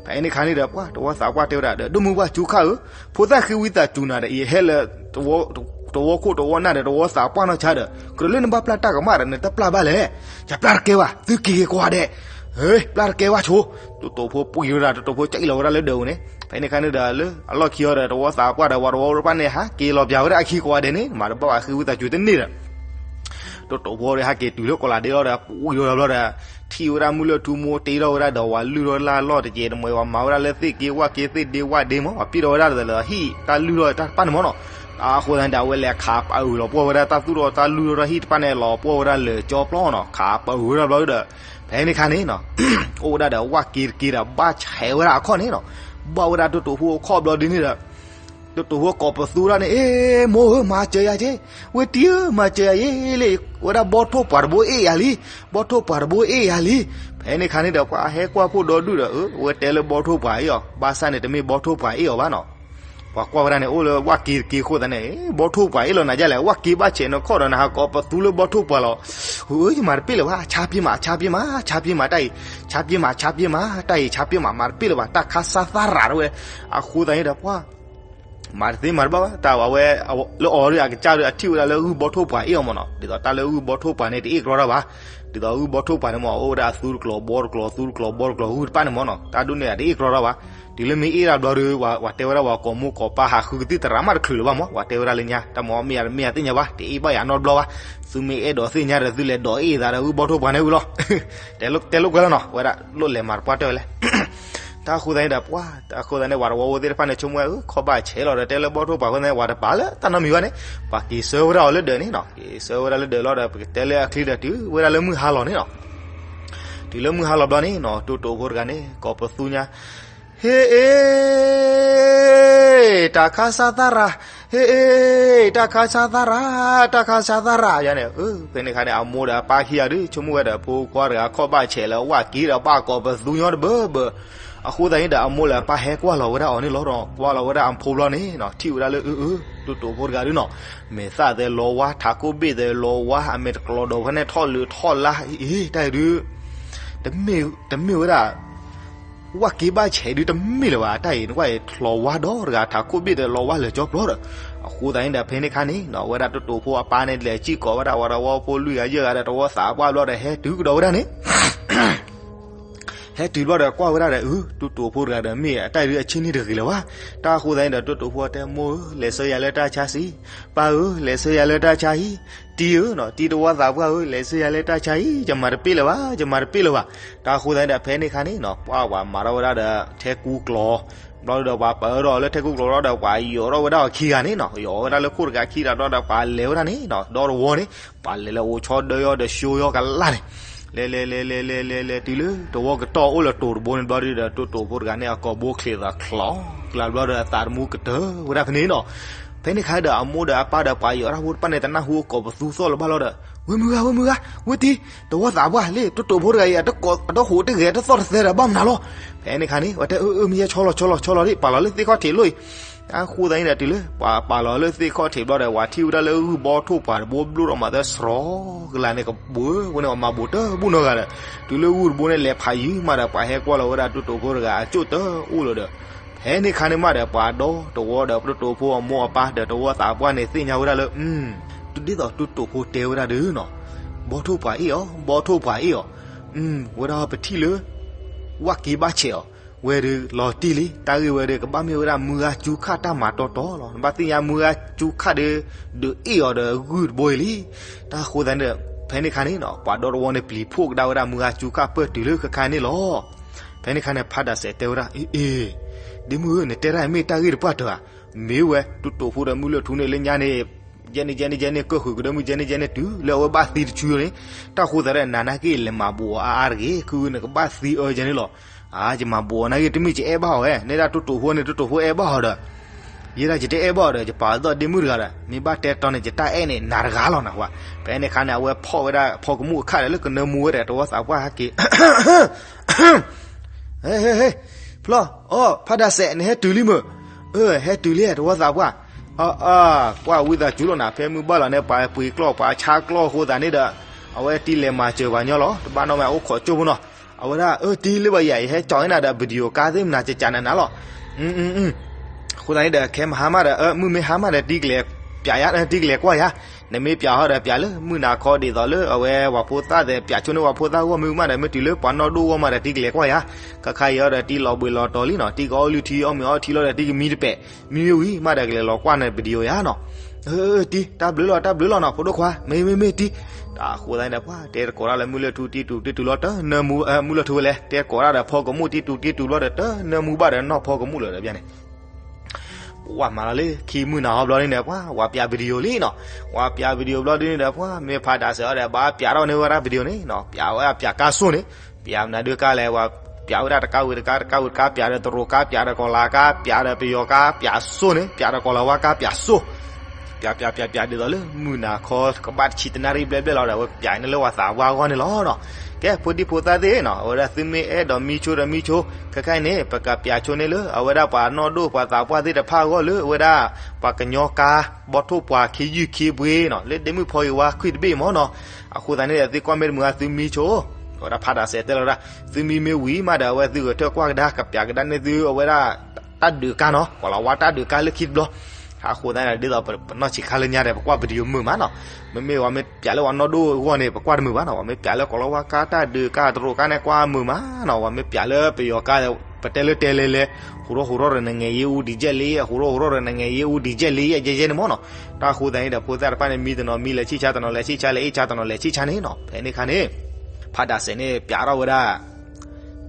ဖဲန့ၣ်ခါန့ၣ်ဒီး ပှၤတဝီသးပှၢ်တဲဝဲဒၣ်ဒီး ဒိၣ်မုၢ်ပှၢ်စူခၣ်ဧၢ, ဖိသၣ်ဃ့ဝံသးစူၤနၤဒီး ယဟဲလၢ တဝီခိၣ်တဝီနၢ်ဒီး တဝီသးပှၢ်နီၢ်ဆါဒီး ကြၢးလၢနဘၣ်ပျၢ်တၢ်ကမၣ်ဒီး နတပျၢ်ဘၣ်လဲၣ်. ယပျၢ်တကဲဘၣ်, သုက့ၤဂ့ၤကိးဂၤဒဲး. ဟ့ၣ်, ပျၢ်တကဲဘၣ်ဆိ. တိၣ်တိာ်ဖိပှံၢ်ဝဲဒၣ် တိၣ်တိာ်ဖိကၠံၣ်လီၤဝဲဒၣ်လၢဒၢးပူၤန့ၣ်. ဖဲန့ၣ်ခါန့ၣ်ဒီး လၢအလီၢ်ခံအီၤဒီး တဝီသးပှၢ်ဒီး ပှၤတဝီတဖၣ်န့ၣ် ဟးက့ၤလီၤပၠးဝဲဒၣ်အခံကိးဂၤဒဲးန့ၣ် မၤတဘၣ်ဘၣ် ဃ့ဝံသးစူၤတန့ၢ်ဒီး တိၣ်တိၣ်ဖိဒီး ဟဲက့ၤတုၤလၢကီးလးဒ့လီၤဒီး ပှံၢ်လီၤဒီးဘျီဒီး ထံၣ်ဝဲဒၣ်မုၢ်လၢၢ်ထူမိၢ်တ့ထီၣ်ဝဲဒၣ်ဒီး ဝၤလုၢ်ထီၣ်လၢအလီၢ်တက့ၢ်တမှဲၤ ဝၤမၤဝဲဒၣ်လၢသ့ၣ်က့ဝၣ်က့ သ့ၣ်ဒ့ဝၣ်ဒ့မၢ် ပှၤပံၣ်ထီၣ်ဝဲဒၣ်ဒီး ဟံၣ်တၢ်လုၢ်ထီၣ်တၢ်တဖၣ်န့ၣ်မၢ်နီၤ. အဃိသတးန့ၣ်ဒီး အဝဲလဲၤခးပာ်အုၣ်လီၤပှီၢ်ဝဲဒၣ် တၢ်သူၣ်ထီၣ်တၢ်လုၢ်ထီၣ်တၢ်ဟံၣ်တဖၣ်န့ၣ် လီၤပှီၢ်ဝဲဒၣ်လၢကၠီပျီနီၤ ခးပာ်အုၣ်ဝဲဒၣ်ဘျီဒီး ဖဲန့ၣ်ခါန့ၣ်နီၤ အိၣ်ဝဲဒၣ်ဒီး ဝၣ်က့တက့ဒီး ဘၣ်ဆဲးဝဲဒၣ်အခီၣ်န့ၣ်နီၤ. ဘၣ်ဝဲဒၣ်တိၣ်တိၣ်ဖိအခီၣ်ဘျီဒ်န့ၣ်ဒီး တိၣ်တိၣ်ဖိကိးပသူဒၣ်န့ၣ် အ့ မိၢ်ဧၢ မၤစၢၤယၤက့, ဝဲတံၢ်ဧၢ မၤစၢၤယၤအံၤလံ, ဝဲဒၣ်ဘီထိၣ်ပှာ်တဘိအ့ၣ်ယၤလံ, ဘီထိၣ်ပှာ်တဘိအ့ၣ်ယၤလံ. ဖဲန့ၣ်ခါန့ၣ်ဒီး ပှၤဟဲကွၢ်ဖှိၣ်ဒီဒူၣ်ဒီး အဝဲတဲလၢ ဘီထိၣ်ပှာ်အ့ၣ်အီၤ, ဘၣ်ဆၣ်န့ၣ် တမ့ၢ်ဘီထိၣ်ပှာ်အ့ၣ်အီၤဘၣ်နီၤ. ပှၤကွၢ်ဝဲဒၣ်န့ၣ် အိၣ်လၢဝၣ်က့တက့အဃိသတးန့ၣ် ဘီထိၣ်ပှာ်အ့ၣ်လီၤနၤဒ်လဲၣ်, ဝၣ်က့ဘၣ်ဆဲးနခီၣ်ဒီး နဟးကိးပသူလၢဘီထိၣ်ပှာ်လီၤ. ဧၢ ယမၤတပ့ၢ်လၢၤဘၣ်, ဆါပ့ၢ်မး ဆါပ့ၢ်မး ဆါပ့ၢ်မး တၢ်အံၤ, ဆါပ့ၢ်မး ဆါပ့ၢ်မး တၢ်အံၤ ဆါပ့ၢ်မး မၤတပ့ၢ်လၢၤဘၣ်, တၢ်ခါဆါသၣ်ရးတဝဲ. အဃိသတးန့ၣ်ဒီး ပှၤ မၤတသ့မၤတဘၣ်ဘၣ်, တၢ်အဝဲ လၢအီၤဒီး အကစၢ်ဒီး အထံၣ်ဝဲဒၣ်လၢဂုၢ်ဘီထိၣ်ပှာ်အ့ၣ်အီၤမၢ်နီၤ. ဒ်သိးတၢ်လၢဂုၢ်ဘီထိၣ်ပှာ်န့ၣ် တအ့ၣ်ကြီတၢ်ဘၣ်. ဒ်သိးဂုၢ်ဘီထိၣ်ပှာ်န့ၣ်မၢ် အိၣ်ဝဲဒၣ်အသူတကျိၤဘီတကျိၤ သူတကျိၤဘီတကျိၤ ဂုၢ်တဖၣ်န့ၣ်မၢ်နီၤ. တၢ်ဒ်န့ၣ် တအ့ၣ်ကြီတၢ်ဘၣ်. တုၤလၢမ့ၢ်အ့ၣ်တၢ်ဘျီဒီး ပှၤတဲဝဲဒၣ်ပှၤကိးမိၢ်ကိးပၢ် ဟးဃုကသံၣ်သရၣ်မးတချုးလၢၤဘၣ်မၢ်, ပှၤတဲဝဲဒၣ်လၢညါ တၢ်မၢ်မ့ၢ်မ့ၢ်အသ့ၣ်ညါဘၣ်, တအ့ၣ်ဘၣ်ယၤနီတဘျီဘၣ်. သုမ့ၢ်အဲၣ်ဒိးသ့ၣ်ညါဒီး သုလဲၤဒိးအ့ၣ်သးဒီးဂုၢ်ဘီထိၣ်ပှာ်န့ၣ်ဝံၤလီၤ. တဲလိာ်ကွဲလီၤနီၤ, ဝဲဒၣ်လိၣ်လဲၤမၤတပှၢ်တၢၢ်ဝဲလဲၣ်. တၢ်အဃိသတးန့ၣ်ဒီး ပှၤ တၢ်အဃိသတးန့ၣ် ပှၤတဝီဖိသ့ၣ်တဖၣ်န့ၣ် ဆိကမိၣ်ဝဲ ခီၣ်ဘၣ်ဆဲးလီၤဒီး တဲလၢဘီထိၣ်ပှာ်အဃိသတးန့ၣ် ပှၤတပာ်လၢတၢ်နီတမံၤဘၣ်န့ၣ်, ပှၤက့ၤဆှၢဝဲဒၣ်အီၤလၢဒၢးန့ၣ်နီၤ. က့ၤဆှၢဝဲဒၣ်လၢဒၢးလီၤဒီး ပကတဲလၢအချံဒီး တုၤဝဲဒၣ်လၢမုၢ်ဟါလီၤန့ၣ်နီၤ. တုၤလၢမုၢ်ဟါလီၤဘျီန့ၣ်နီၤ တိၣ်တိၣ်ဖိတဂၤန့ၣ် ကိးပသူညါ ဟ့ၣ်အ့ၣ် တၢ်ခါဆါသၣ်ရၤ, ဟ့, တၢ်ခါဆါသၣ်ရၤ, တၢ်ခါဆါသၣ်ရၤယၤန့ၣ်, ဖဲန့ၣ်ခါန့ၣ် အမိၢ်ဒီးအပၢ်ခံဂၤဒုး ဆိကမိၣ်ဝဲဒီး ဖိခွါတဂၤခီၣ်ဘၣ်ဆဲးလၢ ဝၣ်က့ဒီးဘၣ်ကိးပသူညီတဘၢဘၢ. အဃိသတးန့ၣ်ဒီး အမိၢ်လၢအပၢ်ဟဲကွၢ်လီၤဝဲဒၣ်အီၤန့ၣ်လီၤဒီး ကွၢ်လီၤဝဲဒၣ်အဖိဘျီန့ၣ်နီၤ ထံၣ်ဝဲဒၣ်လၢ အၢ အၢ တိၢ်တိၢ်ဖိတဂၤဒုးနီၤ, မဲာ်သၣ်သဲးလီၤဝါ ထးခိၣ်ဘ့ၣ်သဲးလီၤဝါ အမဲာ်တကျီဒီးဖဲန့ၣ်ထီၣ်လၢထီၣ်လါ, အ့ တၢ်အံၤဒုး တမ့ၢ်ဝဲဒၣ် ဝၣ်က့ဘၣ်ဆဲးဒုးတမ့ၢ်လၢၤဘၣ်, တၢ်အံၤ နကွၢ်အံၤလီၤဝါဒီးတဂၤ ထးခိၣ်ဘ့ၣ်သဲးလီၤဝါလၢာ်ကၠီပျီဒီး. အဃိသတးန့ၣ်ဒီး ဖဲန့ၣ်ခါန့ၣ်နီၤ ဝဲဒၣ်တိၢ်တိၢ်ဖိအပၢ်န့ၣ် လဲၤစံၣ်ကိးဝဲဒၣ်ဝၤတဝီဖိလွံၢ်ဂၤယဲၢ်ဂၤဒီး တဝီသးပှၢ်ဘျီဒီး ဟဲတုၤကဒီးဝဲဒၣ်န့ၣ် ဟဲတုၤဘျီဒီးကွၢ်ဝဲဒၣ်ဒီး အၢ တိၢ်တိၢ်ဖိတဂၤဒီး မ့ၢ်အတၢ်အံၤဒုးအဆ့ၣ်န့ၣ်တဂ့ၤလၢၤဘၣ်. တၢ်အဃိသတးန့ၣ်ဒီး တိၢ်တိၢ်ဖိတဲ မိၢ်ဧၢ လဲၤဆှၢယၤလၢတၢ်ဆါဆံး, ပၢ်ဧၢ လဲၤဆှၢယၤလၢတၢ်ဆါဟံၣ်, တံၤဧၢနီၤ တံၤတဝီသးပှၢ်ဧၢ လဲၤဆှၢယၤလၢတၢ်ဆါဟံၣ်, ယမၤတပ့ၢ်လၢၤဘၣ် ယမၤတပ့ၢ်လၢၤဘၣ်. တၢ်အဃိသတးန့ၣ်ဒီး ဖဲန့ၣ်ခါန့ၣ်နီၤ ပှၤပှၤမၤထီၣ်ဝဲဒၣ်ဒီး ထဲကူကျိာ် ဘျီဒီးပှၤပၢၢ်ထီၣ်လၢထဲကူကျိာ်ဘျီဒီး ပှၤယိးထီၣ်ဝဲဒၣ်အီၤခံဂၤန့ၣ်နီၤ, ယိးဝဲဒၣ်လၢခိၣ်တဂၤခံဂၤဘျီဒီး ပှၤလဲၤဝဲဒၣ်န့ၣ်နီၤ ဒီတဝီန့ၣ် ပှၤလဲၤလၢအိၣ်ဆီဒၢယီဒီး ဆှိယီကလၢ်န့ၣ် လဲၤလဲၤလဲၤလဲၤလဲၤလဲၤတုၤလၢတဝီကတီၢ်အိၣ်လၢတိၤတဘိန့ၣ်ဘျီဒီး တိၢ်တိၢ်ဖိတဂၤန့ၣ် အကိာ်ဘိချံးသးချီကျါဘျီဒီး အသးတမူကတၢၢ်ဝဲဒၣ်ဖဲန့ၣ်နီၤ. ဖဲန့ၣ်ခါဒီး အမိၢ်ဒီးအပၢ်ဒီးပှၤယိးတၢ်ဖိတဖၣ်န့ၣ် တနၢ်ဟူအကိာ်ပသူသီၣ်လၢၤဘၣ်လီၤဒီး ဝဲမုၢ်ဂၤ ဝဲမုၢ်ဂၤ ဝဲတံၤ တဝီသးပှၢ်လၢ တိၢ်တိၢ်ဖိတဂၤအံၤ အတဟိးတဂဲၤတသီၣ်တသဲဒီး ဘၣ်မနုၤလီၤ. ဖဲန့ၣ်ခါန့ၣ် ဝဲတဲ အၢ အၢ မ့ၢ်ယဲ ဆီလီၤ ဆီလီၤ ဆီလီၤဒ် ပာ်လီၤလၢသ့ၣ်ခီၣ်ထံးလီၤအံၤ. အဃိသတးန့ၣ်ဒီး တုၤလၢပှၤပာ်လီၤလၢသ့ၣ်ခီၣ်ထံးဘျီဒီး ပှၤထံၣ်ဝဲဒၣ်လၢဂုၢ်ဘီထိၣ်ပှၤတဘိဘျိၣ်ထီၣ်မၤသၢစရီကလၢ်န့ၣ် ကဘှၢဝဲန့ၣ် အမၤဘိးတဘူၣ်နီတဂၤဒီး တုၤလၢဂုၢ်တဘိန့ၣ် လဲၤဖးယံၤမးဒီး ပှၤဟဲကွၢ်လီၤဝဲဒၣ်တိၢ်တိၢ်ဖိတဂၤအကၠိၣ်တအိၣ်လၢၤဒီး ဖဲန့ၣ်ခါန့ၣ်မးဒီး ပှၤဒီတဝီဒီး တိၢ်တိၢ်ဖိအမိၢ်အပၢ်ဒီးတဝီသးပှၢ်န့ၣ် သ့ၣ်ညါဝဲဒၣ်လၢ ဒ်သိးတိၢ်တိၢ်ဖိတဲဝဲဒၣ်ဒုးနီၤ, ဘီထိၣ်ပှၤအ့ၣ်အီၤ ဘီထိၣ်ပှၤအ့ၣ်အီၤ, ဝဲဒၣ်ပထံၣ်လၢ ဝၣ်က့ဘၣ်ဆဲးအီၤ, ဝဲဒုးလီၤတံၢ်လံ တၢ်ဂ့ၢ်ဝဲဒုး ကဘၣ်မ့ၢ်ဝဲဒၣ်မုၢ်ဂၤကၠူခၣ်တၢ်မၤတီတီလီၤ. နဘၣ်သ့ၣ်ညါမုၢ်ဂၤကၠူခၣ်ဒီး ဒုးအ့ၣ်အီၤဒီးဂုၢ်တဘိအံၤလံ. တၢ်အဃိသတးန့ၣ်ဒီး ဖဲန့ၣ်ခါန့ၣ်နီၤ ပှၤဒီတဝီန့ၣ် ပျံၤဖှိၣ်ကဒါဝဲဒၣ်မုၢ်ဂၤကၠူခၣ်ပၢၢ်တုၤလၢခဲခါန့ၣ်လီၤ. ဖဲန့ၣ်ခါန့ၣ် ဖးဒၣ်စဲးတဲဝဲဒၣ် အ့ၣ် အ့ၣ် ဒ့မုၣ်ဧၢ နတဲတၢ်မ့ၢ်တၢ်ဂ့ၢ်တပှၢ်တၢၢ်ဧါ. မ့ၢ်ဝဲ တိၢ်တိၢ်ဖိဒီးမုၢ်လၢၢ်ထူန့ၣ် လၢညါန့ၣ် ယဲန့ၣ်ယဲန့ၣ်ယဲန့ၣ် ကၢၢ်ဃုာ်ကဒၢမုၢ်ယဲန့ၣ်ယဲန့ၣ် တုၤလၢအဝဲဘၣ်သံတဆူန့ၣ်, တၢ်ဃိသတးဒီး နၤနာ်က့ လဲၤမၤဘူးအီၤအါအါတဂ့ၤ, ခုနကဘၣ်သံအၢယဲန့ၣ်လီၤ. အါ ယမၤဘူးအီၤနာ်က့ တမ့ၢ်ယအဲၣ်ဘၣ်အီၤဝဲ, နဲဒၣ်တိၢ်တိၢ်ဖိန့ၣ် တိၢ်တိၢ်ဖိအဲၣ်ဘၣ်အီၤဒီး ယဲဒၣ်ယတအဲၣ်ဘၣ်အီၤဒီး ယပာ်အသီၣ်ဒ့မုၣ်တဂၤဒီး မ့ၢ်ဘၣ်တဲတီန့ၣ် ယတၢ်အဲၣ်န့ၣ် နၤတဂၤလီၤနၢ်ဟူဧါ. ဖဲန့ၣ်ခါန့ၣ် အဝဲဖီၣ်ဝဲဒၣ်ဖီကမူၣ်အခၣ်ဒီး လၢကနၢမူဝဲဒီး တဝီသးပှၢ်ဟဲက့ၤ ဟ့ ဟ့ ဟ့ ဖျီၣ်, အိ ဖးဒၣ်စဲး နဟဲတုၤလံမုၢ်, အၢ ဟဲတုၤလံ တဝီသးပှၢ်, အၢ အၢ ကွၢ်ဝံသးစူၤလီၤနၤ, ဖဲမုၢ်ဘၣ်လီၤန့ၣ် ပှၤပှ့ၤကျီၢ်ပှၤဆါကျီၢ်အဃိသတးန့ၣ်ဒီး အဝဲတံၤလဲၤမၤစၢၤပှၤညီလီၤ, တဘၣ်နီတမံၤ အိၣ်ခိးကၠိဖိနီၤ, အဝဲဒၣ် အၢ တံၤလၢဘၣ်ယၤ ယဟဲကၠီၤန့ၢ်နၤဒီး video ကါသ့ၣ်မနၤ ကကးနၤနၤလီၤ အဃိသတးန့ၣ်ဒီး ခဲမဟါမးဒီး အၢ မုၢ်မ့ၢ်ဟါမးဒီး တံၤကလဲၤပျးယၤ တံၤကလဲၤကွၢ်ယၤ, နမ့ၢ်ပျးဟီဒီး ပျးလၢမုၢ်နၤခီဒ်သိးလၢ အဝဲပှၤဖိသၣ်သဲး ပျးဆိန့ၢ်ပှၤဖိသၣ်ဂီၢ်မုၢ်မးဒီး မ့ၢ်တုၤလၢပှၤနီၢ်ဒိၣ်ဂီၢ်မးဒီး တံၤကလဲၤကွၢ်ယၤ, ခါခါအံၤအီၤဒီး တံၤလီၤဘှံးလီၤတီၤလံနီၤ, တံၤကအီၣ်လုၢ်ထံအီၣ်မ့ၤအီထံလီၤဒီး တံၤကမံတပဲာ် မံမ့ၢ်ဝံၤမးဒီး ကလဲၤလီၤကွၢ်နၤ video ယၤနီၤ အၢ တံၤ တၢ်ဘျုးလီၤ တၢ်ဘျုးလီၤနီၤ ဖိဒိၣ်ခွါ မ့ၢ်မ့ၢ်မ့ၢ်တံၤ, တၢ်အဃိသတးန့ၣ်ဒီး ပှၤတဲတကိးတၢ်လၢမုၢ်လၢၢ်ထူတံၤတူာ်တံၤတူာ်လီၤ တနၢမူ မုၢ်လၢၢ်ထူဝဲလဲၣ် တဲကိးတၢ်ဒီးဖီကမူၣ်တံၤတူာ်တံၤတူာ်ဘျီဒီး တနၢမူဘၣ်ဒီးနီၢ်ဖီကမူၣ်လၢၤဒီး ဘၣ်န့ၣ် ပှၤမၤလီၤလၢခံမုၢ်နၤဟီဘျီန့ၣ်ဒီး ပှၤ ပှၤပျး video လံနီၤ, ပှၤပျး video ဘျီဒ်န့ၣ်ဒီး ပှၤမ့ၢ်ဖးဒၣ်စဲးအီၤဒီး ဘၣ်ပျးထီၣ်န့ၢ်ဝဲဒၣ် video န့ၣ်နီၤ, ပျးဝဲပျးကါစိၣ်န့ၣ်, ပျးမနုၤဒုးကါလဲၣ် ပှၤပျးဝဲဒၣ်တကါဝံၤတကါ တကါဝံၤတကါ ပျးဒီးတရူးကါ ပျးဒီးကီၤလၤကါ ပျးဒီးပယီၤကါ ပျးစိၣ်န့ၣ် ပျးဒီးကီၤလၤဝါကါ ပျးစိၣ် ပျးပျးပျးပျးဒ်သိးလၢ မုၢ်နၤခီကဘၣ်တဆံတနၣ်ရံၣ်ဘျဲၣ်ဘျဲၣ်လီၤဒီး အဝဲပျးန့ၢ်လၢပှၤသးပှၢ်အဂီၢ်န့ၣ်လီၤနီၤ. ကဲ ဖိဒံဖိသၣ်သ့ၣ်နီၤ အဝဲဒၣ်သုမ့ၢ်အဲၣ်ဒိးမံဆိဒီးမံဆိ, ခဲခါအံၤန့ၣ် ပကပျးဆိန့ၢ်လၢ အဝဲဒၣ်ပှၤနီၢ်ဒိၣ်ပှၤသးပှၢ်သ့ၣ်တဖၣ်အဂီၢ်လၢ အဝဲဒၣ်ပှၤကညီကါ ဘီထိၣ်ပှၤခံယုၢ်ခံပှ့ၤနီၤ လၢဒ့မုၣ်ဖီအံၤဝါခွံၣ်တဘ့ၣ်မ့ၢ်နီၤ. အဃိသတးန့ၣ်ဒီး သုကွၢ်မ့ၢ်တမုာ်ဧါ သုမံဆိ, အဝဲဒၣ်ဖးဒၣ်စဲးတဲလီၤဒၣ် သုမံမ့ၢ်ဝံၤမးဒီး အဝဲသုဂဲၤထၢၣ်ကွၢ်ကဒါ ကပျးကဒါန့ၢ်သု အဝဲဒၣ် တၢ်ဒုးကါနီၤ ကီၤလၤဝါတၢ်ဒုးကါလၢခံတဘျီ. အဃိသတးန့ၣ်ဒီး ဒ်သိးပနီၢ်ဆံးခါလၢညါဒီး ပကွၢ် video မုာ်မးနီၤ. မ့မ့ၢ်ပှၤမ့ၢ်ပျးလၢပှၤနီၢ်ဒိၣ်အဂီၢ်န့ၣ် ပကွၢ်တမုာ်ဘၣ်နီၤ. ပှၤမ့ၢ်ပျးလၢကီၤလၤဝါကါ တၢ်ဒုးကါ တရူးကါန့ၣ် ကွၢ်မုာ်မးနီၤ. ပှၤမ့ၢ်ပျးလၢပယီၤကါဒီး ပတဲလၢတဲလဲၤလဲၤ ဟူးထီၣ်ဟူးထီၣ်ဒီးနငဲၤယ့အူဒံးကဲလံ ဟူးထီၣ်ဟူးထီၣ်ဒီးနငဲၤယ့အူဒံးကဲလံ ယဲယဲန့ၣ်မ့ၢ်နီၤ. တၢ်အဃိသတးန့ၣ်ဒီး ဖိသၣ်တဖၣ်န့ၣ် မံတနီၤမံ လဲၤဆံၣ်ဆါတနီၤ လဲၤဆံၣ်ဆါ လဲၤအ့ၣ်ဆါတနီၤ လဲၤဆံၣ်ဆါန့ၣ်နီၤ. ဖဲန့ၣ်ခါန့ၣ် ဖးဒၣ်စဲးန့ၣ် ပျးထီၣ်ဝဲဒၣ်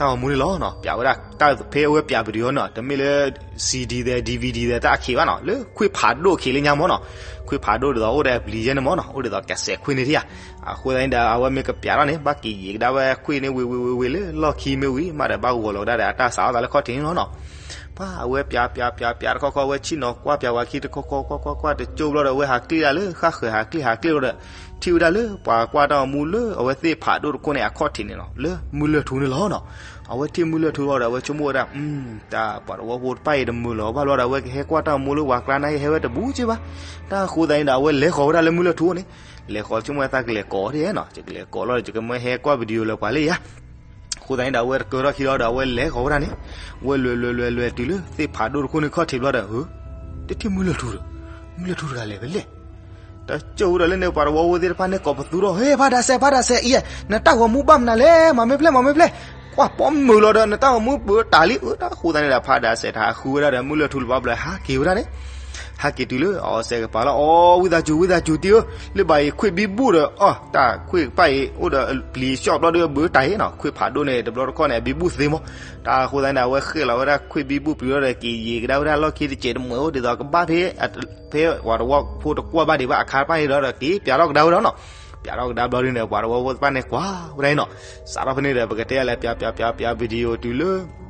တၢ်ဂီၤမူန့ၣ်လီၤနီၤ. ပျးဝဲဒၣ်တၢ်ဖဲအဝဲပျး video နီၤ တမ့ၢ်လၢ CD သဲး DVD သဲး တၢ်အခံးဘၣ်နီၤ လၢခွံၣ်ဖးဒိၣ်ခံးလၢညါမ့ၢ်နီၤ. ခွံၣ်ဖးဒိၣ်ဒ်သိးအိၣ်ဒီးအပျံၤယဲန့ၣ်မ့ၢ်နီၤ အိၣ်ဒ်သိးကစဲးခွံၣ်န့ၣ်ထံၣ်ဧါ. အဃိသတးန့ၣ်ဒီး အဝဲမ့ၢ်ကပျးထီၣ်န့ၣ် ဘၣ်က့ၤယံာ်ကဒါဝဲခွံၣ်န့ၣ်ဝ့ၤဝ့ၤဝ့ၤဝ့ၤလၢလီၢ်ခံမ့ၢ်ဝံၤမးဒီး ဘၣ်ဂီၤလီၤကဒါဒီးအတၢ်စးထီၣ်သးလၢခီၣ်ထံးန့ၣ်လီၤနီၤ. ပှၤအဝဲပျးပျးပျးပျးတခီခီ အဝဲဆ့ၣ်နီၤကွၢ်ပျးဝဲခံတခီခီ ကွၢ်ကွၢ်ကွၢ် တကၠိဘျီဒီး အဝဲဟးကျ့ၣ်ဒၣ်လၢ ဃၣ်ဃၢၤဟးကျ့ၣ်ဟးကျ့ၣ်လီၤဒီး ထံၣ်ဝဲဒၣ်လၢ ပှၤကွၢ်တၢ်အမူလၢအဝဲသ့ၣ်ဖးဒိၣ်တခိၣ်န့ၣ် အခီၣ်ထံးန့ၣ်လီၤ, လၢမုၢ်လၢၢ်ထူန့ၣ်လီၤနီၤ. အဝဲထံၣ်မုၢ်လၢၢ်ထူလီၤဒီး အဝဲဆိကမိၣ်ဝဲဒၣ် တၢ်ပှၤတဝီဖိတဖၣ်အံၤတမုာ်လီၤဘၣ်ဘျီဒီး အဝဲကဟဲကွၢ်တၢ်အမူလၢပှၤကျါန့ၣ် ဟဲဝဲတဘူးက့ဘၣ်. တၢ်အဃိသတးန့ၣ်ဒီး အဝဲလဲၤဃီၤဝဲဒၣ်လၢမုၢ်လၢၢ်ထူန့ၣ်, လဲၤဃီၤဆိကမိၣ်ဝဲသးကလဲၤကိးဒၣ်နီၤ, ယကလဲၤကိးလီၤဒီး ယကမၢဟဲကွၢ် video လၢပှၤလၢယၤ အဃိသတးန့ၣ်ဒီး အဝဲတကၢထီၣ်ခံလီၤဒီး အဝဲလဲၤဃီၤဝဲဒၣ်န့ၣ်, ဝဲလဲၤလဲၤလဲၤလဲၤတုၤလၢသ့ၣ်ဖးဒိၣ်တခိၣ်န့ၣ်ခီၣ်ထံးဘျီဒီး တထံၣ်မုၢ်လၢၢ်ထူဒီး, မုၢ်လၢၢ်ထူတဂၤလဲၤဖဲလဲၣ်. တကၠိဝဲဒီးလၢန့ၣ် ပှၤတဝီဖိသ့ၣ်တဖၣ်န့ၣ် ကိးပသူထီၣ်, ဟ့ ဖးဒးစဲး ဖးဒးစဲးအံၤ, နတၢ်ဂီၤမူဘၣ်မနုၤလဲၣ်, မၤမ့ၢ်ဖျဲၣ် မၤမ့ၢ်ဖျဲၣ်, ကွၢ်ပီမုာ်လီၤဒီး နတၢ်ဂီၤမူပတၤလံ, အတၢ်ဃိသတးန့ၣ်ဒီး ဖးဒးစဲးတဟးဃုဝဲဒၣ်ဒီး မုၢ်လၢၢ်ထူလၢၤဘျီဘျီ ဟးက့ၤဝဲဒၣ်န့ၣ် ဟဲက့ၤတုၤလၢအီၤစဲးကပၤလီၤ, အီ ဝံသးစူၤ ဝံသးစူၤတံၢ်ဧၢ, လၢဘၣ်အံၤခွ့ၣ်ဘံဘူၣ်ဒီး အီ တၢ်ခွ့ၣ်ကပၤအံၤ အိၣ်ဒီးပျံၤဆှီၣ်ဘျီဒီး ဘုးတၢ်အံၤနီၤ, ခွ့ၣ်ဖးဒိၣ်န့ၣ် တဘျီတခီၣ်န့ၣ် အဘံဘူၣ်သ့မး. တၢ်ဃိသတးန့ၣ်ဒီး အဝဲဃ့ၣ်လီၤဝဲဒၣ်ခွ့ၣ်ဘံဘူၣ်ပျံၤလီၤဒီး က့ၤယံာ်ကဒါဝဲဒၣ်လီၢ်ခံတစဲးတမှဲးအိၣ်ဒ်သိးကဘၣ်ဖဲ ဖဲပှၤတဝီဖိတကွၢ်ဘၣ်ဒံးဘၣ်အခါတဖၣ်န့ၣ်ဒီး က့ၤပျးထီၣ်ကဒါဝဲဒၣ်နီၤ. ပျးထီၣ်ကဒါဘျီဒ်န့ၣ် ပှၤတဝီဖိတဖၣ်န့ၣ်ကွၢ်ဝဲဒၣ်အံၤနီၤ, စးထီၣ်ဖဲန့ၣ်ဒီး ပကတဲလဲၤပျးပျးပျးပျး video တုၤလၢ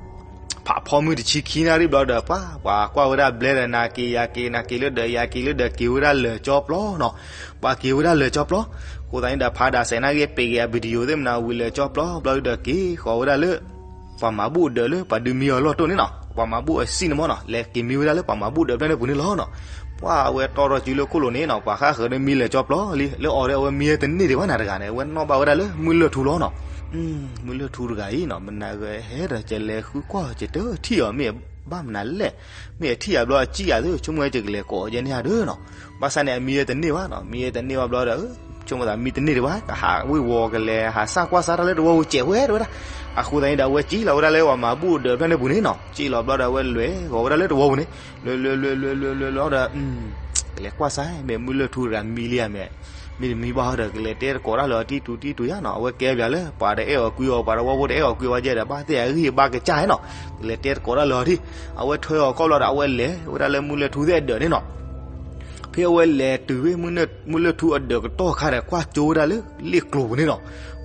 ဖးဖီမုၢ်တဆံခံနၣ်ရံၣ်ဘျီဒီး ပှၤ ပှၤကွၢ်ဝဲဒၣ်ဘျဲဒီး နၤက့ၤယၤက့ၤ နၤက့ၤလၢဒၢးယၤက့ၤလၢဒၢး က့ၤဝဲဒၣ်လၢာ်ကၠီပျီနီၤ, ပှၤက့ၤဝဲဒၣ်လၢာ်ကၠီပျီ. အဃိသတးန့ၣ်ဒီး ဖးဒးစဲးန့ၣ်က့ၤ ပ့ၤက့ၤအ video သ့ၣ်မနုၤဝံၤလၢာ်ကၠီပျီဘျီဒီး က့ၤဃီၤဝဲဒၣ်လၢ ပှၤမၤဘူၣ်အဒၢးလၢ ပှၤဒုးမံအီၤလီၢ်တိၢ်န့ၣ်နီၤ, ပှၤမၤဘူၣ်အစံၣ်န့ၣ်မးနီၤ, လဲၤက့ၤမံဝဲဒၣ်လၢပှၤမၤဘူၣ်ဒၢးဖျၢၣ်န့ၣ်ပူၤန့ၣ်လီၤနီၤ. ပှၤအဝဲတီထီၣ်စုလၢခိၣ်လိၤန့ၣ်နီၤ, ပှၤဃၣ်ဃၢၤန့ၣ်မံလၢာ်ကၠီပျီလံ, လၢအီၤဒီးအဝဲမံဝဲတန့ၢ်ဒံးဘၣ်နၤတဂၤန့ၣ်, အဝဲနီၣ်ဘၣ်ဝဲဒၣ်လၢမုၢ်လၢၢ်ထူလီၤနီၤ. မုၢ်လၢၢ်ထူတဂၤအံၤနီၤ, မနၤဂၤဟဲဒီး ကလဲၤဃုကွၢ် ကတထံၣ်အီၤ မ့ၢ်ဘၣ်မနုၤလဲၣ်, မ့ၢ်အထံၣ်ယၤဘျီအစံၣ်ယၤသ့ ဆိကမိၣ်ဝဲ ယကလဲၤကိးယဲန့ၣ်ဧါဒၢနီၤ. ဘၣ်ဆၣ်န့ၣ် အမံဝဲတန့ၢ်ဘၣ်နီၤ, မံဝဲတန့ၢ်ဘၣ်ဘျီဒီး ဆိကမိၣ်သးမံတန့ၢ်ဒံးဘၣ်, ကဟးဝ့ၤဝီၤ ကလဲၤဟးစၢ်ကွၢ်စၢ်တၢ်လၢတဝီပူၤစဲးဝဲတဲဝဲဒၣ်. အဃိသတးန့ၣ်ဒီး အဝဲစံၣ်လီၤဝဲဒၣ်လၢပှၤမၤဘူၣ်အဒၢးဖျၢၣ်န့ၣ်ပူၤန့ၣ်နီၤ, စံၣ်လီၤဘျီဒီး အဝဲလဲၤဃီၤဝဲဒၣ်လၢတဝီပူၤန့ၣ်, လဲၤလဲၤလဲၤလဲၤလဲၤလဲၤလီၤဒီး ကလဲၤကွၢ်စၢ် မ့ၢ်မုၢ်လၢၢ်ထူတဂၤမံလံဧါမ့ၢ်, မ့တမံဘၣ်ဒီး ကလဲၤတဲတကိးတၢ်လၢအီၤတံၢ်တူတံၢ်တူယါနီၤ, အဝဲကဲပၠးလၢ ပှၤတအဲၣ်အီၤကွံအီၤ ပှၤတဝီဖိတအဲၣ်အီၤကွံဝဲကဲဒီး ဘၣ်သ့ၣ်အဂံၢ်အဘါကစၢ်နီၤ, ကလဲၤတဲတကိးတၢ်လၢအီၤတံၢ်, အဝဲထွဲအီၤခီၣ်ဘျီဒီး အဝဲလဲၤဝဲဒၣ်လၢမုၢ်လၢၢ်ထူသ့ၣ်အဒၢးန့ၣ်နီၤ. ဖဲအဝဲလဲၤတုၤဖဲ မုၢ်လၢၢ်ထူအဒၢးကတီၢ်ခါဒီး ကွၢ်ကၠိဝဲဒၣ်လၢလ့ၣ်ကျိၤပူၤန့ၣ်နီၤ,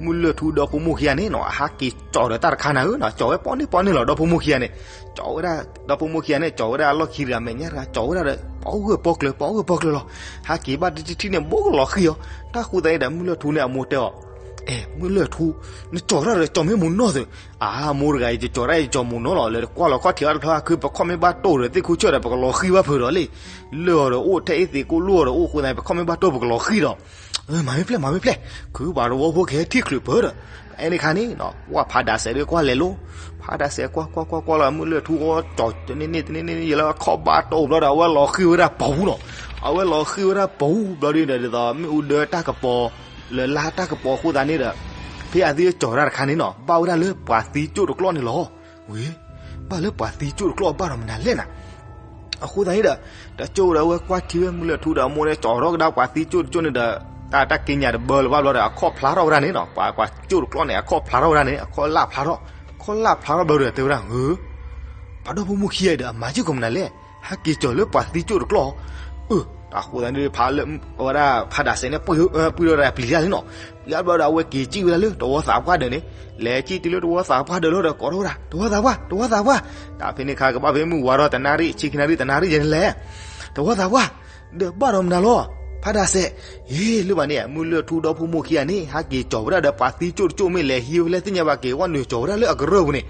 မုၢ်လၢၢ်ထူဒီဖိမိၢ်ခံဂၤန့ၣ်နီၤ အဟးက့ၤကၠီၤဒီးတၢ်တခါနၤဧၢနီၤ, ကၠီၤဝဲပီန့ၢ်ပီန့ၢ်လီၤ ဒီဖိမိၢ်ခံဂၤန့ၣ်, ကၠီၤဝဲဒၣ် ဒီဖိမိၢ်ခံဂၤန့ၣ် ကၠီၤဝဲဒၣ်အလီၢ်ခံတဂၤမဲာ်ညါတဂၤ ကၠီၤဝဲဒၣ်ဒီး ပီဂၢၢ်ပီကျၢၤ ပီဂၢၢ်ပီကျၢၤလီၤ, ဟးက့ၤဘၣ်တထံၣ်ထံၣ်န့ၣ် ဘိကလီၤဃံၤအီၤ, တၢ်ဃိသတးန့ၣ်ဒီး မုၢ်လၢၢ်ထူန့ၣ် အမိၢ်တဲအီၤ အဲ မုၢ်လၢၢ်ထူ, နကၠီၤတၢ်ဒီးကၠီၤမ့ၢ်မူနီၢ်သုး, အါ မိၢ်တဂၤအံၤ ယကၠီၤတၢ်ယကၠီၤမူနီၢ်လီၤ, လဲၤတကွၢ်လီၤခီၣ်ထံးအီၣ်တဖျါ ခုပခီၣ်မ့ၢ်ဘၣ်တိၢ်ဒီးသ့ၣ်ခူဆၢၣ်ဒီး ပကလီၤဃံၤဘၣ်ဖုးဒီးလံ, လၢအီၤဒီးအိၣ်ထဲအ့ၣ်သ့ၣ်ကိၣ်လိၣ်အီၤဒီး အိၣ်ဃိသတးန့ၣ် ပခီၣ်မ့ၢ်ဘၣ်တိၢ်ပကလီၤဃံၤဒီး, မၤမ့ၢ်ဖျဲၣ် မၤမ့ၢ်ဖျဲၣ်, ခုပှၤတဝီဖိကဟဲထံၣ်ချုးပၢၢ်ဒီး, အဲန့ၣ်ခါန့ၣ် ကွၢ်ဖးဒးစဲးဒီးကွၢ်လဲၤလိၤ, ဖးဒးစဲးကွၢ်ကွၢ်ကွၢ်ကွၢ်လီၤ မုၢ်လၢၢ်ထူအီၤကၠီၤတန့ၢ်န့ၢ်တန့ၢ်န့ၢ် ယလၢခီၣ်ဘၣ်တိၢ်ဘျီဒီး အဝဲလီၤဃံၤဝဲဒၣ်ပူၤနီၤ, အဝဲလီၤဃံၤဝဲဒၣ်ပူၤဘျီဒီး ဒ်သိးမ့ၣ်အူဒၢတၢ်ကပီၤ လၢလါတၢ်ကပီၤအဃိသတးန့ၣ်ဒီး, ဖဲအသ့ၣ်ကၠီၤတၢ်တခါန့ၣ်နီၤ ဘၣ်ဝဲဒၣ်လၢပှၤသံကၠိၣ်တကျီၢ်န့ၣ်လီၤ. ဝ့ၢ်, ဘၣ်လၢပှၤသံကၠိၣ်တကျီၢ်ဘၣ်ဒီးမနုၤလဲၣ်နၤ. အဃိသတးန့ၣ်ဒီး, တကၠိၣ်ဒီးအဝဲကွၢ်ထံဝဲမုၢ်လၢၢ်ထူဒီးအမိၢ်န့ၣ် ကၠီၤထီၣ်ကဒါပှၤသံကၠိၣ်တကၠိၣ်န့ၣ်ဒီး, တၢ် တၢ်က့ညါတဘၢလၢၤဘၣ်ဘျီဒီး အခီၣ်ဖျါထီၣ်ဝဲဒၣ်န့ၣ်နီၤ, ပှၤ ပှၤကၠိၣ်တကျီၢ်န့ၣ် အခီၣ်ဖျါထီၣ်ဝဲဒၣ်န့ၣ် အခီၣ်လၢ်ဖျါထီၣ်, အခီၣ်လၢ်ဖျါထီၣ်ဘျီဒီးတဲဝဲဒၣ် ဧၢ ပှၤဒီဖိမိၢ်ခံဂၤအံၤဒီး အမၤစ့ၢ်ကီးမနုၤလဲၣ်, ဟဲက့ၤကၠီၤလၢပှၤသံကၠိၣ်တကျီၢ်, အၢ တၢ်ဃိသတးန့ၣ် ဖးလၢ အဝဲဒၣ်ဖးဒးစဲးန့ၣ် ပှံၢ်ထီၣ်ဒီးပျံၤတၢ်လံနီၤ, ပျံၤဘျီဒီး အဝဲက့ၤစံၣ်ဝဲဒၣ်လၢတဝီသးပှၢ်ဒၢးန့ၣ်, လဲၤစံၣ်တုၤလၢတဝီသးပှၢ်ဒၢးလီၤဒီး ကိးထီၣ်ဝဲဒၣ် တဝီသးပှၢ် တဝီသးပှၢ်, တၢ်ဖဲန့ၣ်ခါကဘၣ်ဖဲမုၢ်ဝါထီၣ်တနၣ်ရံၣ် ဆံခံနၣ်ရံၣ်တနၣ်ရံၣ်ယဲန့ၣ်လဲၣ်, တဝီသးပှၢ်, ဒီးဘၣ်ဒီးမနုၤလီၤ, ဖးဒးစဲး, ဟ့ၣ် လၢဘၣ်န့ၣ် မုၢ်လၢၢ်ထူဒီဖိမိၢ်ခံဂၤန့ၣ် ဟဲက့ၤကၠီၤဝဲဒၣ်ဒီးပှၤသံကၠိၣ်တကၠိၣ်မ့ၢ်လဲၤဟံးဝဲဖဲလဲၣ်သ့ၣ်ညါဘၣ်က့ၤ ဝဲနုာ်ကၠီၤဝဲဒၣ်လၢအကရၢၢ်ပူၤန့ၣ်,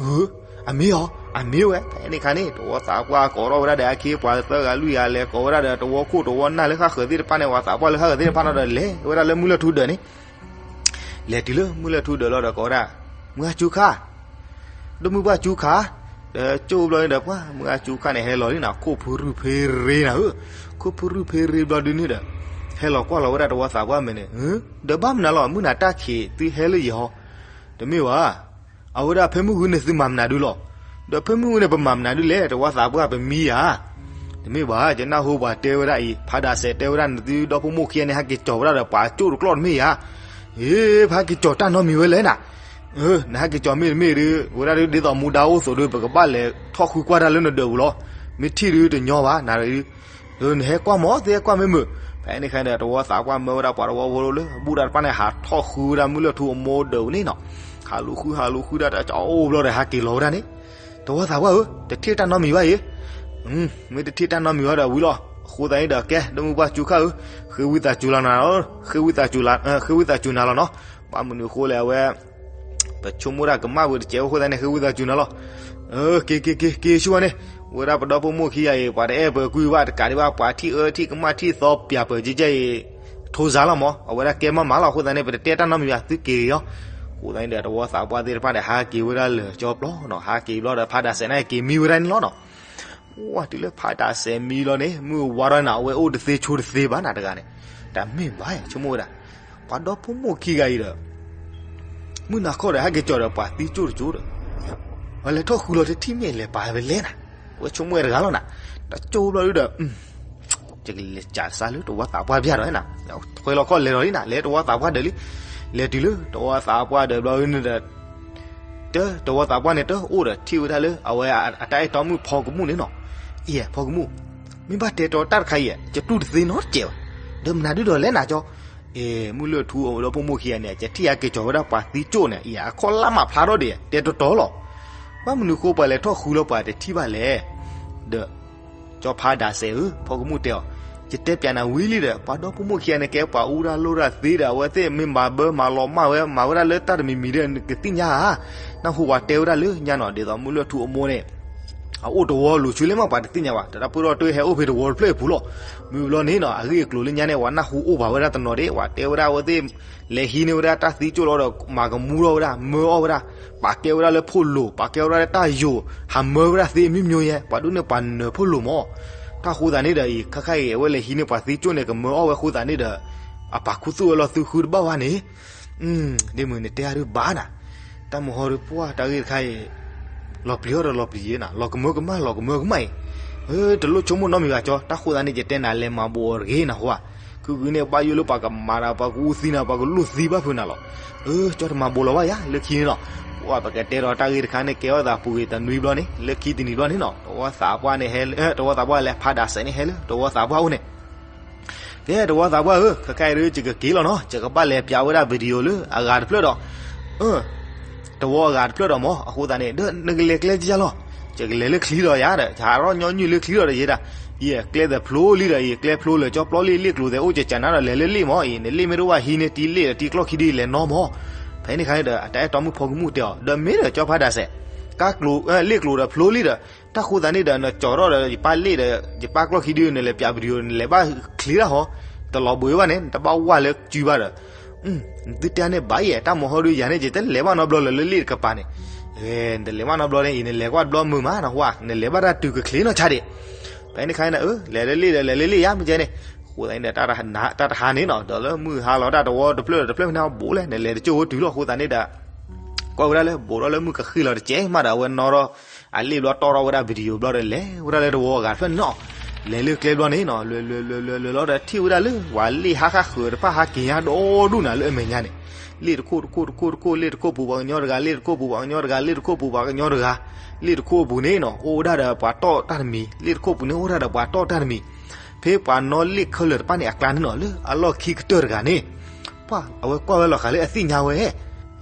အၢ အမ့ၢ်အီၤ အမ့ၢ်ဝဲ, ဖဲန့ၣ်ခါန့ၣ် တဝီသးပှၢ်ကိးထီၣ်ဝဲဒၣ်ဒီးအခ့အပှၤသၢဂၤလွံၢ်ဂၤလဲၤကိးဝဲဒၣ်ဒီးတဝီခိၣ်တဝီနၢ်လၢဃၣ်ဃၢၤသ့ၣ်တဖၣ်န့ၣ် ပှၤသးပှၢ်လၢဃၣ်ဃၢၤသ့ၣ်တဖၣ်န့ၣ်ဒီးလဲၤဝဲဒၣ်လၢမုၢ်လၢၢ်ထူဒၢးန့ၣ် လဲၤတုၤလၢမုၢ်လၢၢ်ထူဒၢးလီၤဒီးကိးဝဲဒၣ်, မုၢ်ဂၤစူခါ, ဒီးမုၢ်ဘၣ်စူခါ, ဒီးကၠိၣ်ဘျီန့ၣ်ဒီးပှၤ မုၢ်ဂၤစူခါန့ၣ် ဟဲလီၤလံနီၤ ခိၣ်ဖုရုၢ်ဖ့ရ့နၤဧၢ, ခိၣ်ဖုရုၢ်ဖ့ရ့ဘျီဒုန့ၣ်ဒီး, ဟဲလီၤကွၢ်လီၤဝဲဒၣ်တဝီသးပှၢ်မဲာ်န့ၣ်, ဒီးဘၣ်မနုၤလီၤ မုၢ်နၤတၢ်ခံးသုဟဲလၢယဟီ, တမ့ၢ်ဘၣ် အဝဲဒၣ်ဖဲမုၢ်ဂုန့ၣ်သုမၤမနုၤဒုလီၤ, ဒီးဖဲမုၢ်ဂုန့ၣ် ပမၤမနုၤဒုလဲၣ် တဝီသးပှၢ်ပမံယၤ, တမ့ၢ်ဘၣ် ယနၢ်ဟူပှၤတဲဝဲဒၣ်အံၤ ဖးဒးစဲးတဲဝဲဒၣ်နသုဒီဖိမိၢ်ခံဂၤန့ၣ် ဟဲက့ၤကၠီၤဝဲဒၣ်ဒီးပှၤကၠိၣ်တကျီၢ်တမ့ၢ်ယၤ, ဟ့ ဖဲက့ၤကၠီၤတၢ်နီတမံၤဝဲလဲၣ်နၤ, နဟဲက့ၤကၠီၤမ့ၢ်တမ့ၢ်ဒု ဝဲဒၣ်ဒ်သိးမူဒါအိၣ်သိးဒု ပကဘၣ်လဲၤထီၣ်ဃုကွၢ်တၢ်လၢနဒၢးပူၤလီၤ, မ့ၢ်ထံၣ်ဒုတညီဘၣ် န နဟဲကွၢ်မ့ၢ်သ့ကွၢ်မ့ၢ်မုာ်, ဖဲန့ၣ်ခါဒီး တဝီသးပှၢ်မၢဝဲဒၣ်ပှၤတဝီဖိလၢ ဘူၣ်တၢ်တဖၣ်န့ၣ် ဟးထီၣ်ဃုဝဲဒၣ်မုၢ်လၢၢ်ထူအမိၢ်ဒၢးပူၤန့ၣ်နီၤ, ဟးလူၤဃု ဟးလူၤဃုဒၣ်တၢ်ကၠီအိၣ်ဘျီဒီး ဟးက့ၤလီၤဝဲဒၣ်န့ၣ်, တဝီသးပှၢ်ဧၢ, တထံၣ်တၢ်နီတမံၤဘၣ်အံၤ. မ့ၢ်တထံၣ်တၢ်နီတမံၤဘၣ်ဒီးဝံၤလီၤ. အဃိသတးန့ၣ်ဒီး ကဲ ဒီမုၢ်ပှၢ်ကၠူခါဧၢ, ဃ့ဝံသးစူၤလီၤနၤ, ဃ့ဝံသးစူၤ, ဃ့ဝံသးစူၤနၤလီၤနီၤ. ဘၣ်မနုၤအဃိလဲၣ်, အဝဲ ပဆိကမိၣ်တၢ်ကမၣ်ဝဲတစဲးအဃိသတးန့ၣ် ဃ့ဝံသးစူၤနၤလီၤ. က့ၤ က့ၤ က့ၤ က့ၤဆူၣ်ဝဲန့ၣ်, ဝဲဒၣ်ပဒီဖိမိၢ်ခံဂၤအံၤ ပှၤတအဲၣ်ပၢၤကွံာ်ဘၣ်, တကးဒံးဘၣ် ပှၤထံၣ်အၢထံၣ်ကမၣ်ထံၣ်သီပၠးပၢၤကဲကဲအံၤ ထိစါလီၤမး, အဝဲဒၣ်ကဲမးမးလီၤ. အဃိသတးန့ၣ် ပတတဲတၢ်နီတမံၤဘၣ်, သုက့ၤက့ၤလီၤ. အဃိသတးန့ၣ်ဒီး တဝီသးပှၢ်သ့ၣ်တဖၣ်န့ၣ် ဟးက့ၤဝဲဒၣ်လၢာ်ကၠီပျီနီၤ, ဟးက့ၤဘျီဒီး ဖးဒးစဲးန့ၣ်က့ၤမံဝဲဒၣ်န့ၣ်လီၤနီၤ. ဝဲတုၤလၢဖးဒးစဲးမံလီၤန့ၣ် မုၢ်ဝါထီၣ်န့ၣ် အဝဲအိၣ်တသ့ဆိတသ့ဘၣ်နၤတဂၤန့ၣ်, တၢ်မ့ၢ်ဘၣ်ဆိကမိၣ်ဝဲဒၣ်, ပှၤဒီဖိမိၢ်ခံဂၤအံၤဒီး မုၢ်နၤခီဒီး ဟဲက့ၤကၠီၤဒီးပှၤသံကၠိၣ်တကၠိၣ်ဒီး, အလဲၤထီၣ်ဃုလီၤတထံၣ်မ့ၢ်လဲၤပာ်ဝဲလဲၣ်နၤ, အဝဲဆိကမိၣ်ဝဲတဂၤလီၤနၤ. တကၠိၣ်ဘျီဒုဒီး ယကလဲၤကးစါလၢတဝီသးပှၢ်ပျၢ်ဒီးနၤ, ထွဲလီၤခီၣ်လဲၤဒီးလံနၤ, လဲၤတဝီသးပှၢ်ဒီးလံ, လဲၤတုၤလၢတဝီသးပှၢ်ဒီးဘျီဒုန့ၣ်ဒီး တၢ်တဝီသးပှၢ်န့ၣ် တအိၣ်ဒီးထံၣ်ဝဲဒၣ်လၢ အဝဲအတၢ်အဲၣ်တီမုၣ်ဖီကမူၣ်န့ၣ်နီၤ. အံၤ ဖီကမူၣ်, မ့ၢ်ဘၣ်တဲတီတၢ်တခါအံၤ ယတူၢ်တသ့နီတစဲးဘၣ်, ဒီးမနုၤဒုဒီးလဲၣ်နၤကၠီ, အ့ မုၢ်လၢထူအိၣ်ဒီဖိမိၢ်ခံဂၤန့ၣ် ကထံၣ်ယၤက့ၤကၠီၤဝဲဒၣ်ပှၤသံကၠိၣ်န့ၣ် အံၤ အခီၣ်လၢ်မးဖျါထီၣ်ဒံး တဲတီတီလီၤ. ဘၣ်မနုၤဃိပှၤလဲၤထီၣ်ဃုလီၤပှၤတထံၣ်ဘၣ်လဲၣ်, ဒီး ကၠီဖးဒးစဲးဧၢ, ဖီကမူၣ်တဲအီၤ, ယတဲပျးနၤဝံၤလံဒီး ပှၤဒီဖိမိၢ်ခံဂၤန့ၣ် ကဲပှၤအူတၢ်လိၣ်တၢ်သ့ဒီး အဝဲသ့ၣ်မ့ၢ်မၤဘၢမၤလီၤမၢ်ဝဲ မၤဝဲဒၣ်လၢတၢ်တမံၤမံၤဒီး နကသ့ၣ်ညါဧါ. နၢ်ဟူပှၤတဲဝဲဒၣ်လၢညါနီၤ ဒ်သိးမုၢ်လၢထူအမိၢ်န့ၣ် အအိၣ်တဝီလိၤဆူလဲၣ်မး ပှၤတသ့ၣ်ညါဘၣ်, တၢ်ပၢၢ်ထီၣ်တဟဲအိၣ်ဖဲတဝီတဖျၢၣ်အပူၤလီၤ. မုၢ်ဘျီန့ၣ်နီၤ အဂ့ၢ်အကျိၤလၢညါန့ၣ် ပှၤနၢ်ဟူအိၣ်ဘၣ်ဝဲဒၣ်တနီၤဒံး ပှၤတဲဝဲဒၣ်အဝဲသ့ၣ် လဲၤဟံးန့ၢ်ဝဲဒၣ်တၢ်သံကၠိၣ်လီၤဒီး မၤကမူထီၣ်ဝဲဒၣ် မၢအီၣ်ဝဲဒၣ်, ပာ်ကဲဝဲဒၣ်လၢဖိလိၤ, ပာ်ကဲဝဲဒၣ်လၢတၢ်ယိာ်, ဟးမၢဝဲဒၣ်သ့အမျိုးမျိုးယဲ, ပှၤဒ်န့ၣ်ပှၤနၢၤဖိလိၤမး. တၢ်ဃိသးန့ၣ်ဒီးအံၤ ခါခါအံၤ အဝဲလဲၤဟံးန့ၢ်ပှၤသံကၠိၣ်န့ၣ် ကမၢအီၣ်ဝဲဃိသးန့ၣ်ဒီး အပာ်ခူသူၣ်ဝဲလီၤသုဃုတဘၣ်ဝဲန့ၣ် ဒ်မုၢ်နတဲအါဒုဘၣ်နၤ, တၢ်မုၢ်ဟီဒုပှၢ်တၢ်ဂ့ၢ်တခါအံၤ လီၤပျံၤထီၣ်ဒီးလီၤပျံၤယဲနၤ, လီၤကမၢကမၣ် လီၤကမၢကမၣ်အံၤ, တလိၣ်ဆိကမိၣ်နီတမံၤဘၣ်ကၠီ, တၢ်ဃိသးန့ၣ် ယတဲနၤလဲၤမၤဘူးအီၤတဂ့ၤနၤဟီဧါ, ခုဂုန့ၣ် ဘၣ်ယိၣ်လၢပှၤကမၤတၢ် ပှၤကအူသံနၤ ပှၤကလိၣ်သံဘၣ်ဖုးနၤလီၤ. ကၠီတမၤဘူးလီၤဘၣ်ယၤ လၢခံန့ၣ်နီၤ, ပှၢ်ပကတဲဒီးတၢ်ဂ့ၢ်တခါန့ၣ် ကဲထီၣ်သးပူၤဂ့ၤတနွံဘျီန့ၣ် လၢခံတနံၤဘျီန့ၣ်နီၤ, တဝီသးပှၢ်န့ၣ်ဟဲ, တဝီသးပှၢ်လဲၤဖးဒးစဲးန့ၣ်ဟဲလၢ တဝီသးပှၢ်အိၣ်န့ၣ် ကဲ တဝီသးပှၢ်ဧၢ, ခဲခါအံၤဒု ယကက့ၤလီၤနီၤ, ယကဘၣ်လဲၤပျးဝဲဒၣ် video လၢအဂၤတဖျၢၣ်ဒီး, တဝီအဂၤတဖျၢၣ်ဒီးမၢ်, အဃိသတးန့ၣ် ဒီးနကလဲၤကျဲယလီၤ, ယကလဲၤလၢချံဒီးယၤဒီး ယဟးထီၣ်ညီနုၢ်လၢချံဒီးဒီးယဲဒၣ်, ယကျဲသးဖျိလံဒီး ယကျဲဖျိလၢာ်ကၠီပျီလံ လ့ၣ်ကျိၤသဲးအိၣ်ကကနါဒီး လဲၤလၢလ့ၣ်မၢ်အံၤ, နလ့ၣ်မ့ၢ်တအိၣ်ဘၣ်ဟံးန့ၢ်တံၢ်လ့ၣ်ဒီး တံၢ်ကျီၢ်ခံဒုလဲၤနီၢ်မၢ်. ဖဲန့ၣ်ခါန့ၣ်ဒီး အတၢ်အဲၣ်တီမုၣ်ဖီကမူၣ်တဲအီၤ, ဒီးမ့ၢ်ဒီးကၠီဖးဒးစဲး, ကါကျိၤ, လ့ၣ်ကျိၤဒီးဖျိလံဒီး တၢ်ဃိသတးန့ၣ်ဒီး နကၠီထီၣ်ဒီးယပၢ်လ့ၣ်ဒီး ယပၢ်ကျီၢ်ခံဒု နလဲၤပျး video နလဲၤဘၣ်ချံတၢ်ဟီ, တလီၤဘှံးဘၣ်န့ၣ် နတဘၣ်ဝၢ်လၢစုဘၣ်ဒီး, နသုတဲန့ၣ်ဘၣ်ယဲ တၢ်မုၢ်ဟီဒုယၤန့ၣ် ယတလဲၤဘၣ်နီတဘျီလၢၤလၢလ့ၣ်တကပၤန့ၣ်, နတလဲၤဘၣ်နီတဘျီန့ၣ် အံၤ နလဲၤကွၢ်တဘျီမုာ်မးနဟါ, နလဲၤဘၣ်တၢ်တုၤကချ့နီၢ်ဆါဒံး. ဖဲန့ၣ်ခါန့ၣ် လဲၤလၢလ့ၣ်ဒီး လဲၤလၢလ့ၣ်ယၤ မ့ၢ်ကဲန့ၣ်, အဃိသတးန့ၣ်ဒီး တၢ်တဟါန့ၣ်နီၤ ဒီးလၢမုၢ်ဟါလီၤတၢ်တဝီတဖျၢၣ်ဒီးတဖျၢၣ်ဖဲန့ၣ် အဘူးလဲၣ် နလဲၤတကၠိၢ်ဝဲတုၤလီၤ အဃိသတးန့ၣ်ဒီး ကွၢ်ဝဲဒၣ်လၢ ဘူးထီၣ်လၢမုၢ်ကဃ့ၢ်လီၤတကဲးမးဒီး အဝဲနီၣ်ထီၣ် အလ့ၣ်ဘျီတီၣ်ထီၣ်ဝဲဒၣ် video ဘျီဒီး လဲၤဝဲဒၣ်လၢတဝီအဂၤတဖျၢၣ်န့ၣ်နီၤ, လဲၤလၢကျဲဘျီန့ၣ်နီၤ လဲၤလဲၤလဲၤလဲၤလဲၤလီၤဒီးထံၣ်ဝဲဒၣ်လၢ ပှၤလ့ၣ်ဟးဃၣ်ဃၢၤတဖၣ်ဟးက့ၤညါဒီဒူၣ်နၤလၢအမဲာ်ညါန့ၣ်, လ့ၣ်တခိၣ်တခိၣ်တခိၣ်တခိၣ် လ့ၣ်တခိၣ်ပူၤပှၤကညီတဂၤ လ့ၣ်တခိၣ်ပူၤပှၤကညီတဂၤ လ့ၣ်တခိၣ်ပူၤပှၤကညီတဂၤ, လ့ၣ်တခိၣ်ပူၤန့ၣ်နီၤ အိၣ်ဝဲဒၣ်ဒီးပှၤတီၢ်တၢ်တမံၤ, လ့ၣ်တခိၣ်ပူၤန့ၣ်အိၣ်ဝဲဒၣ်ဒီးပှၤတီၢ်တၢ်တမံၤ, ဖဲပှၤနီၣ်လ့ၣ်ခဲလၢာ်တဖၣ်န့ၣ်အကျါန့ၣ်နီၤ လၢအလီၢ်ခံကတၢၢ်တဂၤန့ၣ် ပှၢ် အဝဲကွၢ်ဝဲလီၤဃာ်လၢအသ့ၣ်ညါဝဲ,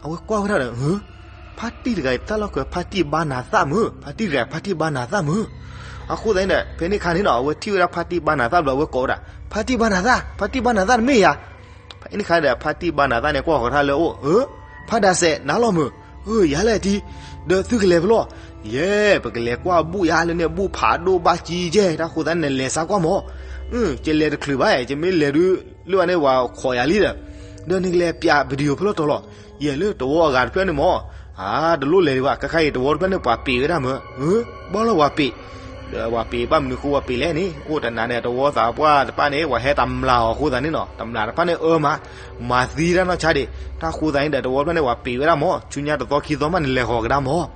အဝဲကွၢ်ဝဲဒၣ်ဒီး ဖါတံၢ်တဂၤအံၤ တၢ်လီၢ်ခၢၣ် ဖါတံၢ်ဘါနၤသၣ်မုၢ်, ဖါတံၢ်တဂၤ ဖါတံၢ်ဘါနၤသၣ်မုၢ်. အဃိသတးန့ၣ်ဒီး ဖဲန့ၣ်ခါန့ၣ်နီၤ အဝဲထံၣ်ဝဲဒၣ်ဖါတံၢ်ဘါနၤသၣ်ဘျီ အဝဲကိးဝဲဒၣ် ဖါတံၢ်ဘါနၤသၣ်, ဖါတံၢ်ဘါနၤသၣ်တမ့ၢ်ယၤ. ဖဲန့ၣ်ခါဒီး ဖါတံၢ်ဘါနၤသၣ်န့ၣ် ကွၢ်ဃီၤတၢ်လၢအအိၣ်, ဖါဒးစဲး နၤလီၤမုၢ်, ယၤလဲၣ်တံၢ်, ဒီးသုကလဲၤဖဲလဲၣ်, ယဲ ပကလဲၤကွၢ်ဘူၣ်ယၤလၢန့ၣ် ဘူၣ်ဖးဒိၣ်ဘၣ်ကံကဲ, တၢ်ဃိသတးန့ၣ် နလဲၤစါကွၢ်မၢ်, ယလဲၤတချုးဘၣ်, ယမ့ၢ်လဲၤဒုး လၢအန့ၣ် ပှၤခိးယၤလံဒီး, ဒီးနကလဲၤပျး video ဖဲလဲၣ်တီၤလီၤ. ယဲလၢတဝီအဂၤတဖျၢၣ်န့ၣ်မၢ်, အါ တလိၣ်လဲၤဒံးဘၣ်, ခဲခါအံၤတဝီတဖျၢၣ်န့ၣ် ပှၤပ့ၤဝဲဒၣ်မၢ်, ဘၣ်လီၤပှၤပ့ၤ, ဒီးပှၤပ့ၤဘၣ်မနုၤဃိပှၤပ့ၤလဲၣ်န့ၣ် အိၣ်တနၤန့ၣ် တဝီသးပှၢ်တဖၣ်န့ၣ် ပှၤဟဲတမျးအီၤအဃိသတးန့ၣ်နီၤ တမျးတဖၣ်န့ၣ်အၢမး, မၤသံတၢ်နီၢ်ဆါဒံး, တၢ်ဃိသတးန့ၣ်ဒီး တဝီတဖျၢၣ်န့ၣ် ပှၤပ့ၤဝဲဒၣ်မၢ်, ဆူညါတသီခံသီမးန့ၣ် လဲၤဃီၤကဒါမၢ်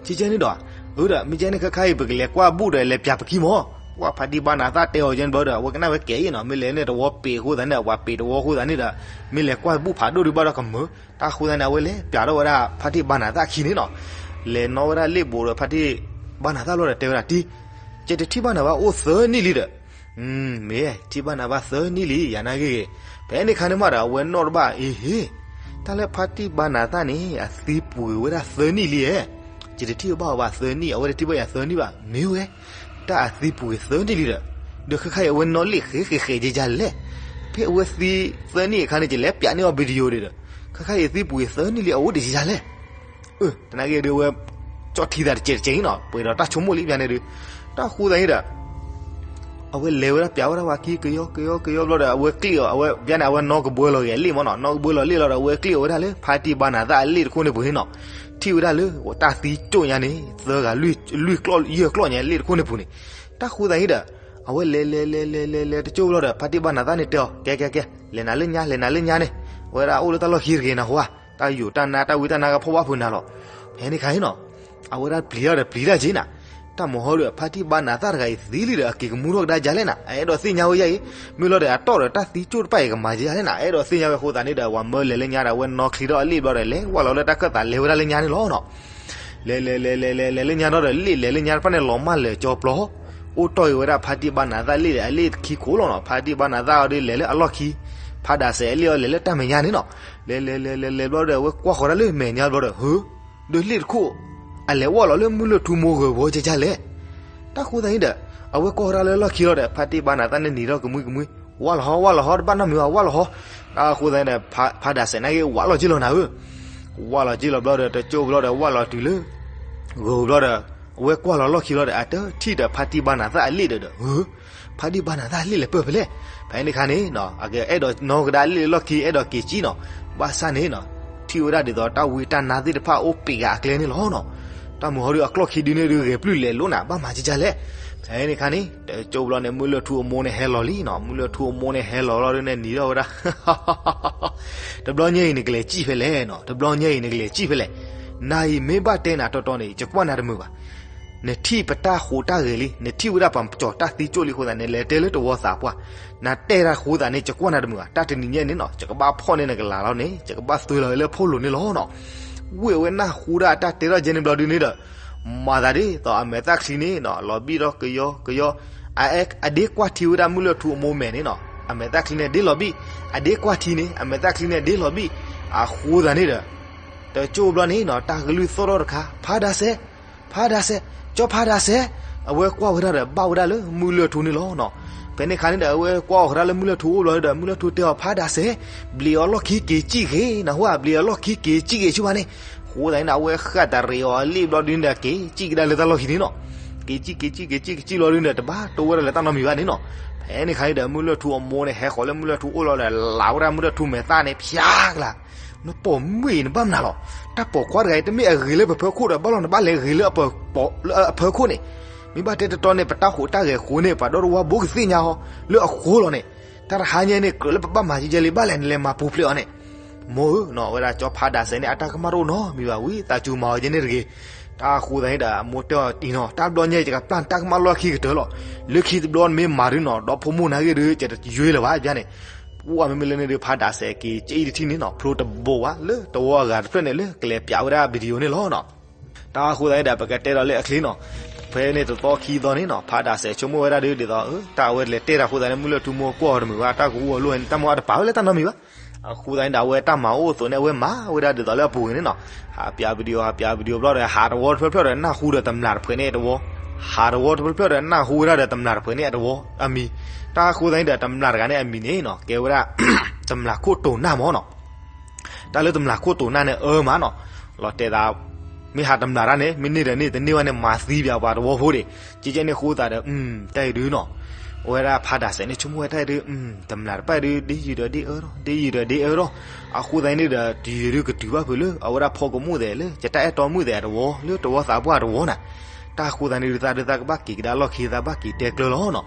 ကဲကဲန့ၣ်ဒီး, အဒီး မ့ၢ်ကဲန့ၣ် ခဲခါအံၤ ပကလဲၤကွၢ်ဘူၣ်ဒီး လဲၤပျးပခံမၢ်, ကွၢ်ဖါတံၢ်ဘါနၤသၣ်တဲအီၤကဲန့ၣ်ဘျီဒီး အဝဲကနၣ်ဝဲကဲအံၤနီၤ, မ့ၢ်လဲၤန့ၣ် တဝီပ့ၤအဃိသတးန့ၣ် ပှၤပ့ၤတဝီအဃိသတးန့ၣ်ဒီး မ့ၢ်လဲၤကွၢ်ဘူၣ်ဖးဒိၣ်ဒုးဘၣ်ဒီးကမၢ, တၢ်ဃိသတးန့ၣ် အဝဲလဲၤပျးထီၣ်ဝဲဒၣ် ဖါတံၢ်ဘါနၤသၣ်အခံန့ၣ်နီၤ, လဲၤနီၣ်ဝဲဒၣ်လ့ၣ်ဘူးဒီး ဖါတံၢ်ဘါနၤသၣ်ဘျီဒီး တဲဝဲဒၣ်တံၢ်, ယတထံၣ်ဘၣ်နၤဘၣ်အိၣ်သၢနံၣ်လံဒီး မ့ၢ်ထံၣ်ဘၣ်နၤဘၣ်သၢနံၣ်လံ ယၤနာ်ဂ့ၤဂ့ၤ, ဖဲန့ၣ်ခါန့ၣ်မးဒီး အဝဲနီၣ်တဘၣ်အံၤဟ့ၣ်, တၢ်လၢဖါတံၢ်ဘါနၤသၣ်န့ၣ် အသံပှ့ၤဝဲဒၣ်သၢနံၣ်လံဧဲ, ယတထံၣ်ဘၣ်အီၤဘၣ်သၢနံၣ်, အဝဲတထံၣ်ဘၣ်ယၤသၢနံၣ်ဘၣ်, မ့ၢ်ဝဲ, တၢ်အသံပူၤသၢနံၣ်လံဒီး, ဒီးခဲခါအံၤအဝဲနီၣ်လ့ၣ်ဃဲဃဲဃဲကကလဲၣ်, ဖဲအဝဲသံသၢနံၣ်အခါန့ၣ် ယလဲၤပၠးန့ၢ်အီၤ video ဒီး, ခဲခါအံၤသံပူၤသၢနံၣ်လံ အအိၣ်ဒံးကကလဲၣ်, အၢ တနာ်က့ဒီး အဝဲကၠီၣ်ထံသးတစဲးတစဲးန့ၣ်နီၤ, ပှဲၤဒီးတၢ်ဆိကမိၣ်လံပျါန့ၣ်ဒီး, တၢ်ဃိသတးန့ၣ်ဒီး အဝဲလဲၤဝဲဒၣ်ပၠးဝဲဒၣ်ဝၤခံ ကယီကယီကယီဘျီဒီး အဝဲကျ့ၣ်အီၤ, အဝဲပျါန့ၣ် အဝဲနီၣ်ကဘှဲလီၤဂ့ၤအလ့ၣ်မ့ၢ်နီၤ, နီၣ်ကဘှဲလီၤလ့ၣ်လီၤဒီး အဝဲကျ့ၣ်အီၤဝဲဒၣ်လၢ ဖါတံၢ်ဘါနၤသၣ်အလ့ၣ်တခိၣ်န့ၣ်ပူၤန့ၣ်နီၤ, ထံၣ်ဝဲဒၣ်လၢတၢ်သံကၠိၣ်ညါန့ၣ် သၢဂၤလွံၢ်ကျီၢ်ယဲၢ်ကျီၢ်ညါအလ့ၣ်တခိၣ်န့ၣ်ပူၤန့ၣ်, တၢ်ဃိသတးန့ၣ်ဒီး အဝဲလဲၤလဲၤလဲၤလဲၤလဲၤလဲၤတကၠိၣ်ဘျီဒီး ဖါတံၢ်ဘါနၤသၣ်န့ၣ်တဲအီၤ ကဲကဲကဲ လဲၤနၤလၢညါ လဲၤနၤလၢညါန့ၣ်, အဝဲဒၣ်အိၣ်လၢတၢ်လီၢ်ခံတဂ့ၤနၢ်ဟူဧါ, တၢ်ယိာ်တၢ်နါတၢ်ဝံတၢ်နါကဖီၣ်ဘၣ်ဖုးနၤလီၤ, ဖဲန့ၣ်ခါန့ၣ်နီၤ အဝဲဒၣ်ပျံၤထီၣ်ဒီးပျံၤတၢ်က့နၤ, တၢ်မၤဟီဒီး ဖါတံၢ်ဘါနၤသၣ်တဂၤအံၤသံလံဒီး အက့ၤကမူထီၣ်ကဒါကလဲၣ်နၤ, အအဲၣ်ဒိးသ့ၣ်ညါဝဲယဲအံၤ, မ့ၢ်လီၤဒီးအတီၢ်ဒီးတၢ်သံကၠိၣ်တဖၣ်အံၤကမၤကဒါလဲၣ်နၤ, အအဲၣ်ဒိးသ့ၣ်ညါဝဲအဃိသတးန့ၣ်ဒီး ဝၤမၢလဲၤလၢညါဒီး အဝဲနီၣ်ချံထီၣ်အလ့ၣ်ဘျီဒီး လဲၤဝဲလီၤလၢတၢ်ခၢၣ်သးလဲၤဝဲဒၣ်လၢညါန့ၣ်လီၤနီၤ လဲၤလဲၤလဲၤလဲၤလဲၤလဲၤလၢညါဒီး လ့ၣ်လဲၤလၢညါတဖၣ်န့ၣ် လီၤမၢ်လၢာ်ကၠီပျီ, အိၣ်တီၢ်ဂ့ၤဝဲဒၣ် ဖါတံၢ်ဘါနၤသၣ်လ့ၣ်ဒီး အလ့ၣ်ခံခိၣ်လီၤနီၤ, ဖါတံၢ်ဘါနၤသၣ်အီၤဒီးလဲၤလၢအလီၢ်ခံ, ဖါဒၣ်စဲးအလ့ၣ်အီၤလဲၤလၢတၢ်မဲာ်ညါန့ၣ်နီၤ, လဲၤလဲၤလဲၤလဲၤလဲၤဘျီဒီး အဝဲကွၢ်ဃီၤဒၣ်လၢမဲာ်ညါဘျီဒီး ဟၢ, ဒီးလ့ၣ်တခိၣ် အလဲၤဝီၢ်လီၤလၢမုၢ်လၢၢ်ထူမိၢ်ဂၢၤဝီကကလဲၣ် တၢ်ဃိသတးန့ၣ်ဒီး အဝဲကွၢ်ဃီၤဒၣ်လၢလီၢ်ခံလီၤဒီး ဖါတံၢ်ဘါနၤသၣ်န့ၣ်နံၤထီၣ်ကမှံကမှံ, ဝၢ်လီၤဟီ ဝၢ်လီၤဟီ တဘၣ်နီတမံၤဘၣ် ဝၢ်လီၤဟီ, တၢ်ဃိသတးန့ၣ်ဒီး ဖါဒၣ်စဲးနာ်က့ ဝၢ်လီၤက့လီၤနၤဧၢ, ဝၢ်လီၤက့လီၤဘျီဒီး တကၠိၣ်ဘျီဒီး ဝၢ်လီၤတုၤလၢ ဂိၤဘျီဒီး အဝဲကွၢ်လီၤလီၢ်ခံလီၤဒီး အတထံၣ်ဒီး ဖါတံၢ်ဘါနၤသၣ်အလ့ၣ်ဒီးဒီး ဧၢ, ဖါတံၢ်ဘါနၤသၣ်အလ့ၣ်လဲၤပၢၢ်ဖဲလဲၣ်, ဖဲန့ၣ်ခါန့ၣ် အကအဲၣ်ဒိးနီၣ်ကဒါလ့ၣ်လၢလီၢ်ခံ အဲၣ်ဒိးက့ၤကံၣ်နီၤ, ဘၣ်ဆၣ်န့ၣ် ထံၣ်ဝဲဒၣ်ဒ်သိးတၢ်ဝံတၢ်နါသ့ၣ်တဖၣ်အိၣ်ပ့ၤဂၤအကျဲန့ၣ်လီၤနီၤ, တၢ်မုၢ်ဟီဒီးအကျီၢ်ခံဒုန့ၣ်ဒီးဂဲၤပျုၢ်လဲၤလိာ်နၤ ဘၣ်မၤကကလဲၣ်, ဖဲန့ၣ်ခါန့ၣ် တကၠိၣ်ဘျီန့ၣ် မုၢ်လၢၢ်ထူအမိၢ်န့ၣ်ဟဲလီၤလံနီၤ, မုၢ်လၢၢ်ထူအမိၢ်န့ၣ်ဟဲလီၤလီၤဒုန့ၣ်နံၤထီၣ်ဝဲဒၣ် တဘျီညါအံၤနကလဲၤကံၣ်ဖဲလဲၣ်နီၤ, တဘျီညါအံၤနကလဲၤကံၣ်ဖဲလဲၣ်, နၤအံၤမ့ၢ်ဘၣ်တဲနၤတီတီန့ၣ် ယကွၢ်နၤတမုာ်ဘၣ်, နထံၣ်ပတၢ်ဟူးတၢ်ဂဲၤလံ, နထံၣ်ဝဲဒၣ်ပှၤကၠီၤတၢ်သံကၠိၣ်လံအဃိသတးန့ၣ် နလဲၤတဲလၢတဝီသးပှၢ်, နတဲတၢ်အဃိသတးန့ၣ် ယကွၢ်နၤတမုာ်ဘၣ်, တၢ်တနံၤညါန့ၣ်နီၤ ယကဘၣ်ဖီၣ်န့ၢ်နကလၤလီၤန့ၣ် ယကဘၣ်သွဲလီၤဝဲလၢဖီၣ်လိၤန့ၣ်လီၤနီၤ, ဝ့ၢ်အဝဲနၢ်ဟူဒၣ်အတၢ်တဲထီၣ်ကဲန့ၣ်ဘျီဒုန့ၣ်ဒီး မၤသးဒ်သိးအမဲာ်သၣ်ချံန့ၣ်နီၤ လီၤဘံၣ်ထီၣ်ကယီကယီ, အဒ့ကွၢ်ထံဝဲဒၣ်မုၢ်လၢၢ်ထူအမိၢ်မဲာ်န့ၣ်နီၤ အမဲာ်သၣ်ချံန့ၣ်ဒ့လီၤဘံၣ်, အဒ့ကွၢ်ထံန့ၣ် အမဲာ်သၣ်ချံန့ၣ်ဒ့လီၤဘံၣ်, အဃိသတးန့ၣ်ဒီး တကၠိၣ်ဘျီန့ၣ်နီၤ တၢ်ကလုၢ်သီၣ်ထီၣ်တခါ ဖါဒၣ်စဲး, ဖါဒၣ်စဲး, ကၠီဖါဒၣ်စဲး, အဝဲကွၢ်ဝဲဒၣ်ဒီး ဘၣ်ဝဲဒၣ်လၢမုၢ်လၢၢ်ထူန့ၣ်လီၤနီၤ, ဖဲန့ၣ်ခါန့ၣ်ဒီး အဝဲကွၢ်အီၤဃီဒၣ်လၢမုၢ်လၢၢ်ထူအိၣ်ဘျီဒီး မုၢ်လၢၢ်ထူတဲအီၤ ဖါဒၣ်စဲး, ဘျံးအီၤလီၢ်ခံက့ၤကံၣ်ဂ့ၤ နၢ်ဟူဧါ, ဘျံးအီၤလီၢ်ခံက့ၤကံၣ်ဂ့ၤဆူၣ်ဘၣ်န့ၣ်, အဃိသတးန့ၣ်ဒီး အဝဲဃၣ်တရံးအီၤအလ့ၣ်ဘျီဒုန့ၣ်ဒီး က့ၤကံၣ်ကဒါလၢတၢ်လီၢ်ခံန့ၣ်နီၤ က့ၤကံၣ်က့ၤကံၣ်က့ၤကံၣ်ကံၣ်ဘျီဒုန့ၣ်ဒီး တဘၣ်တိဝဲဒၣ်လၢတၢ်နီတမံၤဘၣ်န့ၣ်နီၤ, ဖဲန့ၣ်ခါန့ၣ်ဒီး မုၢ်လၢၢ်ထူအမိၢ်န့ၣ် ဟဲဃီၤလၢမုၢ်လၢၢ်ထူအိၣ်လီၤဒီး လးဝဲဒၣ်မုၢ်လၢၢ်ထူမဲာ်သၣ်န့ၣ် ဖျါကလါ နပိာ်မုၣ်အံၤနဘၣ်မနုၤလီၤ, တၢ်ပိာ်ခွါတဂၤအံၤ တမ့ၢ်အဂ့ၤလၢပဖၢခိၣ်ဒီး ဘၣ်လီၤနဘၣ်လဲၤဂ့ၤလၢအပၢၤခိၣ်န့ၣ်, မ့ၢ်ဘၣ်တဲတတီန့ၣ် ပတၢ်ဟူးတၢ်ဂဲၤဃိန့ၣ် ပှၤဒီတဝါဘိကသ့ၣ်ညါဟီ လၢအဃိလီၤန့ၣ်, တၢ်တဟါညါန့ၣ် ကြၢးလၢပဘၣ်မၤကဲကဲလံ ဘၣ်လဲၣ် နလဲၤမၤပူၤဖျဲးအီၤန့ၣ်, မိၢ်ဧၢနီၤ အဝဲဒၣ်ကၠီဖါဒၣ်စဲးန့ၣ် အတၢ်ကမၣ်တအိၣ်နီတမံၤဘၣ်ဝံၤ သးစူၤမၤအီၤကဲန့ၣ်တဂ့ၤ, တၢ်ဃိသတးန့ၣ်ဒီး အမိၢ်တဲအီၤတံၢ်နီၤ တၢ်ဘျီညါအံၤ ယကပျၢ်နတၢ်ကမၣ်လီၢ်ခံကတၢၢ်လီၤ, လၢခံတဘျီနမ့ၢ်မၤဒုနီၤ ဒီဖိမိၢ်နၤဂ့ၢ်ဒု ယတယွ့လၢၤဘၣ် ယန့ၣ် ပှၢ်မ့မ့ၢ်လၢန့ၣ်ဒု ဖါဒၣ်စဲးက့ၤကံၣ်တထံၣ်န့ၣ်နီၤ ဖျိတဘိဘၣ် လၢတဝီအဂၤတဖျၢၣ်န့ၣ် လၢကလဲၤပၠးဝဲဒၣ် video န့ၣ်လီၤနီၤ, တၢ်ဃိသတးန့ၣ်ဒီး ပကတဲဒီးလၢအချ့နီၤ, ဖဲန့ၣ်တသီခံသီန့ၣ်နီၤ ဖါဒၣ်စဲးဆိကမိၣ်ဝဲဒၣ်ဒု ဒ်သိး တၢ်အဝဲလဲၤတဲတၢ်ဃိသတးန့ၣ် မုၢ်လၢၢ်ထူမိၢ်ကွၢ်အီၤတမုာ်ဘၣ် တၢ်ကဟူအီၤလိၣ်န့ၣ် တၢ်မိၣ်အတပာ်ဝဲလၢတၢ်နီတမံၤဘၣ်, အဃိသတးန့ၣ်ဒီး အဝဲတၢ်မၤအိၣ်အသိးန့ၣ် အဝဲမၤဝဲဒၣ်ဒ်သိးလၢအပူၤန့ၣ်နီၤ, ဟးပၠး video ဟးပၠး video ဘျီဒီး ဟးတဝီတဖျၢၣ်ဖျၢၣ်ဒီး နၢ်ဟူဒီးတမျၢ်တဖှဲးန့ၣ်တဝီ, ဟးတဝီတဖျၢၣ်ဖျၢၣ်ဒီး နၢ်ဟူဝဲဒၣ်ဒီးတမျၢ်တဖှဲးန့ၣ်အတဝီအမံၤ, တၢ်ဃိသတးန့ၣ်ဒီး တမျၢ်တဂၤန့ၣ်အမံၤန့ၣ်နီၤ ကဲဝဲဒၣ် တမျၢ်ခိၣ်တိၤနၢ်မ့ၢ်နီၤ တၢ်လၢတမျၢ်ခိၣ်တိၤနၢ်န့ၣ် အၢမးနီၤ, လီၤတဲာ်သး မ့ၢ်ဟးတမျၢ်တၢ်န့ၣ် မ့ၢ်န့ၢ်ဒီးန့ၢ် တန့ၢ်ဝဲန့ၣ် မၤသံပၠးပှၤတဝီဖိဒံး, ကဲကဲန့ၣ်ဃိသတးဒီး တၢ်အံၤဒုနီၤ, အဝဲဒၣ်ဖါဒၣ်စဲးန့ၣ် ဆိကမိၣ်ဝဲတၢ်အံၤဒု တမျၢ်တဖၣ်အံၤဒု ဒ်ယုာ်ဒီးဒ်အၢဒီး ဒ်ယုာ်ဒီးဒ်အၢဒီး, အဃိသတးန့ၣ်ဒီး တယုာ်ဒုကတုၤဘၣ်ဖုးလၢ အဝဲဒၣ်ဖီကမူၣ်သဲးလၢ ယတၢ်အဲၣ်တီမုၣ်သဲးအတဝီ လၢတဝီသးပှၢ်အတဝီန့ၣ်, တၢ်ဃိသတးန့ၣ်ဒု သးဒုသးကဘၣ်က့ၤကဒါလီၢ်ခံ သးဘၣ်က့ၤတဲကျၢၤလီၤနီၤ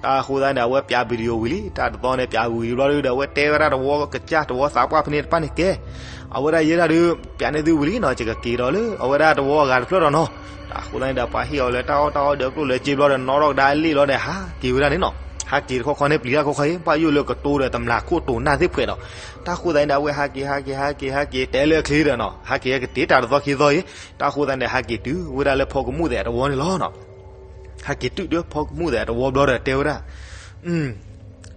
တၢ်အဃိသတးန့ၣ်ဒီး အဝဲပၠး video ဝံၤလံ, တၢ်တသီန့ၣ် ပၠးဝံၤလံဘျီဒုဒီး အဝဲတဲဝဲဒၣ်တဝီကစၢ် တဝီသးပှၢ်ဖဲန့ၣ်တဖၣ်န့ၣ်ကဲ, အဝဲဒၣ်ယဲဒၣ်ဒု ပၠးန့ၢ်သုဝံၤလံနီၤ, ယကက့ၤဒီးလၢအဝဲဒၣ်တဝီအဂၤတဖျၢၣ်ဒီးနီၤ, တၢ်အဃိသတးန့ၣ်ဒီး ပှၤဟ့ၣ်အီၤလၢတၢ်အီၣ်တၢ်အီဒီးကျိၣ်လၢစ့ဘျီဒီး နီၣ်ထီၣ်ကဒါအလ့ၣ်လီၤဒီး ဟးက့ၤဝဲဒၣ်န့ၣ်နီၤ, ဟးက့ၤတခီခီန့ၣ် ပျံၤတၢ်ခီခီအံၤ ဘၣ်ယိၣ်လၢကတိၤဒီးတမျၢ်ခိၣ်တိၤနၢ်သ့ၣ်ဖှဲးဒီး, တၢ်ဃိသတးန့ၣ်ဒီး အဝဲဟးက့ၤ ဟးက့ၤ ဟးက့ၤ ဟးက့ၤ တဲလၢအချ့ဒီးနီၤ, ဟးက့ၤဟဲက့ၤတ့ၢ်တၢ်တသီခံသီအံၤ, တၢ်ဃိသတးန့ၣ်ဒီး ဟးက့ၤတုၤဝဲဒၣ်လၢဖီကမူၣ်သဲးအတဝီန့ၣ်လီၤနီၤ ဟဲက့ၤတုၤဒီးဖီကမူၣ်သဲးအတဝီဘျီဒီး တဲဝဲဒၣ်,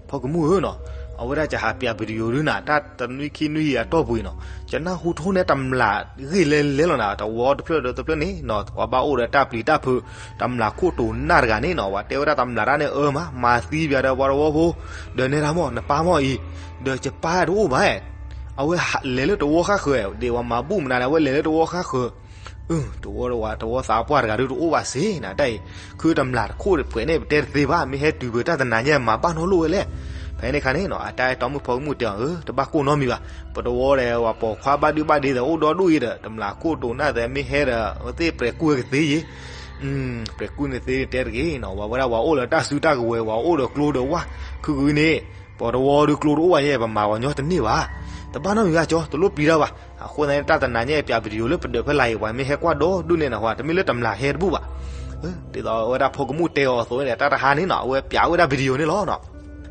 ဖီကမူၣ်ဧၢနီၤ, အဝဲဒၣ်ကဟးပၠး video ဒုနၤ တၢ်တနွံခံနွံအံၤအတီၢ်ပူၤအံၤနီၤ, ကနၢ်ဟူထီၣ်န့ၢ်တမျးဂ့ၢ်လဲၤလဲၤလီၤနၤ, တဝီတဖျၢၣ်ဒီးတဖျၢၣ်န့ၣ်နီၤ, ပှၤဘၣ်အိၣ်ဒီးတၢ်ပျံၤတၢ်ဖုး, တမျးခိၣ်တိၤနၢ်တဂၤန့ၣ်နီၤ, ပှၤတဲဝဲဒၣ်တမျးတၢ်န့ၣ်အၢမး, မၤသံပၠးဒီးပှၤတဝီဖိ, ဒီးနဲဒၣ်မ့ၢ်နပၢ်မ့ၢ်အံၤ, ဒီးယပၢ်တအိၣ်ဘၣ်, အဝဲလဲၤလၢတဝီဃၣ်ဃၢၤ, ဒ်ပှၤမၤဘူၣ်မနုၤန့ၣ် အဝဲလဲၤလၢတဝီဃၣ်ဃၢၤ အၢ တဝီတဝီသးပှၢ်တဂၤဒုတအိၣ်ဘၣ်စ့နၤ, တၢ်အံၤ ခုတမျးတခိၣ်တဖှဲးန့ၣ် ပတဲတသ့ဘၣ်, မ့ၢ်ဟဲတုၤပတၢ်တနၤညါမၤဘၣ်နီတလိၣ်ဝဲလဲၣ်. ဖဲန့ၣ်ခါန့ၣ်နီၤ အတၢ်အဲၣ်တီမုၣ်ဖီကမူၣ်တဲအီၤ, အၢ တဘၣ်ကိၢ်နီတမံၤဘၣ်, ပတဝီဒီး ပှၤပိာ်ခွါဘၣ်ဒုဘၣ်ဒ့ဒီး အိၣ်ဒီဒူၣ်အံၤဒီး တမျးခိၣ်တိၤနၢ်သဲးမ့ၢ်ဟဲဒီး အဝဲသ့ၣ်ပြဲၤကူၣ်ဝဲကသ့ယ့ၤ, ပြဲၤကူၣ်န့ၣ်သ့တဲတဂ့ၤနီၤ, ပှၤဝဲဒၣ်ပှၤအိၣ်လၢတၢ်စုတၢ်ကဝဲၤ ပှၤအိၣ်ဒီးကျိဒီးဝၣ်, ခုကဝံၤန့ၣ် ပှၤတဝီဒုကျိတအိၣ်ဘၣ်ယဲ ပမၤပှၤညီတန့ၢ်ဘၣ်, တဘၣ်နီတမံၤဘၣ်ကၠီ တလိၣ်ပျံၤတၢ်ဘၣ်. အဃိသတးန့ၣ် တၢ်တနၤညါအံၤ ပၠး video လၢပဒၢးဖဲလၢ်အံၤ ပှၤမ့ၢ်ဟဲကွၢ်ဒီဒူၣ်န့ၣ်နီၤ တမ့ၢ်လၢတမျးဟဲတဘူၣ်ဘၣ်. ဒ်သိးအဝဲဒၣ်ဖီကမူၣ်တဲအီၤအသိးန့ၣ် တၢ်တဟါန့ၣ်နီၤ အဝဲပၠးဝဲဒၣ် video န့ၣ်လီၤ.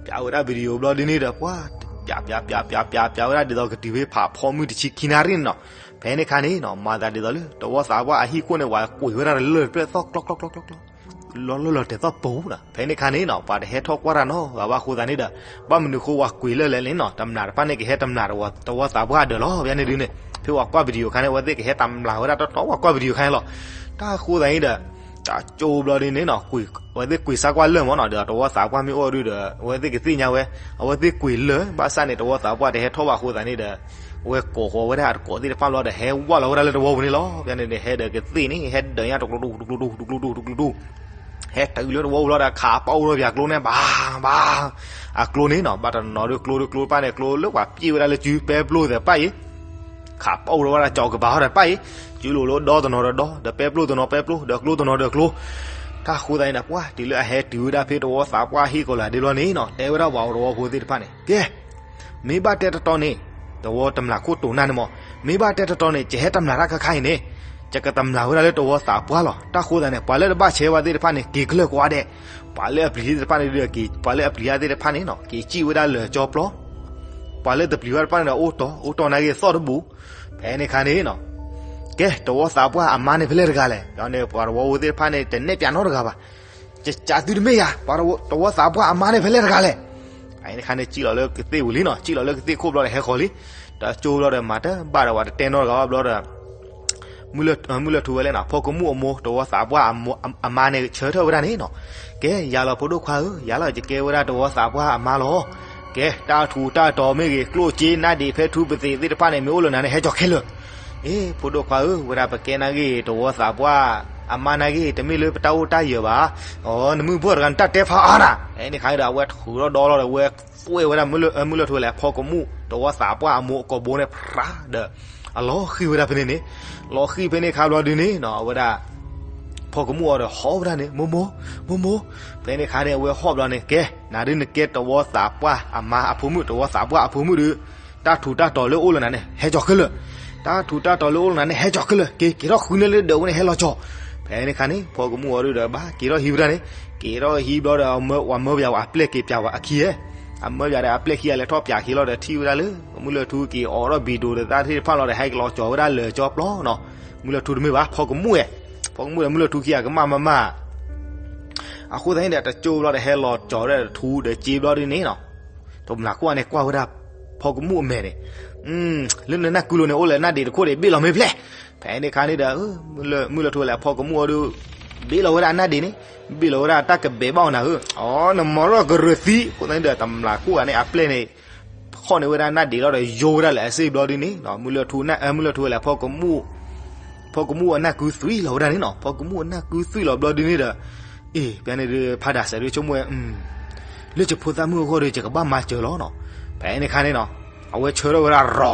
ပၠးဝဲဒၣ် video ဘျီဒ်န့ၣ်ဒီး ပှၤ ပၠး ပၠး ပၠး ပၠး ပၠး ပၠးဝဲဒၣ်ဒ်သိးကတုၤဖဲဖးဖီမုၢ်တဆံခံနၣ်ရံၣ်န့ၣ်နီၤ. ဖဲန့ၣ်ခါန့ၣ်နီၤ မၤသးဒ်သိးလၢ တဝီသးပှၢ်အဟံၣ်ခိၣ်န့ၣ် ပှၤကွံာ်ဝဲဒၣ်လၢၢ်တဖျၢၣ်သီၣ်ကျီကျီကျီကျီကျီ လီၤလၢလီၤတဲာ်သီၣ်ပူၤနီၤ. ဖဲန့ၣ်ခါန့ၣ်နီၤ ပှၤတဟဲထီၣ်ကွၢ်တၢ်နီတဂၤဘၣ်အဃိသတးန့ၣ်ဒီး ဘၣ်မနုၤဃိပှၤကွံာ်လၢလဲၣ်န့ၣ်နီၤ တမျးတဖၣ်န့ၣ်ကဟဲတမျးတဝီသးပှၢ်အဒၢးလီၤ. ဖဲန့ၣ်ဒုန့ၣ် ဖဲပှၤကွၢ် video ခါန့ၣ် အဝဲသ့ၣ်ကဟဲတမျးဝဲဒၣ်တီတီပှၤကွၢ် video ခါန့ၣ်လီၤ. တၢ်အဃိသတးန့ၣ်ဒီး တၢ်ကၠိဘျီဒ်န့ၣ်နီၤ အဝဲသ့ၣ်ကွံာ်စၢ်ကွၢ်လၢၢ်မ့ၢ်နီၤ ဒီးတဝီသးပှၢ်မ့ၢ်အိၣ်ဒုဒီး အဝဲသ့ၣ်ကသ့ၣ်ညါဝဲ အဝဲသ့ၣ်ကွံာ်လၢၢ် ဘၣ်ဆၣ်န့ၣ် တဝီသးပှၢ်တဟဲထီၣ်ဘၣ်အဃိသတးန့ၣ်ဒီး အဝဲကိးဃီၤဝဲဒၣ်အတကိးသ့ၣ်တဖၣ်ဘျီဒီး ဟဲဝၢ်လီၤဝဲဒၣ်လၢတဝီပူၤန့ၣ်လီၤ. ဖဲန့ၣ်ဒီး ဟဲဒီးကသ့ၣ်န့ၣ် ဟဲဒၢးညါတကျိတူၢ် တကျိတူၢ် တကျိတူၢ် တကျိတူၢ် ဟဲတုၤလၢတဝီပူၤလီၤဒီး ခးပီၣ်အိၣ်ထီၣ်ပၠးကျိန့ၣ် ဘၣ် ဘၣ် အကျိန့ၣ်နီၤ ဘၣ်တနီၤနီၤဒီးကျိဒီးကျိတဖၣ်န့ၣ် ကျိလၢပှၤပျံၢ်ဝဲဒၣ်လၢစု ပဲပျိသဲးပၣ်အံၤ ခးပီၣ်အိၣ်ထီၣ်ဝဲဒၣ်ကၠီၤကပၤထီၣ်ဒီးပၣ်အံၤ စုလိၤလၢဒီတနီၤဒီးဒီ ဒီးပဲပျိတနီၤပဲပျိ ဒီးကျိတနီၤဒီးကျိ တၢ်ဃိသတးန့ၣ်ဒီး ပှၤတုၤလၢအဟဲတုၤဝဲဒၣ်ဖဲတဝီသးပှၢ်ဟံၣ်ကီၤလၤဒ့ဘျီန့ၣ်နီၤ တဲဝဲဒၣ်ပှၤတဝီဖိသ့ၣ်တဖၣ်န့ၣ် ကဲ မ့ၢ်ဘၣ်တဲတတီန့ၣ် တဝီတမျးခိၣ်တိၤနၢ်န့ၣ်မ့ၢ် မ့ၢ်ဘၣ်တဲတတီန့ၣ် ယဟဲတမျးတၢ်ခါခါအံၤန့ၣ် ယကတမျးဝဲဒၣ်လၢတဝီသးပှၢ်လီၤ. တၢ်ဃိသတးန့ၣ် ပှၤလၢတဘၣ်ဆဲးဝဲသ့ၣ်တဖၣ်န့ၣ် က့ၤကလၢာ်ကိးဂၤဒဲး, ပှၤလၢအပျံၤသ့ၣ်တဖၣ်န့ၣ်ဒီး ပှၤလၢအပျံၤတၢ်သ့ၣ်တဖၣ်န့ၣ်နီၤ က့ၤစံၣ်ဝဲဒၣ်လၢာ်ကၠီပျီ ပှၤလၢတပျံၤဘၣ်တဖၣ်န့ၣ်ဒီး အိၣ်တီ အိၣ်တီနာ်က့ၤသီၣ်တဘူး. ဖဲန့ၣ်ခါန့ၣ်နီၤ ကဲ တဝီသးပှၢ်အမါန့ၣ်ဖဲလဲၣ်တဂၤလဲၣ်. ဒီးန့ၣ် ပှၤတဝီဖိသ့ၣ်တဖၣ်န့ၣ် တနဲၣ်ပၠးနီတဂၤဘၣ်. ယကးသုတမ့ၢ်ယၤ, တဝီသးပှၢ်အမါန့ၣ်ဖဲလဲၣ်တဂၤလဲၣ်. ဖဲန့ၣ်ခါန့ၣ် စံၣ်လီၤလၢကသ့ၣ်ဝံၤလံနီၤ, စံၣ်လီၤလၢကသ့ၣ်ခိၣ်ဘျီဒီးဟဲဃီၤလံ. ဒီးကၠိဘျီဒီးမၤတဘၣ်ဒီး ပှၤတတဲနီတဂၤဘၣ်ဘျီဒီး မုၢ်လၢၢ်ထူဝဲလဲၣ်နီၤ, ဖီကမူၣ်အမိၢ် တဝီသးပှၢ်အမါန့ၣ် ဆၢထၢၣ်ဝဲဒၣ်န့ၣ်နီၤ, ကဲ ယၤလီၤဖိဒိၣ်ခွါဧၢ, ယၤလီၤ ယကဲဝဲဒၣ်တဝီသးပှၢ်အမါလီၤ. ကဲ တၢ်ထူးတၢ်တီၤမ့ၢ်ဂ့ၤ ကျိၣ်စ့နၣ်ဒံးဖဲထူပသ့းသ့ၣ်တဖၣ်န့ၣ် မ့ၢ်အိၣ်လၢနၤန့ၣ် ဟဲကၠီၤခဲလၢာ်. အ့ ဖိဒိၣ်ခွါဧၢ, ဝဲဒၣ်ပကဲနာ်ဂ့ၢ် တဝီသးပှၢ်အမါနာ်ဂ့ၢ် တမ့ၢ်လၢပတၢ်အိၣ်တၢ်ယၢၤဘၣ်. အိ နမုၢ်ဘၣ်တဂၤ နတၢ်တဲဖးအါနၤ. ဖဲန့ၣ်ခါဒီး အဝဲထုးထီၣ်ဒီလီၤဒီး အဝဲသွဲၣ်ဝဲဒၣ် မုၢ်လၢၢ်ထူဝဲလဲၣ် ဖီကမူၣ် တဝီသးပှၢ်အမိၢ်အကိာ်ဘိန့ၣ် ဖြးဒီး အလီၤဃံၤဝဲဒၣ်ဖဲန့ၣ်န့ၣ်, လီၤဃံၤဖဲန့ၣ်ခါဘျီဒုန့ၣ်နီၤ အဝဲဒၣ် ဖီကမူၣ်အီၤဒီးဟီၣ်ဝဲဒၣ်န့ၣ် မိၢ်မိၢ်, မိၢ်မိၢ်. ဖဲန့ၣ်ခါန့ၣ် အဝဲဟီၣ်ဘျီန့ၣ် ကဲ နၤဒုနကဲတဝီသးပှၢ်အမါအဖိမုၣ် တဝီသးပှၢ်အဖိမုၣ်ဒု, တၢ်ထူးတၢ်တီၤလၢအိၣ်လၢနၤန့ၣ် ဟဲကၠီၤခဲလၢာ်. တၢ်ထူးတၢ်တီၤလၢအိၣ်လၢနၤန့ၣ် ဟဲကၠီၤခဲလၢာ်. က့ၤ က့ၤထီၣ်ဃုန့ၢ်လၢဒၢးဝဲန့ၣ် ဟဲလီၤကၠီၤ. ဖဲန့ၣ်ခါန့ၣ် ဖီကမူၣ်အီၤဒုဒီး ဘၣ်က့ၤထီၣ်ဟံးဝဲဒၣ်န့ၣ်, က့ၤထီၣ်ဟံးဘျီဒီး အဝဲမၢပၠးဝဲအပျဲၢ်က့ၤပၠးဝဲအခံဧဲ. အမၢပၠးဒီးအပျဲၢ်ခံဂၤလဲၤထီၣ်ပၠးခံလီၤဒီး ထံၣ်ဝဲဒၣ်လၢ မုၢ်လၢၢ်ထူက့ၤအိးထီၣ်ဘံၤဒိးဒီးတၢ်သ့ၣ်တဖၣ်လီၤဒီး ဟဲက့ၤလီၤကၠီၤဝဲဒၣ်လၢာ်ကၠီပျီနီၤ. မုၢ်လၢၢ်ထူတမ့ၢ်ဘၣ် ဖီကမူၣ်ဧဲ. ဖီကမူၣ်ဒီးမုၢ်လၢၢ်ထူခံဂၤကမၣ်မးမး. အဃိသတးန့ၣ်ဒီး တကၠိဘျီဒီး ဟဲလီၤကၠီၤဝဲဒၣ်ထူဒီးစ့ဘျီဒုန့ၣ်နီၤ, တမျးခိၣ်န့ၣ် ကွၢ်ဝဲဒၣ် ဖီကမူၣ်အမဲာ်န့ၣ်, လၢနနၢ်ကုလိၤန့ၣ် အိၣ်လၢနၢ်ဒံးတခိၣ်ဒီး ဘ့ၣ်လီၤမ့ၢ်ဖျဲၣ်. ဖဲန့ၣ်ခါန့ၣ်ဒီး မုၢ်လၢၢ်ထူဝဲလဲၣ် ဖီကမူၣ်အီၤဒု ဘ့ၣ်လီၤဝဲဒၣ်အနၢ်ဒံးန့ၣ်, ဘ့ၣ်လီၤဝဲဒၣ်တၢ်ကဘဲးဘၣ်အီၤနၤဧၢ, အိ နမၤထီၣ်ကရၢၢ်သံ. အဃိသတးန့ၣ်ဒီး တမျးခိၣ်ဂၤန့ၣ် အပျဲၢ်န့ၣ် ဟီၣ်န့ၢ်ဝဲဒၣ်နၢ်ဒံးလီၤဒီး ယိာ်ဝဲဒၣ်လၢအစ့ဘျီဒုန့ၣ်, မုၢ်လၢၢ်ထူဝဲလဲၣ် ဖီကမူၣ်, ဖီကမူၣ်အနၢ်ကုသွံလီၤဝဲဒၣ်န့ၣ်နီၤ, ဖီကမူၣ်အနၢ်ကုသွံလီၤဘျီဒုန့ၣ်ဒီး, အ့ ဖဲန့ၣ်ဒု ဖးဒၣ်စဲးဒုဆိကမိၣ်ဝဲ လၢယဖိသၣ်မုၣ်အဂီၢ်ဒီး ယကဘၣ်မၤစၢၤလီၤနီၤ. ဖဲန့ၣ်ခါန့ၣ်နီၤ, အဝဲဆၢထၢၣ်ဝဲဒၣ်ရီၤ,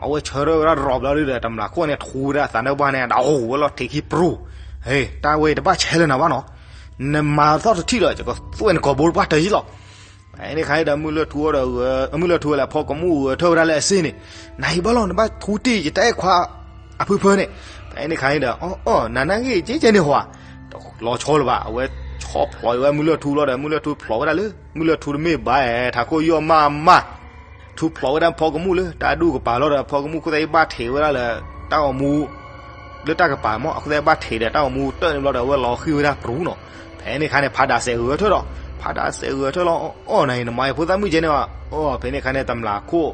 အဝဲဆၢထၢၣ်ဝဲဒၣ်ရီၤဘျီဒုဒီး တမျးခိၣ်န့ၣ် ထူဝဲဒၣ်သးနၢၣ်ဘၣ်န့ၣ် ဒၣ်အိၣ်ဝဲလီၤထံးခံပြူၤ, ဟ့ တၢ်ဝဲအံၤတဘၣ်ဆဲးလၢနၤဘၣ်နီၤ, နမၤသီၣ်တထံၣ်ဒီး ယကသွဲၣ်နကိာ်ဘိတပှၢ်တၢၢ်ယံလီၤ. ဖဲန့ၣ်ခါန့ၣ်ဒီး မုၢ်လၢၢ်ထူအီၤဒီး, မုၢ်လၢၢ်ထူဝဲလဲၣ် ဖီကမူၣ်ဂဲၤထၢၣ်ဝဲဒၣ်လၢအစ့န့ၣ်, နဟံးဘၣ်လီၤ နဘၣ်ထူတံၢ် ယတၢ်အဲၣ်ခွါအဖုဖၢန့ၣ်. ဖဲန့ၣ်ခါန့ၣ်ဒီး အိ အိ နၤနာ်ဂ့ၢ်ကဲကဲန့ၣ်ဟီဧါ, တလီၤဆီလၢၤဘၣ်, အဝဲဆီဖျိးဝဲမုၢ်လၢၢ်ထူလီၤဒီး မုၢ်လၢၢ်ထူဖျိးဝဲဒၣ်လၢ မုၢ်လၢၢ်ထူတမ့ၢ်ဘၣ်, ထးခိၣ်ယီၢ်မးမး ထူဖျိးဝဲဒၣ်ဖီကမူၣ်လၢတၢ်ဒူၣ်ကပၤလီၤဒီး ဖီကမူၣ်ခိၣ်သၣ်အံၤဘၣ်ထံးဝဲဒၣ်လၢ တၢ်ဂီၤမူ လၢတၢ်ကပၤမး အခိၣ်သၣ်ဘၣ်ထံးဒီးတၢ်ဂီၤမူတၢၢ်န့ၣ်ဘျီဒီး အဝဲလီၤဃံၤဝဲဒၣ်ပြူၤနီၤ. ဖဲန့ၣ်ခါန့ၣ် ဖးဒၣ်စဲးဂဲၤထၢၣ်ဒီး ဖးဒၣ်စဲးဂဲၤထၢၣ်လီၤအီၣ်နၤအံၤ နမၤအဖိသၣ်မုၣ်ကဲန့ၣ်ဘၣ်, အိၣ် ဖဲန့ၣ်ခါန့ၣ် တမျးခိၣ်,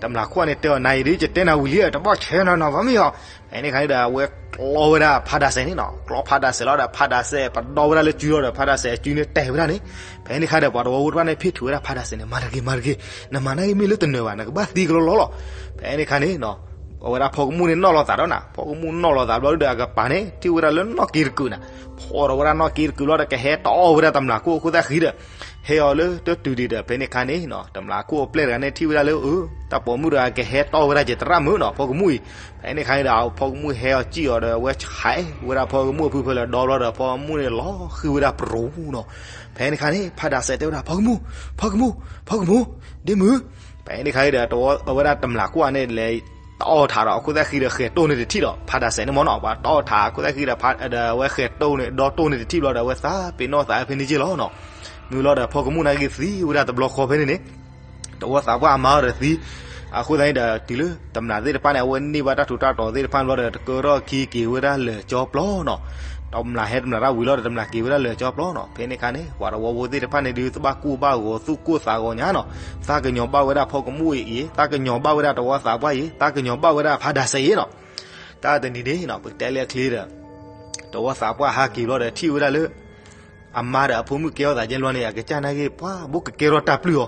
တမျးခိၣ်န့ၣ်တဲအီၤ နၤအံၤဒ်ယတဲနၤဝံၤလံ တဘၣ်ဆဲးနီၤနီၤဘၣ်မ့ၢ်အီၤ, ဖဲန့ၣ်ခါန့ၣ်ဒီး အဝဲကျီဝဲဒၣ်ဖးဒၣ်စဲးန့ၣ်နီၤ, ကျီဖးဒၣ်စဲးလီၤဒီး ဖးဒၣ်စဲးပဒီဝဲဒၣ်လၢစုလီၤဒီး ဖးဒၣ်စဲးအစုန့ၣ်တဲာ်ဝဲဒၣ်န့ၣ်, ဖဲန့ၣ်ခါဒီး ပှၤတဝီဖိတဖၣ်န့ၣ် ဖ့ၣ်ထုးဝဲဒၣ်ဖးဒၣ်စဲးန့ၣ် မၤတဂ့ၤ မၤတဂ့ၤ, နမၤနာ်က့မ့ၢ်လၢတနၢၤဘၣ် နကဘၣ်သံကလီလီၤလီၤ, ဖဲန့ၣ်ခါန့ၣ် အဝဲဒၣ်ဖီကမူၣ်န့ၣ်နီၣ်လီၤသးဒီးနၤ, ဖီကမူၣ်နီၣ်လီၤသးဘျီဒီး အကပၤန့ၣ် ထံၣ်ဝဲဒၣ်လၢနီၣ်က့တကုာ်နၤ, ဖီဒီးဝဲဒၣ်နီၣ်က့တကုာ်လီၤဒီး ကဟဲတီအီၣ်ဝဲဒၣ်တမျးခိၣ်အခိၣ်သၣ်ဃံဒီး ဟဲအီၤလၢတတုၤဒံးဒီး ဖဲန့ၣ်ခါန့ၣ် တမျးခိၣ်အပျဲၢ်တဂၤန့ၣ် ထံၣ်ဝဲဒၣ်လၢ အၢ တၢ်ပိာ်မုၣ်တဂၤကဟဲတီဝဲဒၣ်က့ၤသရၣ်မုၣ်နီၤ ဖီကမူၣ်အံၤ, ဖဲန့ၣ်ခါန့ၣ်ဒီး ဖီကမူၣ်ဟဲအီၤစံၣ်အီၤဒီး အဝဲဆဲးဝဲဒၣ်ဖီကမူၣ်အဖုဖၢလၢဒီဘျီဒီး ဖီကမူၣ်န့ၣ်လီၤဃံၤဝဲဒၣ်ပရိနီၤ, ဖဲန့ၣ်ခါန့ၣ် ဖးဒၣ်စဲးတဲဝဲဒၣ် ဖီကမူၣ်, ဖီကမူၣ်, ဖီကမူၣ်, ဒ့မုၣ်, ဖဲန့ၣ်ခါန့ၣ်ဒီး အဝဲဒၣ်တမျးခိၣ်အန့ၣ်လဲၤ တီထးဒီးအခိၣ်သၣ်ဃံဒီး ဃဲၤတိၢ်န့ၢ်တထံၣ်ဒီး ဖးဒၣ်စဲးန့ၣ်မ့ၢ်နီၤ, ပှၤတီထးအခိၣ်သၣ်ဃံဒီး အဝဲဃဲၤတိၢ်န့ၢ် ဒီတိၢ်န့ၢ်တထံၣ်ဘျီဒီး အဝဲသးပ့ၤနီၣ်သးဖဲန့ၣ်က့ၢ်လီၤနီၤ, မုၢ်လီၤဒီး ဖီကမူၣ်နာ်က့သံဝဲဒၣ်တဘျီဃီဖဲန့ၣ်န့ၣ် တဝီသးပှၢ်အမါအီၤဒီးသံ, အဃိသတးန့ၣ်ဒီး တုၤလၢတမျးသ့ၣ်တဖၣ်န့ၣ် အဝဲန့ၢ်ဘၣ်တၢ်ထူးတၢ်တီၤသ့ၣ်တဖၣ်ဘျီဒီး တကၢထီၣ်ခံက့ၤဝဲဒၣ်လၢာ်ကၠီပျီနီၤ, တမျးဟဲတမျးတၢ်ဝံၤလီၤဒီး တမျးက့ၤဝဲဒၣ်လၢာ်ကၠီပျီနီၤ, ဖဲန့ၣ်ခါန့ၣ် ပှၤတဝီဖိသ့ၣ်တဖၣ်န့ၣ်ဒုး သဘၣ်ကူၣ်ဘၣ်ဂီၤသူၣ်ကိၢ်သးဂီၤညါနီၤ, သးကညီၤဘၣ်ဝဲဒၣ်ဖီကမူၣ်အံၤအံၤ, သးကညီၤဘၣ်ဝဲဒၣ်တဝီသးပှၢ်အံၤ, သးကညီၤဘၣ်ဝဲဒၣ်ဖးဒၣ်စဲးအံၤနီၤ, တၢ်တနံၤန့ၣ်နီၤ ပကတဲလၢအချ့ဒီး တဝီသးပှၢ်ဟးက့ၤဘျီဒီး ထံၣ်ဝဲဒၣ်လၢ အမါဒီးအဖိမုၣ်ကဲထီၣ်သးကဲဘျီန့ၣ် အကစၢ်နာ်က့ ပှၤဘိးကကဲထီၣ်တၢ်ပျုၢ်အီၤ,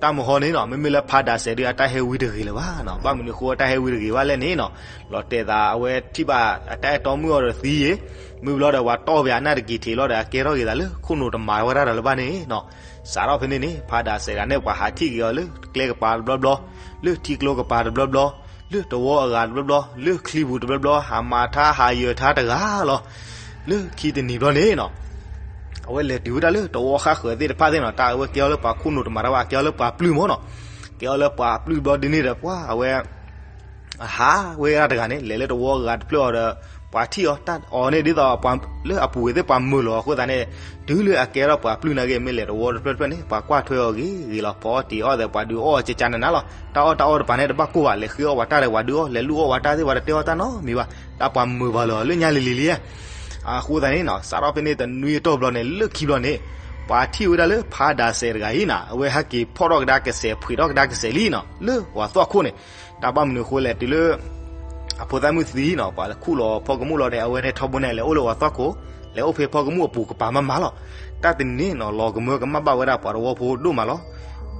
တၢ်မုၢ်ဟီန့ၣ်နီၤ မ့မ့ၢ်လၢဖးဒၣ်စဲးဒုး အတၢ်ဟဲဝံတဂ့ၤလၢၤဘၣ်နီၤ, ဘၣ်မနုၤအဃိအတၢ်ဟဲဝံတဂ့ၤဘၣ်လဲၣ်န့ၣ်နီၤ, လီၤတဲာ်သးအဝဲထံၣ်ဘၣ်အတၢ်အဲၣ်တီမုၣ်အီၤဒီးသံယ့ၤ, မုၢ်ဘျီဒီးပှၤတီၢ်ဘၣ်အနၢ်တက့ၤထံးလီၤဒီး အကဲထီၣ်က့ၤသးလၢခိၣ်နူာ်တမၤဝဲဒၣ်ဒီးလၢၤဘၣ်န့ၣ်နီၤ, စးထီၣ်ဖဲန့ၣ်န့ၣ် ဖးဒၣ်စဲးတဂၤန့ၣ် ပှၤဟးထံၣ်က့ၤအီၤလၢကျဲကပၤတဘျီဘျီ, လၢထံကျိကပၤတဘျီဘျီ, လၢတဝီအဂၤတဘျီဘျီ, လၢချံပူၤတဘျီဘျီ, ဟးမၤထါဟးယၢၤထါတဂၤလီၤ, လၢခံတနံၤဘျီန့ၣ်နီၤ အဝဲလဲၤတုၤဝဲဒၣ်လၢတဝီဃါဃၢၤသ့ၣ်တဖၣ်သ့ၣ်နီၤ, တၢ်အဝဲကဲအီၤလၢပှၤခိၣ်နူာ်တမၤတၢ်ဘၣ် ကဲအီၤလၢပှၤပျုၢ်မ့ၢ်နီၤ, ကဲအီၤလၢပှၤပျုၢ်ဘျီဒ်န့ၣ်ဒီး ပှၤအဝဲ အဟးဝဲဒၣ်တဂၤန့ၣ် လဲၤလၢတဝီအဂၤတဖျၢၣ်အီၤဒီး ပှၤထံၣ်အီၤတၢ်အီၤန့ၣ် ဒ်သိးလၢအပူၤဝဲသ့ၣ်ပှၤမၢလီၤအဃိသတးန့ၣ် တုၤလၢအကဲထီၣ်ပှၤပျုၢ်နာ်က့ မ့ၢ်လဲၤတဝီတဖျၢၣ်တဖျၢၣ်န့ၣ် ပှၤကွၢ်ထွဲအီၤဂ့ၤဂ့ၤလီၤ, ပှၤအီၣ်တ့ၤအီၣ်သးပှၤဒုးအီၣ်ကကနနၤလီၤ, တၢ်အီၣ်တၢ်အီတပၤန့ၣ်တဘၣ်ကိၢ်ဘၣ်, လဲၤဃ့အီၣ်ပှၤတၢ်ဒီးပှၤဒုးအီၣ်, လဲၤလူၢ်အီၣ်ပှၤတၢ်သ့ၣ်ပှၤတတဲအီၣ်တၢ်နီတမံၤဘၣ်, တၢ်ပှၤမၢဘၣ်လီၤလၢညါလံၤလံၤလံ, အဃိသတးန့ၣ်နီၤ စးထီၣ်ဖဲန့ၣ်တနွံအတီၢ်ဘျီန့ၣ် လၢခံဘျီန့ၣ် ပှၤထံၣ်ဝဲဒၣ်လၢဖးဒၣ်စဲးတဂၤအံၤနီၤ အဝဲဟဲက့ၤဖီၣ်ထီၣ်ကဒါကစဲး ဖှံးထီၣ်ကဒါကစဲးလံနီၤ လၢပှၤသွၣ်ခိၣ်န့ၣ်, တၢ်ဘၣ်မနုၤအဃိလဲၣ် တုၤလၢ အဖိသၣ်မုၣ်သံနီၤ ပှၤလၢခူၣ်လီၤဖီကမူၣ်လီၤန့ၣ် အဝဲန့ၣ်ထီဘိန့ၣ် လဲၤအိၣ်လၢပှၤသွၣ်ခိၣ်, လဲၤအိၣ်ဖဲဖီကမူၣ်အပူၤကပၤမးမးလီၤ. တၢ်တနံၤန့ၣ်နီၤ လီၤကမၢကမၣ်ဘၣ်ဝဲဒၣ်ပှၤတဝီဖိဒိၣ်မးလီၤ.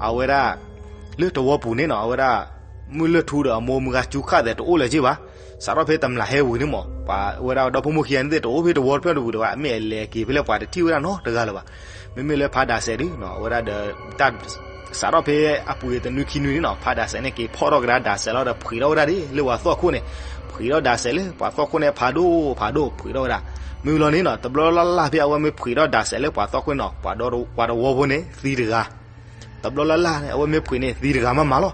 အဝဲဒၣ် လၢတဝီပူၤန့ၣ်နီၤ အဝဲဒၣ် မုၢ်လၢၢ်ထူဒီးအမိၢ်မုၢ်ဂၤစူခၣ်သဲးတအိၣ်လၢၤက့ဘၣ်. စးထီၣ်ဖဲတမျးဟဲဝံၤန့ၣ်မး ပှၤဝဲဒၣ်ဒီဖိမိၢ်ခံဂၤန့ၣ်သ့ၣ်တအိၣ်ဖဲတဝီတဖျၢၣ်တဝံၤလၢၤဘၣ်, မ့ၢ်အလဲၤက့ၤဖဲလဲၣ်ပှၤတထံၣ်ဝဲဒၣ်နီတဂၤလၢၤဘၣ်. မ့မ့ၢ်လၢဖးဒၣ်စဲးဒုနီၤ အဝဲဒၣ်ဒီး တၢ် စးထီၣ်ဖဲအပူၤတနွံခံနွံန့ၣ်နီၤ ဖးဒၣ်စဲးန့ၣ်က့ၤဖီၣ်ထီၣ်ကဒါဒၣ်စဲးလီၤဒီးဖှံးထီၣ်ဝဲဒၣ်ဒ်လၢပှၤသွၣ်ခိၣ်န့ၣ်, ဖှံးထီၣ်ဒၣ်စဲးလၢပှၤသွၣ်ခိၣ်န့ၣ်ဖးဒိၣ်ဖးဒိၣ်ဖှံးထီၣ်ဝဲဒၣ်. မုၢ်လီၤန့ၣ်နီၤ တဘျီလၢ်လၢ်ဖဲအဝဲမ့ၢ်ဖှံးထီၣ်ဒၣ်စဲးလၢပှၤသွၣ်ခိၣ်န့ၣ်နီၤ ပှၤဒီ ပှၤတဝီဖိန့ၣ်သံတဂၤ တဘျီလၢ်လၢ်န့ၣ် အဝဲမ့ၢ်ဖှံးန့ၣ်သံတဂၤမးမးလီၤ.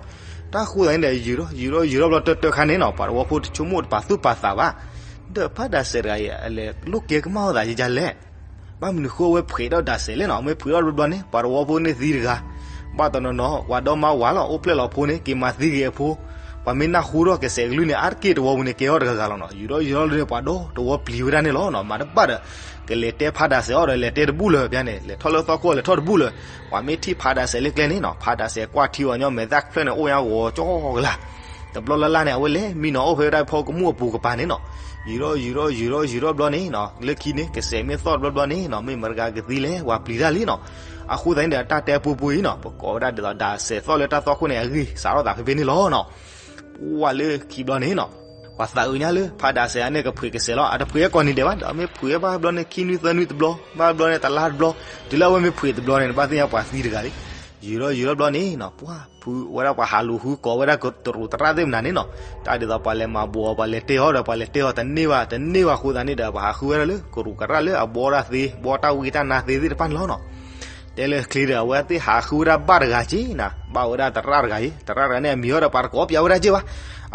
တၢ်ဃိသတးန့ၣ်ဒီး ယူၤထီၣ်ယူၤထီၣ်ယူၤထီၣ်ဘျီတၢၢ်တၢၢ်ခါန့ၣ်နီၤ ပှၤတဝီဖိတဆိကမိၣ်တပာ်သူၣ်ပာ်သးဘၣ်. ဒီးဖးဒၣ်စဲးတဂၤအံၤ အလဲၤလိၣ်ကဲကမၣ်အသးယကလဲၣ်. ဘၣ်မနုၤဃိအဝဲဖှံးထီၣ်ဒၣ်စဲးလဲၣ်နီၤ အမ့ၢ်ဖှံးထီၣ်တဘျီဘျီန့ၣ် ပှၤတဝီဖိန့ၣ်သံတဂၤ ဘၣ်တနီၤနီၤ ပှၤဒီမါဝၤလီၤ အိၣ်ဖျဲၣ်လီၤဖိန့ၣ် က့ၤမၤသံက့ၤအဖိ, ပှၤမ့ၢ်နၢ်ဟူထီၣ်ကစဲးကလုၢ်န့ၣ် အါတက့ၢ်တဝီပူၤန့ၣ် ကဲထီၣ်တဂၤဂၤလီၤနီၤ. ယူၤထီၣ်ယူၤထီၣ်လၢန့ၣ် ပှၤဒီတဝီပျံၤဝဲဒၣ်န့ၣ်လီၤနီၤ. မၤတဘၣ်ဒီး ကလဲၤတဲဖးဒၣ်စဲးအီၤဒီး လဲၤတဲတဘူၣ်လၢၤ ပျါန့ၣ် လဲၤထီၣ်လၢသီခိၣ်လဲၤထီၣ်တဘူၣ်လၢၤ. ပှၤမ့ၢ်ထံၣ်ဖးဒၣ်စဲးလၢကျဲန့ၣ်နီၤ ဖးဒၣ်စဲးကွၢ်ထံအီၤညီ မဲာ်သၣ်ဖျၢၣ်န့ၣ် အိၣ်ညါဂီၤကၠီကလာ်. တဘျီလၢ်လၢ်န့ၣ် အဝဲလဲၤမံနီၤ အိၣ်ဖဲဝဲဒၣ်ဖီကမူၣ်အပူၤကပၤန့ၣ်နီၤ. ယူၤထီၣ်ယူၤထီၣ်ယူၤထီၣ်ယူၤထီၣ်ဘျီန့ၣ်နီၤ လၢခံန့ၣ် ကစဲးမ့ၢ်သီၣ်တဘျီဘျီန့ၣ်နီၤ မ့ၢ်မတၤတဂၤကသံလဲၣ် ပှၤပျံၤတၢ်လံနီၤ. အဃိသတးန့ၣ်ဒီး တၢ်တဲပူပူအံၤနီၤ ပကိးဝဲဒၣ်ဒ်သိး ဒၣ်စဲးသီၣ်လၢတၢ်သီၣ်ခိၣ်န့ၣ်အဂ့ၢ် စးထီၣ်သးဖဲဖဲန့ၣ်လီၤနီၤ. ပှၤလၢခံဘျီန့ၣ်နီၤ ပှၤသးအုးညါလၢ ဖးဒၣ်စဲးအန့ၣ်ကဖှံးကစဲးလီၤ. အတဖှံးအကိးနံၤဒဲးဘၣ်ဒီး မ့ၢ်ဖှံးဘၣ်ဘျီန့ၣ် ခံနွံသၢနွံတဘျီ ဘၣ်ဘျီန့ၣ် တလါတဘျီ, တုၤလၢအဝဲမ့ၢ်ဖှံးတဘျီန့ၣ် နဘၣ်သ့ၣ်ညါပှၤသံတဂၤလံ. ယူၤထီၣ်ယူၤထီၣ်ဘျီန့ၣ်နီၤ ပှၤဖုဝဲဒၣ် ပှၤဟးလူၤဃုကိးဝဲဒၣ်ကရူၢ်ကရၣ်သ့ၣ်မနုၤန့ၣ်နီၤ, တၢ်ဒ်သိးပှၤလဲၤမၤဘှီး ပှၤလဲၤတဲအီၤဒီး ပှၤလဲၤတဲအီၤတန့ၢ်ဘၣ် တန့ၢ်ဘၣ်အဃိသတးန့ၣ်ဒီး ပှၤဟးဃုဝဲဒၣ်လၢကရူၢ်ကရၣ်လၢအဘှီတၢ်သ့ ဘှီတၢ်ဝံတၢ်နါသ့သ့ၣ်တဖၣ်န့ၣ်လီၤနီၤ. တဲလၢချ့ဒီး အဝဲသ့ၣ်ဟးဃုဝဲဒၣ်ဘၣ်တဂၤက့နၤ ဘၣ်ဝဲဒၣ်သရၣ်တဂၤအံၤ, သရၣ်တဂၤန့ၣ် အမံၤဟီဒီး ပှၤတကိးပၠးဝဲဒၣ်က့ဘၣ်.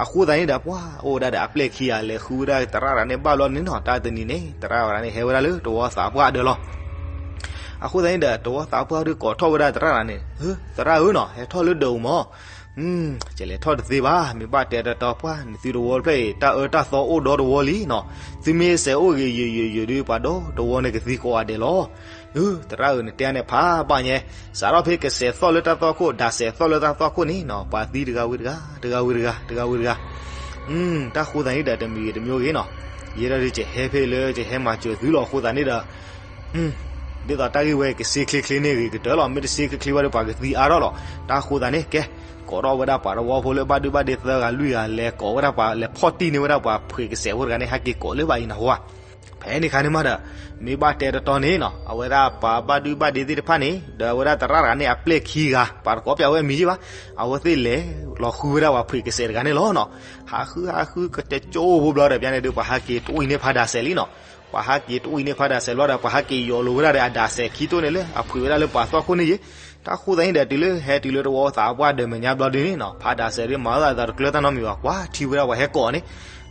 အဃိသတးန့ၣ်ဒီး ပှၤအိၣ်ဝဲဒၣ်ဒီးအပျဲၢ်ခံဂၤ လဲၤဃုဝဲဒၣ်သရၣ်တဂၤန့ၣ်ဘၣ်ဘျီန့ၣ်နီၤ, တၢ်တနံၤန့ၣ် သရၣ်တဂၤန့ၣ် ဟဲဝဲဒၣ်လၢတဝီသးပှၢ်အဒၢးလီၤ. အဃိသတးန့ၣ်ဒီး တဝီသးပှၢ်ဒုးကိးထီၣ်ဝဲဒၣ်သရၣ်တဂၤန့ၣ်, သရၣ်ဧၢနီၤ ဟဲထီၣ်လၢဒၢးအိၣ်မး, ကလဲၤထီၣ်တသ့ဘၣ်, မ့ၢ်ဘၣ်တဲတီတီပှၢ် နသုတဝီတဖျၢၣ်အံၤ တၢ်အၢတၢ်သီအိၣ်ဒီတဝီလံနီၤ, သုမ့ၢ်စဲးအိၣ်ဂ့ၤယိာ်ယိာ်ယိာ်ဒီး ပှၤဒီတဝီန့ၣ်ကသံကိးဂၤဒဲးလီၤ. သရၣ်ဧၢ, နတဲန့ၣ်ဖးဘၣ်ညါ, စးထီၣ်ဖဲကစဲးသီၣ်လၢတၢ်သွၣ်ခိၣ်, ဒၢ်စဲးသီၣ်လၢတၢ်သွၣ်ခိၣ်န့ၣ်နီၤ, ပှၤသံတဂၤဝံၤတဂၤ, တဂၤဝံၤတဂၤ, တဂၤဝံၤတဂၤ. တၢ်ဃိသးန့ၣ်ဒီးတမံၤဂ့ၤတမံၤဂ့ၤနီၤ, ယဲဒၣ်ဒုးကဟဲဖဲလၢကဟဲမၤစၢၤသုလီၤ. အဃိသတးန့ၣ်ဒီး ဒ်သိးတၢ်ဂ့ၢ်ဝဲကစ့ချ့ချ့န့ၣ်ဂ့ၤကတၢၢ်လီၤ. မ့ၢ်တစ့ချ့ချ့ဘၣ်ဒီး ပှၤကသံအါထီၣ်လီၤ. တၢ်ဃိသတးန့ၣ် ကဲ, ကိးထီၣ်ဝဲဒၣ်ပှၤတဝီဖိလၢဘၣ်ဒုဘၣ်ဒ့သၢဂၤလွံၢ်ဂၤ လဲၤကိးဝဲဒၣ်ပှၤ လဲၤဖီၣ်တံၢ်န့ၢ်ဝဲဒၣ်ပှၤဖှ့းကစဲးဖိတဂၤန့ၣ် ဟဲက့ၤကိးလၢဘၣ်အံၤနဟါ. ဖဲန့ၣ်ခါန့ၣ်မးဒီး မ့ၢ်ဘၣ်တဲတတီန့ၣ်နီၤ, အဝဲဒၣ်ပှၤဘၣ်ဒုဘၣ်ဒ့သ့ၣ်တဖၣ်န့ၣ် ဒီးအဝဲဒၣ်သရၣ်တဂၤန့ၣ် အပျဲၢ်ခံဂၤ, ပှၤတကိးပျးဝဲအမံၤယ့ၢ်ဘၣ်, အဝဲသ့ၣ်လဲၤလီၤဃုဝဲဒၣ်ပှၤဖှ့းကစဲးတဂၤန့ၣ်လီၤနီၤ. ဟးဃုဟးဃု ကတကၠိဖိဘျီဒီး ပျၢ်န့ၣ်ဒုး ပှၤဟဲက့ၤတဝံၤန့ၢ်ဖးဒၢ်စဲးလံနီၤ. ပှၤဟဲက့ၤတဝံၤန့ၢ်ဖးဒၢ်စဲးဘျီဒီး ပှၤဟဲက့ၤယီၤလိာ်ဝဲဒၣ်ဒီးအဒၢ်စဲးခံတိၢ်န့ၣ်လၢအဖှ့းဝဲဒၣ်လၢပှၤသွၣ်ခိၣ်န့ၣ်ယ့ၢ်. တၢ်ဃိသတးန့ၣ်ဒီး တုၤလၢဟဲတုၤလၢတဝီသးပှၢ်ဒီးမဲာ်ညါဘျီဒုန့ၣ်နီၤ, ဖးဒၢ်စဲးဒုးမၤအသးတကျၢတၢ်နီတမံၤဘၣ်, ကွၢ်ထံၣ်ဝဲဒၣ်ပှၤဟဲကိးန့ၣ်.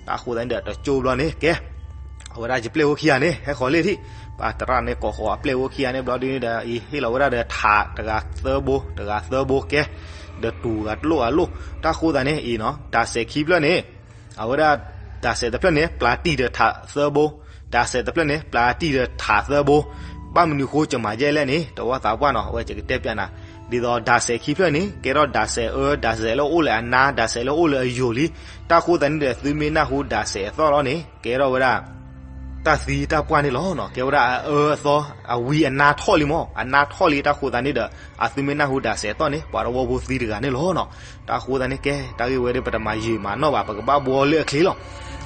တၢ်ဃိသတးန့ၣ်ဒီး တကၠိဘျီန့ၣ် ကဲ, အဝဲဒၣ်ယပျဲၢ်ဖိခံဂၤန့ၣ် ဟဲဃီၤလံထံၣ်, ပှၤသရၣ်န့ၣ်ကိးဃီၤအပျဲၢ်ဖိခံဂၤန့ၣ်ဘျီဒုန့ၣ်ဒီး အံၤဟ့ၣ်လီၤဝဲဒၣ်ဒီးထးတဂၤသၢဘိ, တဂၤသၢဘိကဲ, ဒီးတူၢ်ဂၤတလိၣ်ဂၤလိၣ်. တၢ်ဃိသတးန့ၣ်အံၤနီၤ, ဒၢ်စဲးခံဖျၢၣ်န့ၣ် အဝဲဒၣ် ဒၢ်စဲးတဖျၢၣ်န့ၣ် ပျၢ်တံၢ်ဒီးထးသၢဘိ, ဒၢ်စဲးတဖျၢၣ်န့ၣ် ပျၢ်တံၢ်ဒီးထးသၢဘိ, ဘၣ်မနုၤဃိကမၤယဲလဲၣ်န့ၣ် တဝီသးပှၢ်နီၤ, အဝဲယကတဲပျးနၤ, ဒ်သိးဒၢ်စဲးခံဖျၢၣ်န့ၣ် ကဲထီၣ်ဒၢ်စဲးအၢ, ဒၢ်စဲးလၢအိၣ်လၢအနါ, ဒၢ်စဲးလၢအိၣ်လၢအယိာ်လံ. တၢ်ဃိသတးန့ၣ်ဒီး သုမ့ၢ်နၢ်ဟူဒၢ်စဲးအသီၣ်လီၤန့ၣ် ကဲထီၣ်ဝဲဒၣ် တၢ်သံတၢ်ပှၢ်န့ၣ်လီၤနီၤ, ကဲဝဲဒၣ်အအၢအသီ, အဝံအနါထီၣ်လံမး, အနါထီၣ်လံ. တၢ်ဃိသတးန့ၣ်ဒီး အသုမ့ၢ်နၢ်ဟူဒၢ်စဲးအသီၣ်န့ၣ် ပှၤတဝီဖိသံတဂၤန့ၣ်လီၤနီၤ. တၢ်ဃိသတးန့ၣ် ကဲတၢ်ဂ့ၢ်ဝဲဒၣ် ပတမၤယံာ်မၤနီၣ်ဘၣ်, ပကဘၣ်ဘှီလၢအချ့လီၤ.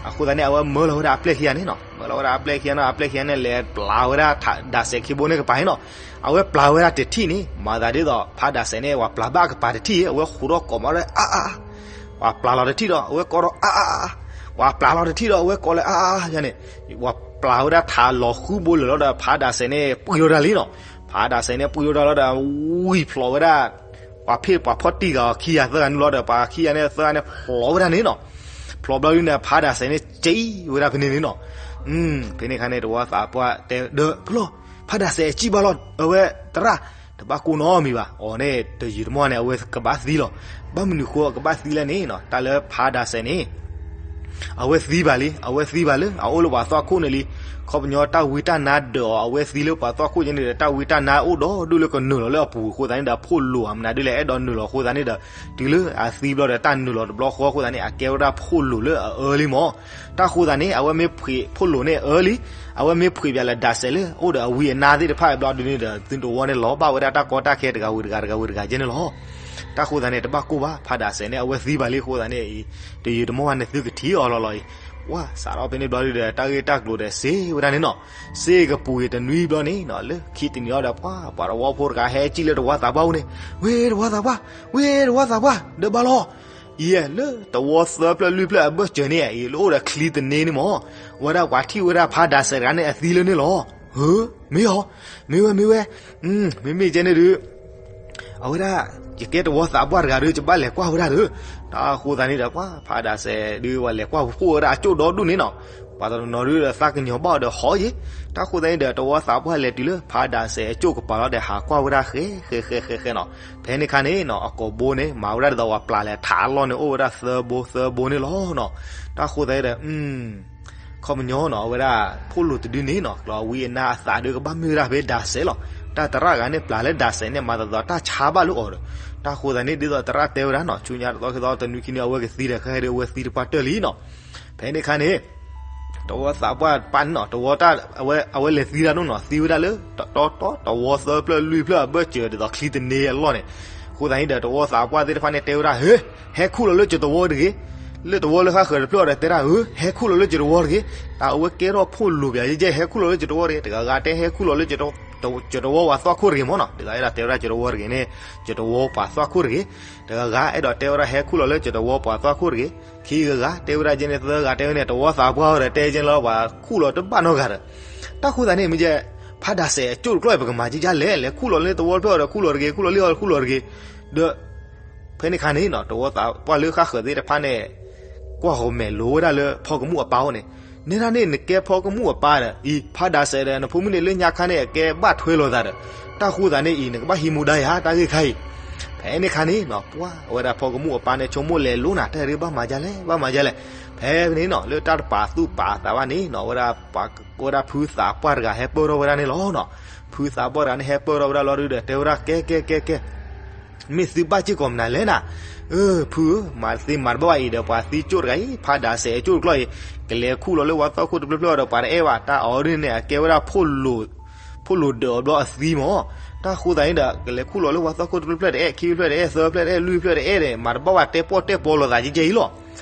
အဃိသတးန့ၣ် အဝဲမၢလီၤဝဲဒၣ်အပျဲၢ်ခံဂၤန့ၣ်နီၤ, မၢလီၤဝဲဒၣ်အပျဲၢ်ခံဂၤန့ၣ်, အပျဲၢ်ခံဂၤန့ၣ် လဲၤပျၢ်ဝဲဒၣ်ဒၢ်စဲးခံဘိန့ၣ်ကပၤန့ၣ်နီၤ. အဝဲပျၢ်ဝဲဒၣ်တထံၣ်န့ၣ် မၤသးဒ်သိး ဖးဒၢ်စဲးန့ၣ် ပှၤပျၢ်ဘၣ်ကပၤတထံၣ်, အဝဲဃိးထီၣ်ကိးမးဒီး အါအါအါ, ပှၤပျၢ်လီၤတထံၣ်ဒီး အဝဲကိးဒီး အါအါအါ, ပှၤပျၢ်လီၤတထံၣ်ဒီး အဝဲကိးလၢ အါအါအါန့ၣ်, ပှၤပျၢ်ဝဲဒၣ်ထးလီၤဃုဘိလၢာ်လီၤဒီး ဖးဒၢ်စဲးန့ၣ် ပှံၢ်ထီၣ်တၢ်လံနီၤ. ဖးဒၢ်စဲးန့ၣ် ပှံၢ်ထီၣ်တၢ်လီၤဒီး ဝံၢ်ဖျိးဝဲဒၣ် ပှၤဖ့ၣ်ပှၤဖီၣ်တံၢ်ဂၤအီၤခံဂၤသၢဂၤန့ၣ်လီၤဒီး ပှၤခံဂၤန့ၣ်သၢဂၤန့ၣ် ဖျိးဝဲဒၣ်န့ၣ်နီၤ. ဖျိးဘျီဒုန့ၣ် ဖးဒၢ်စဲးန့ၣ် စံၣ်ဝဲဒၣ်ဖဲန့ၣ်န့ၣ်နီၤ. ဖဲန့ၣ်ခါန့ၣ် တဝီသးပှၢ်တဲဒီး ပလီၢ်, ဖးဒၢ်စဲးစံၣ်ဘၣ်လီၤ, အဝဲသရၣ် တဘၣ်ကိၢ်နီတမံၤဘၣ်, အီၤန့ၣ် တယုာ်တမီၢ်န့ၣ် အဝဲကဘၣ်သံလီၤ. ဘၣ်မနုၤဃိအကဘၣ်သံလဲၣ်န့ၣ်နီၤ, တၢ်လၢဖးဒၢ်စဲးန့ၣ် အဝဲသံဘၣ်လံ, အဝဲသံဘၣ်လၢ အအိၣ်လၢပှၤသွၣ်ခိၣ်န့ၣ်လံ. ခီပညီတၢ်ဝံတၢ်နါဒၢးအီၤ အဝဲသံလၢပှၤသွၣ်ခိၣ်ယဲန့ၣ်ဒီး တၢ်ဝံတၢ်နါအိၣ်ဒီးဒိၣ်လၢကနုာ်လီၤလၢအပူၤအဃိသတးန့ၣ်ဒီး အဖိၣ်လိာ်အမနုၤဒ်လဲၣ် အဲၣ်ဒိးနုာ်လီၤအဃိသတးန့ၣ်ဒီး တုၤလၢအသံဘျီဒီး တၢ်နုာ်လီၤတဘျီဃီအဃိသတးန့ၣ် အကဲဝဲဒၣ်ဖိၣ်လိာ်လၢအအၢလံမး. တၢ်ဃိသတးန့ၣ် အဝဲမ့ၢ်ဖှ့းဖိၣ်လိာ်န့ၣ်အၢလံ, အဝဲမ့ၢ်ဖှ့းပၠးလၢဒၢ်စဲးလၢ အိၣ်ဒီးအဝံအနါသ့ၣ်တဖၣ်ဘျီဒုန့ၣ်ဒီး သုတဝီန့ၣ်လီၤဘၣ်ဝဲဒၣ်တၢ်ကီတၢ်ခဲတဂၤဝံၤတဂၤ တဂၤဝံၤတဂၤယဲန့ၣ်လီၤ. တၢ်ဃိသတးန့ၣ် တဘၣ်ကိၢ်ဘၣ်, ဖးဒၢ်စဲးန့ၣ် အဝဲသံဘၣ်လံအဃိသတးန့ၣ် တယုာ်တမီၢ်ဘၣ်န့ၣ် သုကထံၣ်အီၤလီၤလီၤအံၤ. ပှၤစးထီၣ်ဖဲန့ၣ်ဘျီဒုဒီး တၢ်ဂ့ၢ်တၢ်ကျိၤဒီးစ့ဝဲဒၣ်န့ၣ်နီၤ. စ့ကပူၤအံၤတနွံဘျီန့ၣ်နီၤ လၢခံတနံၤအံၤဒီး ပှၤ ပှၤတဝီဖိတဂၤဟဲစံၣ်လၢတဝီသးပှၢ်အအိၣ်န့ၣ်, ဝ့ၢ်တဝီသးပှၢ်, ဝ့ၢ်တဝီသးပှၢ်, ဒီးဘၣ်လီၤ. အံၤလၢတဝီသၢဖျၢၣ်လွံၢ်ဖျၢၣ်အဘၢၣ်စၢၤန့ၣ် အံၤလၢအိၣ်ဒီးချံတန့ၢ်န့ၣ်မး, ဝဲဒၣ်ပှၤထံၣ်ဝဲဒၣ်ဖးဒၢ်စဲးတဂၤန့ၣ်အသံလၢန့ၣ်လီၤ. ဧၢ, မ့ၢ်အီၤ, မ့ၢ်ဝဲ မ့ၢ်ဝဲ, မ့မ့ၢ်ကဲန့ၣ်ဒုး အဝဲဒၣ် ယကဲတဝီသးပှၢ်တဂၤဒီး ယဘၣ်လဲၤကွၢ်ဝဲဒၣ်ဒီး, တၢ်ဃိသတးန့ၣ်ဒီး ပှၤဖးဒၢ်စဲးဒုး ပှၤလဲၤကွၢ်ဖှိၣ်ဝဲဒၣ်အကၠိၣ်ဒီဒူၣ်န့ၣ်နီၤ. ပှၤတနီၤနီၤဒုးဒီးသးကညီၤဘၣ်အီၤဒီးဟီယ့ၣ်. တၢ်ဃိသတးန့ၣ်ဒီး တဝီသးပှၢ်လဲၤတုၤလၢဖးဒၢ်စဲးအကၠိၣ်ကပၤလီၤဒီး ဟးကွၢ်ဝဲဒၣ်ဃဲဃဲဃဲဃဲဃဲနီၤ. ဖဲန့ၣ်ခါန့ၣ်နီၤ အကိာ်ဘိန့ၣ် မၤဝဲဒၣ်ဒ်သိးပှၤပျၢ်လဲၤထးအလီၢ်န့ၣ် အိၣ်ဝဲဒၣ်သၢဘိသၢဘိန့ၣ်လီၤနီၤ. တၢ်ဃိသတးဒီး ခီပညီနီၤ အဝဲဒၣ် ဖိၣ်လိာ်တဒုန့ၣ်နီၤ ကျီအဝံအနါအသးဒုးကဘၣ်မ့ၢ်ဝဲဒၣ်ဖဲဒၢ်စဲးလီၤ. တၢ်သရၣ်ဂၤန့ၣ် ပျၢ်လၢဒၢ်စဲးန့ၣ် မၤသးသီးတၢ်ဆါဘၣ်လၢအီၤဒီး, တၢ်ဃိသတးန့ၣ် ဒ်သိးသရၣ်တဲဝဲဒၣ်နီၤ ဆူညါတသီခံသီတနွံခံနွံ အဝဲကသံဒီး ခဲအံၤဒုး အဝဲသံတပှၢ်တၢၢ်လံနီၤ. ဖဲန့ၣ်ခါန့ၣ် တဝီသးပှၢ်တပၢ်န့ၣ်နီၤ တဝီတၢ် အဝဲလဲၤသံတၢ်ဒိၣ်နီၤ သံဝဲဒၣ်လၢ တီတီ တဝီသၢဖျၢၣ်လွံၢ်ဖျၢၣ်အဘၢၣ်စၢၤဒ်သိးချံတန့ၢ်အလီၢ်န့ၣ်. အဃိသတးန့ၣ်ဒီး တဝီသးပှၢ်သ့ၣ်တဖၣ်န့ၣ်တဲဝဲဒၣ် ဟ့ ဟဲခူၣ်လီၤလၢယတဝီတဂ့ၤ. လၢတဝီလၢဃၣ်ဃၢၤတဖျၢၣ်ဒီးတဲဒၣ် ဧၢ ဟဲခူၣ်လီၤလၢယတဝီတဂ့ၤ. တၢ်အဝဲကဲထီၣ်ဖိၣ်လိာ်ပၠးယဲၢ် ဟဲခူၣ်လီၤလၢယတဝီတဂ့ၤ. တဂၤဂၤတဲဟဲခူၣ်လီၤလၢ ယတဝီပှၤသွၣ်ခိၣ်တဂ့ၤမ့ၢ်နီၤ. ဒ်သိးအဲၣ်ဒိးတဲဝဲဒၣ်ယတဝီတဂ့ၤန့ၣ် ယတဝီပှၤသွၣ်ခိၣ်တဂ့ၤ. တဂၤဂၤအဲၣ်ဒိးတဲဝဲဒၣ်ဟဲခူၣ်လီၤလၢယတဝီပှၤသွၣ်ခိၣ်တဂ့ၤ. ခံဂၤဂၤတဲဝဲဒၣ်ကဲန့ၣ် သၢဂၤတဲဝဲန့ၣ် တဝီသးပှၢ်ဝဲဒီးတဲကဲန့ၣ်လီၤ ပှၤခူၣ်လီၤတဘၣ်နီတဂၤဒီး. တၢ်ဃိသတးန့ၣ် မ့ၢ်ယဲ ဖးဒၢ်စဲးအကၠိၣ်တကျီၢ်အံၤ ပကမၤကကၢ်လဲၣ် လဲၤခူၣ်လီၤလၢတဝီတဖျၢၣ်ဒီးခူၣ်လီၤတဂ့ၤ ခူၣ်လီၤလံအီၤခူၣ်လီၤတဂ့ၤ. ဒီး ဖဲန့ၣ်ခါန့ၣ်နီၤ တဝီသးပှၢ်လၢဃၣ်ဃၢၤသ့ၣ်တဖၣ်န့ၣ် ကွၢ်ဃီၤမဲာ်လိၤဝဲဒၣ်လၢဖီကမူၣ်အပၢ်အအိၣ်န့ၣ်, နဲဒၣ်န့ၣ် နကဲဖီကမူၣ်အပၢ်ဒီး အံၤ ဖးဒၢ်စဲးဒီး နဖိမုၣ်န့ၣ်လၢညါခါန့ၣ် အကဲဘၣ်ထွဲလိာ်သးဒီး တၢ်ဃိသတးန့ၣ်အံၤ နကဘၣ်ဟံးမူဒါယၤ တၢ်ဂ့ၢ်ခါအံၤ. ဖဲန့ၣ်ခါန့ၣ်နီၤ ပှၤအဝဲဒၣ်ဖီကမူၣ်အပၢ်န့ၣ် ဆိကမိၣ်လဲၤလိၤနၤ တၢ်ဒုးဘၣ်မၤဒ်လဲၣ် ဘၣ်မၤဒ်လဲၣ်. ဖဲန့ၣ်နီၤ လၢတၢ်တပာ်သူၣ်ပာ်သးဘၣ်န့ၣ်နီၤ ဝဲဒၣ်ပှၤ ဝဲဒၣ်ဖုသးပှၢ်တဂၤဟဲပၢၢ်ထီၣ်ဝဲဒၣ်န့ၣ်လီၤနီၤ. ဖုသးပှၢ်တဂၤန့ၣ် ဟဲပၢၢ်ထီၣ်ဝဲဒၣ်လီၤဒုဒီး တဲဝဲဒၣ် ကဲ ကဲ ကဲ ကဲ မ့ၢ်သုဘၣ်စ့ၢ်ကီးမနုၤလဲၣ်နၤ. အၢ ဖုဧၢ, မၤတသ့မၤတဘၣ်ဘၣ်အံၤဒီး ပှၤသံကၠိၣ်တဂၤအံၤ ဖးဒးစဲးအကၠိၣ်တကျီၢ်အံၤ ကလဲၤခူၣ်လီၤလၢဝါသီခိၣ်တဖျၢၣ်ဖျၢၣ်ဒီး ပှၤတအဲၣ်ဘၣ်, တၢ်အီၤဒ်န့ၣ် အကဲဝဲဒၣ် ဖိၣ်လိာ်ဒၢးအီၤဘျီအသံမၢ်. တၢ်အဃိသတးန့ၣ်ဒီး ကလဲၤခူၣ်လီၤလၢဝါသီခိၣ်တဖျၢၣ်ဖျၢၣ်တအဲၣ်, ခံဖျၢၣ်တအဲၣ်, သၢဖျၢၣ်တအဲၣ်, လွံၢ်ဖျၢၣ်တအဲၣ်ဒီး မၤတဘၣ်ဘၣ် တဲပီၣ်တဲပီလိာ်သးကဲကဲအံၤလီၤ.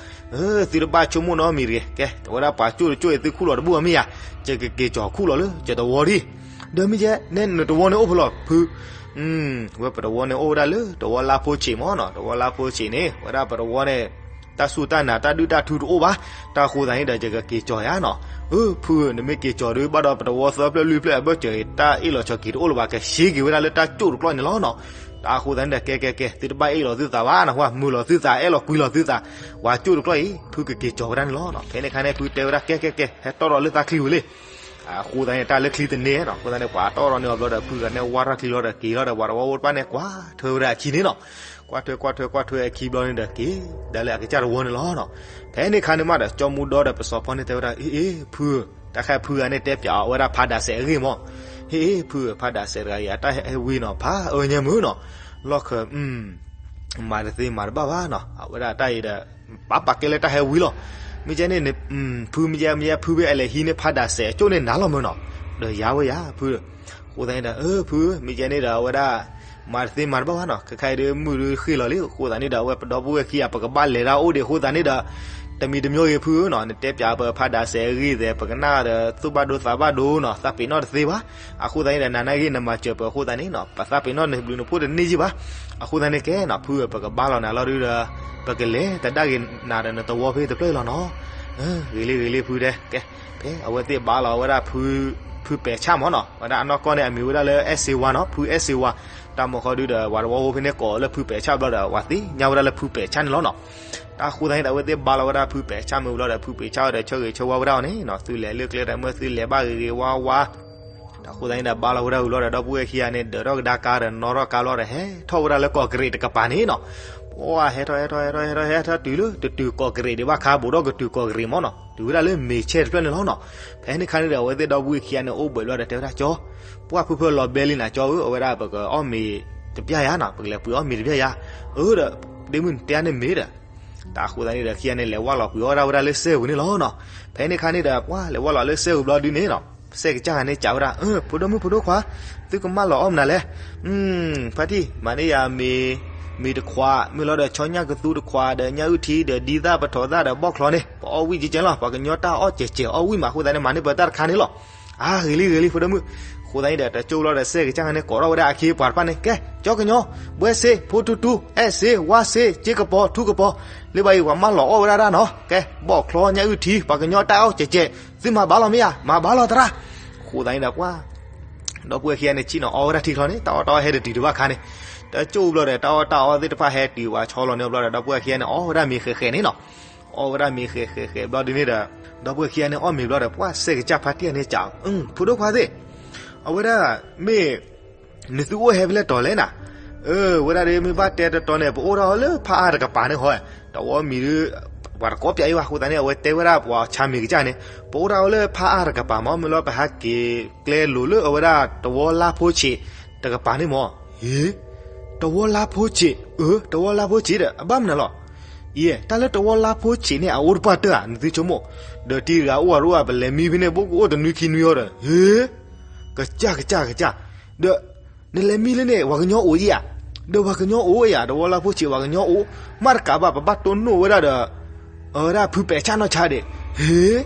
အၢ သုတဘၣ်ဆိကမိၣ်နီတမံၤတဂ့ၤ, ကဲ အဝဲဒၣ်ပှၤကၠိၣ်တကၠိၣ်အံၤ သုခူၣ်လီၤတဘူၣ်အီၤမ့ၢ်ဧါ, ယကက့ၤကၠီၤခူၣ်လီၤလၢယတဝီဒံး. ဒီးမ့ၢ်ကဲ နဲနတဝီန့ၣ်အိၣ်ဖဲလဲၣ်ဖု. ဝဲပတဝီန့ၣ်အိၣ်ဝဲဒၣ်လၢ တဝီလါဖိဆံးမၢ်နီၤ, တဝီလါဖိဆံးန့ၣ် ဝဲဒၣ်ပတဝီန့ၣ် တၢ်စူၢ်တၢ်နာ်တၢ်ဒုၣ်တၢ်ထုတအိၣ်ဘၣ်. တၢ်အဃိသတးန့ၣ်ဒီး ယကက့ၤကၠီၤယၤနီၤ. အၢ ဖုဧၢ, နမ့ၢ်က့ၤကၠီၤဒုးဘၣ်ဒီးပတဝီသၢဖျၢၣ်လွံၢ်ဖျၢၣ်အဘၢၣ်စၢၤအံၤ တၢ်အ့ၣ်လိာ်ဆိးက့ၤတအိၣ်လၢၤဘၣ်, ကဆှ့က့ၤဝဲဒၣ်လၢတၢ်ကၠိၣ်တကျီၢ်အံၤန့ၣ်လီၤနီၤ. တၢ်အဃိသတးန့ၣ်ဒီး ကဲ ကဲ ကဲ သုတဘၣ်အ့ၣ်လိာ်သုသးဘၣ်နီၤ, မုာ်လိာ်သုသး အဲၣ်လိာ်ကွံလိာ်သုသး, ဝၤကၠိၣ်တကျီၢ်အံၤ ဖုကက့ၤကၠီၤဝဲဒၣ်န့ၣ်လီၤနီၤ. ဖဲန့ၣ်အခါန့ၣ် ဖုတဲဝဲဒၣ် ကဲ ကဲ ကဲ ဟဲတီၢ်ထီၣ်လၢသးချံဝံၤလံ. အဃိသတးန့ၣ် တၢ်လၢချံတန့ၢ်နီၤ, အဃိသတးန့ၣ် ပှၤတီၢ်ထီၣ်န့ၢ်အီၤဘျီဒီး ဖုတဂၤန့ၣ် ဝါထီၣ်ချံလီၤဒီးက့ၤလီၤဒီး ပှၤတဝီဖိတဖၣ်န့ၣ် ကွၢ်ထွဲဝဲဒၣ်အခံန့ၣ်နီၤ. ကွၢ်ထွဲကွၢ်ထွဲကွၢ်ထွဲအခံဘျီန့ၣ်ဒီး က့ၤဒၣ်လၢအကစၢ်တဝီန့ၣ်လီၤနီၤ. ဖဲန့ၣ်အခါန့ၣ်မးဒီး ကၠီမူဒီဒီးပစီၤဖီန့ၣ်တဲဝဲဒၣ် အ့ အ့ ဖု, တၢ်ခါဖုဂၤန့ၣ်တဲပၠးအီၤဝဲဒၣ်ဖးဒးစဲးအဂ့ၢ်မၢ်. ဟ့ၣ် ဖုဧၢ, ဖးဒးစဲးတဂၤအံၤ အတၢ်ဟဲဝံၤနီၤ ဖးအၢညါမုာ်နီၤ, လီၢ်ခၢး မၤတသ့မၤတဘၣ်ဘၣ်နီၤ, အဝဲဒၣ်တၢ်အံၤဒီး ပာ်ပာ်ကဲလၢတၢ်ဟဲဝံၤလီၤ. မ့ၢ်ကဲန့ၣ် ဖု မ့ၢ်ကဲ မ့ၢ်ကဲ ဖုဘၣ်အဲၣ်လဲၤဟံးန့ၢ်ဖးဒးစဲးအကၠိၣ်န့ၣ်နၤလီၤမၢ်နီၤ, ဒီးယၤဝဲယၤ ဖု အဃိသတးန့ၣ်ဒီး အၢ ဖု မ့ၢ်ကဲန့ၣ်ဒီး အဝဲဒၣ် မၤတသ့မၤတဘၣ်ဘၣ်နီၤ, ခဲခါအံၤဒုး မုၢ်ဒုးဃ့ၢ်လီၤလံ, အဃိသတးန့ၣ်ဒီး အဝဲပဒီပုၢ်ဝဲၢ်ခံဂၤ ပကဘၣ်လဲၤဒၣ်အိၣ်ဒံးအဃိသတးန့ၣ်ဒီး တမံၤတမံၤဂ့ၤဖုဧၢနီၤ, နတဲပၠးပဖးဒးစဲးအဂ့ၢ်သ့ၣ် ပကနၣ်ဒီး သူၣ်ဘၣ်ဒိသးဘၣ်ဒိနီၤ, သးပ့ၤနီၣ်တသ့ဘၣ်. အဃိသတးန့ၣ်ဒီး နၤနာ်က့ နမၤစၢၤပှၤအဃိသတးန့ၣ်နီၤ, ပသးပ့ၤနီၣ်နဘျုးနဖှိၣ်တန့ၢ်ယံၢ်ဘၣ်. အဃိသတးန့ၣ်ကဲနီၤ ဖုဧၢ, ပကဘါလီၤနၤလီၤဒုဒီး ပကလဲၤတဒါက့ၤနၤဒီးနတဝီဖဲတဖျၢၣ်အံၤလီၤနီၤ. ဂ့ၤလံ ဂ့ၤလံ ဖုတဲ, ကဲ ဖဲအဝဲသ့ၣ်ဘါလီၤဝဲဒၣ် ဖုပဲာ်ဆၣ်မၢ်နီၤ, ဝဲဒၣ်အနီၢ်ကီၢ်န့ၣ် အမံၤဝဲဒၣ်လၢ အဲၣ်စ့ဝါနီၤ, ဖုအဲၣ်စ့ဝါ, တၢ်မီၤဃီဒုဒီး ပှၤတဝီဖိဖဲန့ၣ်ကိးလၢဖုပဲာ်ဆၣ်ဘျီဒီး ပှၤသ့ၣ်ညါဝဲဒၣ်လၢဖုပဲာ်ဆၣ်န့ၣ်လီၤနီၤ. တၢ်အဃိသတးန့ၣ်ဒီး အဝဲသ့ၣ်ဘါလီၤဝဲဒၣ်ဖုပဲာ်ဆၣ်မ့ၢ်ဘျီဒီး ဖုပဲာ်ဆၣ်ဝဲဒီး ဆၢဂ့ၤဆၢဝါဝဲဒၣ်အီၤန့ၣ်နီၤ, သုလဲၤလၢကျဲဒီး မ့ၢ်သုလဲၤဘၣ်ဂ့ၤဂ့ၤဝါဝါ တၢ်အဃိသတးန့ၣ်ဒီး ဘါလီၤဝဲဒၣ်ဝံၤလီၤဒီး ဒီပုၢ်ဝဲၢ်ခံဂၤန့ၣ် ဒၢးထီၣ်ကဒါကါဒီး နီၣ်ထီၣ်ကါလီၤဒီး ဟဲထီၣ်ဝဲဒၣ်လၢကီးကရံးတကပၤန့ၣ်နီၤ. ပှၤဟဲထီၣ် ဟဲထီၣ် ဟဲထီၣ် ဟဲထီၣ် ဟဲထီၣ်တုၤလၢ တတုၤကီးကရံးဒံးဘၣ်ခါ ဘူးဒီးကတုၤကီးကရံးမၢ်နီၤ, တုၤဝဲဒၣ်လၢမ့ၤဆဲတဖျၢၣ်န့ၣ်လီၤနီၤ. ဖဲန့ၣ်ခါန့ၣ်ဒီး အဝဲသ့ၣ်ဒီပုၢ်ဝဲၢ်ခံဂၤန့ၣ် အိၣ်ဘှံးလီၤဒီး တဲဝဲဒၣ် ကၠီ, ပှၢ်ဖုဖၢလီၤဘဲလံနၤ ကၠီဧၢ, အဝဲဒၣ်ပကအီၣ်မ့ၤတပျၢ်ယၤနီၤ, ပကလဲၤပှ့ၤအီၣ်မ့ၤတပျၢ်ယၤ. အၢဒီး ဒ့မုၣ်တဲန့ၣ်မ့ၢ်ဒီး တၢ်အဃိသတးန့ၣ်ဒီး ခံဂၤန့ၣ် လဲၤဝၢ်လီၤကွံာ်အီၣ်ဝဲဒၣ်လၢစဲပူၤန့ၣ်လီၤနီၤ. ဖဲန့ၣ်ခါန့ၣ်ဒီး ပှၤလဲၤဝၢ်လီၤလၢစဲပူၤဘျီဒုန့ၣ်နီၤ, စဲကစၢ်ဂၤန့ၣ် စံးဝဲဒၣ်, ဖိဒိၣ်မုၣ်ဖိဒိၣ်ခွါ, သုကမၢလီၤအီၣ်မနုၤလဲၣ်. ဖါတံၢ်, မၤန့ၢ်ယၤမ့ၤ, မ့ၤတခွး, မ့ၢ်လီၤဒီး ဆီညၣ်ကသူတခွး, ဒီးညၣ်အုၣ်ထံ, ဒီးဒ်သၣ်ပထီၣ်သၣ်, ဒီးဘီၣ်ချီန့ၣ် ပအီၣ်ဝံၣ်ကဲကဲလီၤ. ပှၤကညီတၢ်အီၣ်စဲးစဲး အီၣ်ဝံၣ်မးအဃိသတးန့ၣ် မၤန့ၢ်ပတၢ်တခါန့ၣ်လီၤ. အါ, ဂ့ၤလံ ဂ့ၤလံ ဖိဒိၣ်မုၣ်. အဃိသတးန့ၣ်ဒီး တကၠိၢ်လီၤဒီး စဲကစၢ်ဂၤန့ၣ် ကိးထီၣ်ဝဲဒၣ်အခ့အပှၤတဖၣ်န့ၣ်, ကဲ, ကၠီကညီ, ဘှဲစ့, ဖိတူတူ, အဲၣ်စ့, ဝါစ့, စ့ကပီၤ, ထူကပီၤ, လၢဘၣ်အံၤ ပှၤမၢလီၤအီၣ်ဝဲဒၣ်ဒၣ်နီၤ. ကဲ, ဘီၣ်ချီ, ညၣ်အုၣ်ထံ, ပှၤကညီတၢ်အီၣ်စဲးစဲး, သုမၤဘၣ်လီၤမ့ၢ်ဧါ, မၤဘၣ်လီၤသရၣ်. အဃိသတးန့ၣ်ဒီး ပှၤ ဒီပုၢ်ဝဲၢ်ခံဂၤန့ၣ် ဆ့ၣ်နီၤအီၣ်ဝဲဒၣ်ထံချီန့ၣ်, တၢ်အီၣ်တၢ်အီဟဲတတုၤတဘၣ်ခါန့ၣ်, တကၠိၢ်ဘျီဒီး တၢ်အီၣ်တၢ်အီသ့ၣ်တဖၣ်ဟဲတုၤဝဲဆီလီၤန့ၣ်ဘျီဒီး ဒီပုၢ်ဝဲၢ်ခံဂၤန့ၣ် အီၣ်ဝဲဒၣ်မ့ၤဃဲးဃဲးန့ၣ်နီၤ. အီၣ်ဝဲဒၣ်မ့ၤဃဲးဃဲးဃဲးဘျီဒုန့ၣ်ဒီး ဒီပုၢ်ဝဲၢ်ခံဂၤန့ၣ် အီၣ်မ့ၤဘျီဒီး ပှၤစဲကစၢ်ဖါတံၢ်ဂၤန့ၣ် စံး, ဖိဒိၣ်ခွါသ့ၣ်, အဝဲဒၣ် မ့ၢ် နသုအိၣ်ဟဲဖဲလဲၣ်တီၤလဲၣ်နၤ. အၢ, ဝဲဒၣ်ဒီး မ့ၢ်ဘၣ်တဲတတီၤန့ၣ် ပအိၣ်ဒၣ်အီၤလၢဖးအါတကပၤန့ၣ်ဟီ, တဝီမံၤဒု ပှၤတကိးပၠးအံၤဘၣ်အဃိသတးန့ၣ် အဝဲတဲဝဲဒၣ်ပှၤဆါမ့ၤကစၢ်န့ၣ်, ပအိၣ်ဒၣ်အီၤလၢဖးအါတကပၤမး, မ့ၢ်လီၤပဟဲက့ၤကျဲလိၤလၢအဝဲဒၣ်တဝီလါဖိဆံးတကပၤန့ၣ်မး. ဟ့, တဝီလါဖိဆံး, အၢ, တဝီလါဖိဆံးဒီး အဘၣ်မနုၤလဲၣ်. အံၤ တၢ်လၢတဝီလါဖိဆံးန့ၣ် အအိၣ်တပှၢ်တၢၢ်ဧါ, နသုဆိကမိၣ်, ဒီးတံၤတဂၤအိၣ်အရိၣ်ဧါ, ပလဲၤမံဖဲန့ၣ် ဘိၣ်ကအိၣ်တနွံခံနွံအီၤဒီး, ဟ့, ကစၢ်ကစၢ်ကစၢ်, ဒီး နလဲၤမံလၢန့ၣ် ပှၤကညီအိၣ်ဧါ, ဒီးပှၤကညီအိၣ်ဧါ, တဝီလါဖိဆံးပှၤကညီအိၣ်, မ့ၢ်တကးဘၣ် ပဘၣ်တိၢ်နီၣ်ဝဲဒၣ်ဒီး အဝဲဒၣ်ဖုပဲာ်ဆၣ်နီၢ်ဆါဒံး, ဟ့,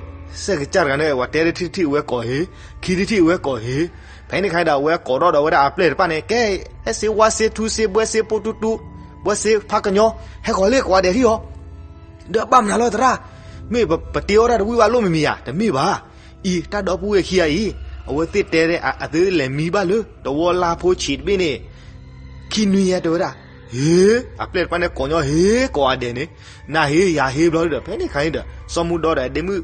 စဲကစၢ်တဂၤန့ၣ် ပှၤတဲတထံၣ်တထံၣ်အဝဲကိးဟ့, ခံထံၣ်တထံၣ်အဝဲကိးဟ့, ဖဲန့ၣ်ခါဒီး အဝဲကိးထီၣ်ဒီးဝဲဒၣ်အပျဲၢ်တဖၣ်န့ၣ်, ကဲ, အဲၣ်စ့, ဝါစ့, ထူစ့, ဘှဲစ့, ပိတူတူ, ဘှဲစ့, ဖးကညီ, ဟဲကိးလၢကိးဂၤဒဲးထံၣ်အီၤ, ဒီးဘၣ်မနုၤလဲၣ်သရၣ်, မ့ၢ်ပတ့အီၣ်တၢ်တဝံၣ်ဘၣ်လိၣ်မံၤမံၤဧါ, တမ့ၢ်ဘၣ်. အံၤ တၢ်ဒီပုၢ်ဝဲၢ်ခံဂၤအံၤ, အဝဲသ့ၣ်တဲ အသုလဲၤမံဘၣ်လၢ တဝီလါဖိဆံးတဘ့ၣ်န့ၣ် ခံနွံယဲၢ်တဲဝဲဒၣ်, ဟ့, အပျဲၢ်တဖၣ်န့ၣ်ကိးညီဟ့ကိးဂၤဒဲးန့ၣ်, နၤဟ့ယၤဟ့ဘျီဒီး ဖဲန့ၣ်ခါန့ၣ်ဒီး စီၤမူဒီဒီးဒ့မုၣ်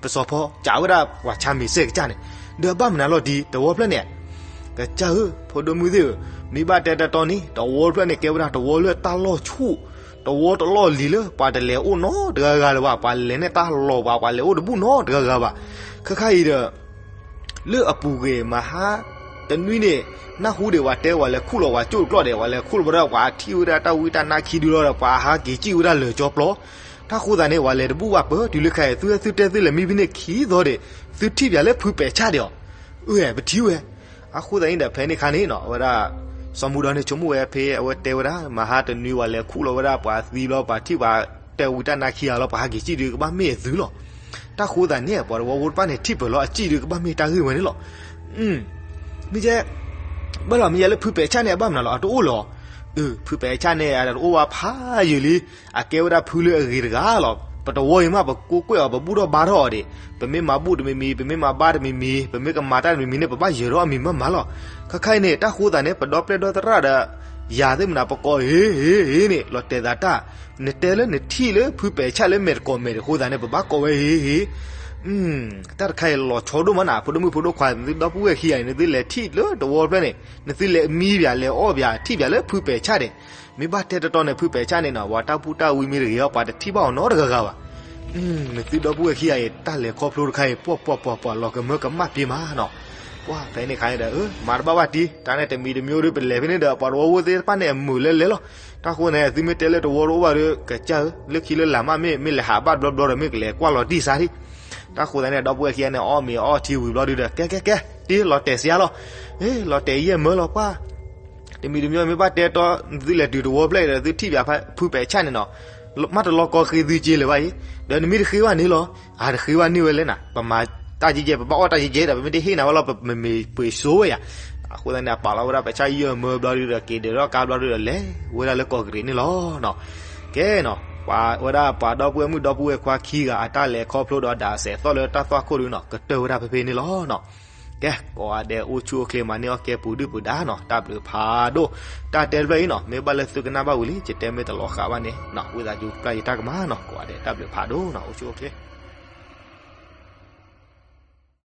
ပစီၤဖီ စံးဝဲဒၣ်ပှၤဆါမ့ၤစဲကစၢ်န့ၣ်, ဒီးဘၣ်မနုၤလဲၣ်ဒ် တဝီဖျၢၣ်န့ၣ်, ကစၢ်ဧၢ, ဖိဒိၣ်မုၣ်သ့ၣ်ဧၢ, မ့ၢ်ဘၣ်တဲတတီၤန့ၣ် တဝီဖျၢၣ်န့ၣ် ကဲဝဲဒၣ်တဝီလၢတၢ်လီၢ်ဆူၣ် တဝီတလီၢ်လံၤလၢ ပှၤတလဲၤအိၣ်နီတဂၤဂၤလၢၤဘၣ်, ပှၤလဲၤန့ၢ်တၢ်လီၤပှၤ, ပှၤလဲၤအိၣ်တဘူၣ်နီတဂၤဂၤဘၣ်. ခဲခါအံၤဒီး လၢအပူၤကွံာ် မဟါတနွံန့ၣ် နၢ်ဟူဒံး ပှၤတဲဝဲလဲၤခူၣ်လီၤ ပှၤကၠိၣ်တကျီၢ်ဒံး, ပှၤလဲၤခူၣ်လီၤဘၣ်ဒီး ပှၤထံၣ်ဝဲဒၣ်တၢ်ဝံတၢ်နါခံဒုလီၤဒီး ပှၤဟးက့ၤစံၣ်ဝဲဒၣ်လၢာ်ကၠီပျီ. တၢ်ဃိသးန့ၣ် ပှၤလဲၤတဘူၣ်ဘၣ်ပၢၢ်တုၤလၢခဲအံၤ, သုသုတဲသုလဲၤမံဖဲန့ၣ်ခံသီဒံး, သုထံၣ်ပၠးလၢဖုပဲာ်ဆၣ်ဒံးအီၤ, အၢ ပထံၣ်ဝဲ. အဃိသတးန့ၣ်ဒီး ဖဲန့ၣ်ခါန့ၣ်နီၤ အဝဲဒၣ် စီၤမူဒီန့ၣ် ဆိကမိၣ်ဝဲဖဲ အဝဲတဲဝဲဒၣ် မဟါတနွံ ပှၤလဲၤခူၣ်လီၤဝဲဒၣ် ပှၤသံဘျီ ပှၤထံၣ်ပှၤတၢ်ဝံတၢ်နါခံဂၤလီၤ ပှၤဟးက့ၤစံၣ်ဒုး ကဘၣ်မ့ၢ်အသုလီၤ. တၢ်ဃိသးန့ၣ် ပှၤတဝီဖိတဖၣ်န့ၣ် ထံၣ်ပၢၢ်လီၤအစံၣ်ဒုး ကဘၣ်မ့ၢ်တၢ်ဂ့ၢ်ဝဲန့ၣ်လီၤ. မ့ၢ်ကဲ ဘၣ်လီၤ မ့ၢ်ယဲလၢဖုပဲာ်ဆၣ်န့ၣ် အဘၣ်မနုၤလီၤ အတအိၣ်လၢၤ. အၢ ဖုပဲာ်ဆၣ်န့ၣ် အတအိၣ်ဝဲဖးယံာ်လံ, အကဲဝဲဒၣ်ဖုလၢအဂ့ၤတဂၤလီၤ. ပတဝီအံၤမး ပကူကွဲၢ်အီၤ ပဘူၣ်ထီၣ်ဘါထီၣ်အီၤဒံး, ပမ့ၢ်မၤဘူၣ်တမံၤမံၤ ပမ့ၢ်မၤဘါတမံၤမံၤ ပမ့ၢ်ကမၤတၢ်တမံၤမံၤန့ၣ် ပဘၣ်ယၢၤထီၣ်အမံၤမးမးလီၤ. ခဲခါအံၤန့ၣ် တၢ်ဃိသးန့ၣ် ပဒီပျဲၢ်ဒီသရၣ်ဒီး ယၤသ့ၣ်မနၤ ပကိးဟ့ၣ်ဟ့ၣ်ဟ့ၣ်န့ၣ် လီၤတဲာ်သးတၢ်, နတဲလၢနထံၣ်လၢဖုပဲာ်ဆၣ်လၢမဲာ်တကိးမဲာ်တဃိသးန့ၣ် ပဘၣ်ကိးဝဲဟ့ၣ်ဟ့ၣ် တၢ်တခါအံၤလီၤဆီဒိၣ်မးနၤ ဖိဒိၣ်မုၣ်ဖိဒိၣ်ခွါ သုဒီပုၢ်ဝဲၢ်ခံဂၤအံၤ နသုလဲၤထံၣ်လၢတဝီဖျၢၣ်န့ၣ် နသုလဲၤမံပၠးလဲၤအီၣ်ပၠးထံၣ်ပၠးလၢဖုပဲာ်ဆၣ်န့ၣ်, မ့ၢ်ဘၣ်တဲတတီန့ၣ် ဖုပဲာ်ဆၣ်န့ၣ်နီၤ ပှၤတၢ်ဘူၣ်တၢ်ဝံမ့ၢ်တဂ့ၤအီၤ ပှၤတထံၣ်ဘၣ်အီၤနီတဂၤဂၤဘၣ်. နသုဒီပုၢ်ဝဲၢ်ခံဂၤအံၤ တၢ်လဲၤခီဖျိတခါအံၤ ပှၤပှၤပှၤပှၤလီၤကမၢကမၣ်ပ့ၤမးနီၤ. ပှၤဖဲန့ၣ်ခါန့ၣ်ဒီး မၤတဘၣ်ဘၣ်တံၢ် တၢ်န့ၣ်တမံၤတမံၤဒီး ပလဲၤဖဲန့ၣ်ဒီး ပှၤတဝီဖိသ့ၣ်တဖၣ်န့ၣ် အမုာ်လၢလဲၤလီၤ. တၢ်ဃိန့ၣ် သုမ့ၢ်တဲလၢတဝီတအိၣ်ဘၣ်ဒီး ကစၢ်ဧၢ လၢခံလၢလာ်မး မ့ၢ်မ့ၢ်လဲၤဟးဘၣ်ဘျီဘျီဒီး မ့ၢ်ကလဲၤကွၢ်လီၤတံၢ်စါထံၣ်. တၢ်ဃိသးန့ၣ် ဒီပုၢ်ဝဲၢ်ခံဂၤန့ၣ် အီၣ်မ့ၤအီထံဝံၤဘျီဒုဒီး ကဲကဲကဲ တ့လီၤတဲာ်စံးလီၤ. လီၤတဲာ်ယဲၢ်မၢလီၤပှၤ တမံၤတမံၤမ့ၢ်ဘၣ်တဲတီ နသုလဲၤတုၤတဝီဖျၢၣ်ဒီး သုထံၣ်ပၠးဖုပဲာ်ဆၣ်န့ၣ်နီၤ မ့ၢ်တလီၤကီဃ့သုက့လၢၤဘၣ်အံၤ, ဒီးနမ့ၢ်တဃ့ဘၣ်န့ၣ်လီၤ. အတဃ့ဘၣ်န့ၢ်ဝဲလဲၣ်နၤ ပမၤတၢ်ကဲကဲ ပဘၣ်အီၣ်တၢ်ကဲကဲဒီး ပမ့ၢ်တဟ့ၣ်နၤဝဲလီၤ ပမ့မ့ၢ်ပှ့ၤစိဝဲယၤ. အဃိသတးန့ၣ် အပာ်လီၤဝဲဒၣ်ပဲာ်ဆၣ်ယဲၢ်မၢဘျီဒုဒီး က့ၤဒုးထီၣ်ကါဘျီဒုဒီး လဲၤဝဲဒၣ်လၢကီၢ်ကရံးန့ၣ်လီၤ. ကဲနီၤ ပှၤဝဲဒၣ်ပှၤဒီပုၢ်ဝဲၢ်မုၣ်ဒီပုၢ်ဝဲၢ်ခွါခံဂၤအတၢ်လဲၤခီဖျိဒီးဒၣ်စဲးသီၣ်လၢတၢ်သွၣ်ခိၣ်ဒုနီၤ ကတၢၢ်ဝဲဒၣ်ဖဲဖဲန့ၣ်လီၤ. ကဲ ကိးဂၤဒဲးအိၣ်ဆူၣ်အိၣ်ချ့မၤန့ၢ်အီၣ်ကဲပူၤဒုၣ်ပူၤဒါနီၤ တၢ်ဘျုးဖးဒိၣ်. တၢ်တဲတဖျၢၣ်အံၤနီၤ မ့ၢ်ဘၣ်လၢသုကနၣ်ဘၣ်ဝံၤလံ ယတဲမ့ၢ်တလီၤဃာ်ဘၣ်န့ၣ် ဝံသးစူၤပျၢ်ယတၢ်ကမၣ်နီၤ ကိးဂၤဒဲးတၢ်ဘျုးဖးဒိၣ်နီၤ အိၣ်ဆူၣ်အိၣ်ချ့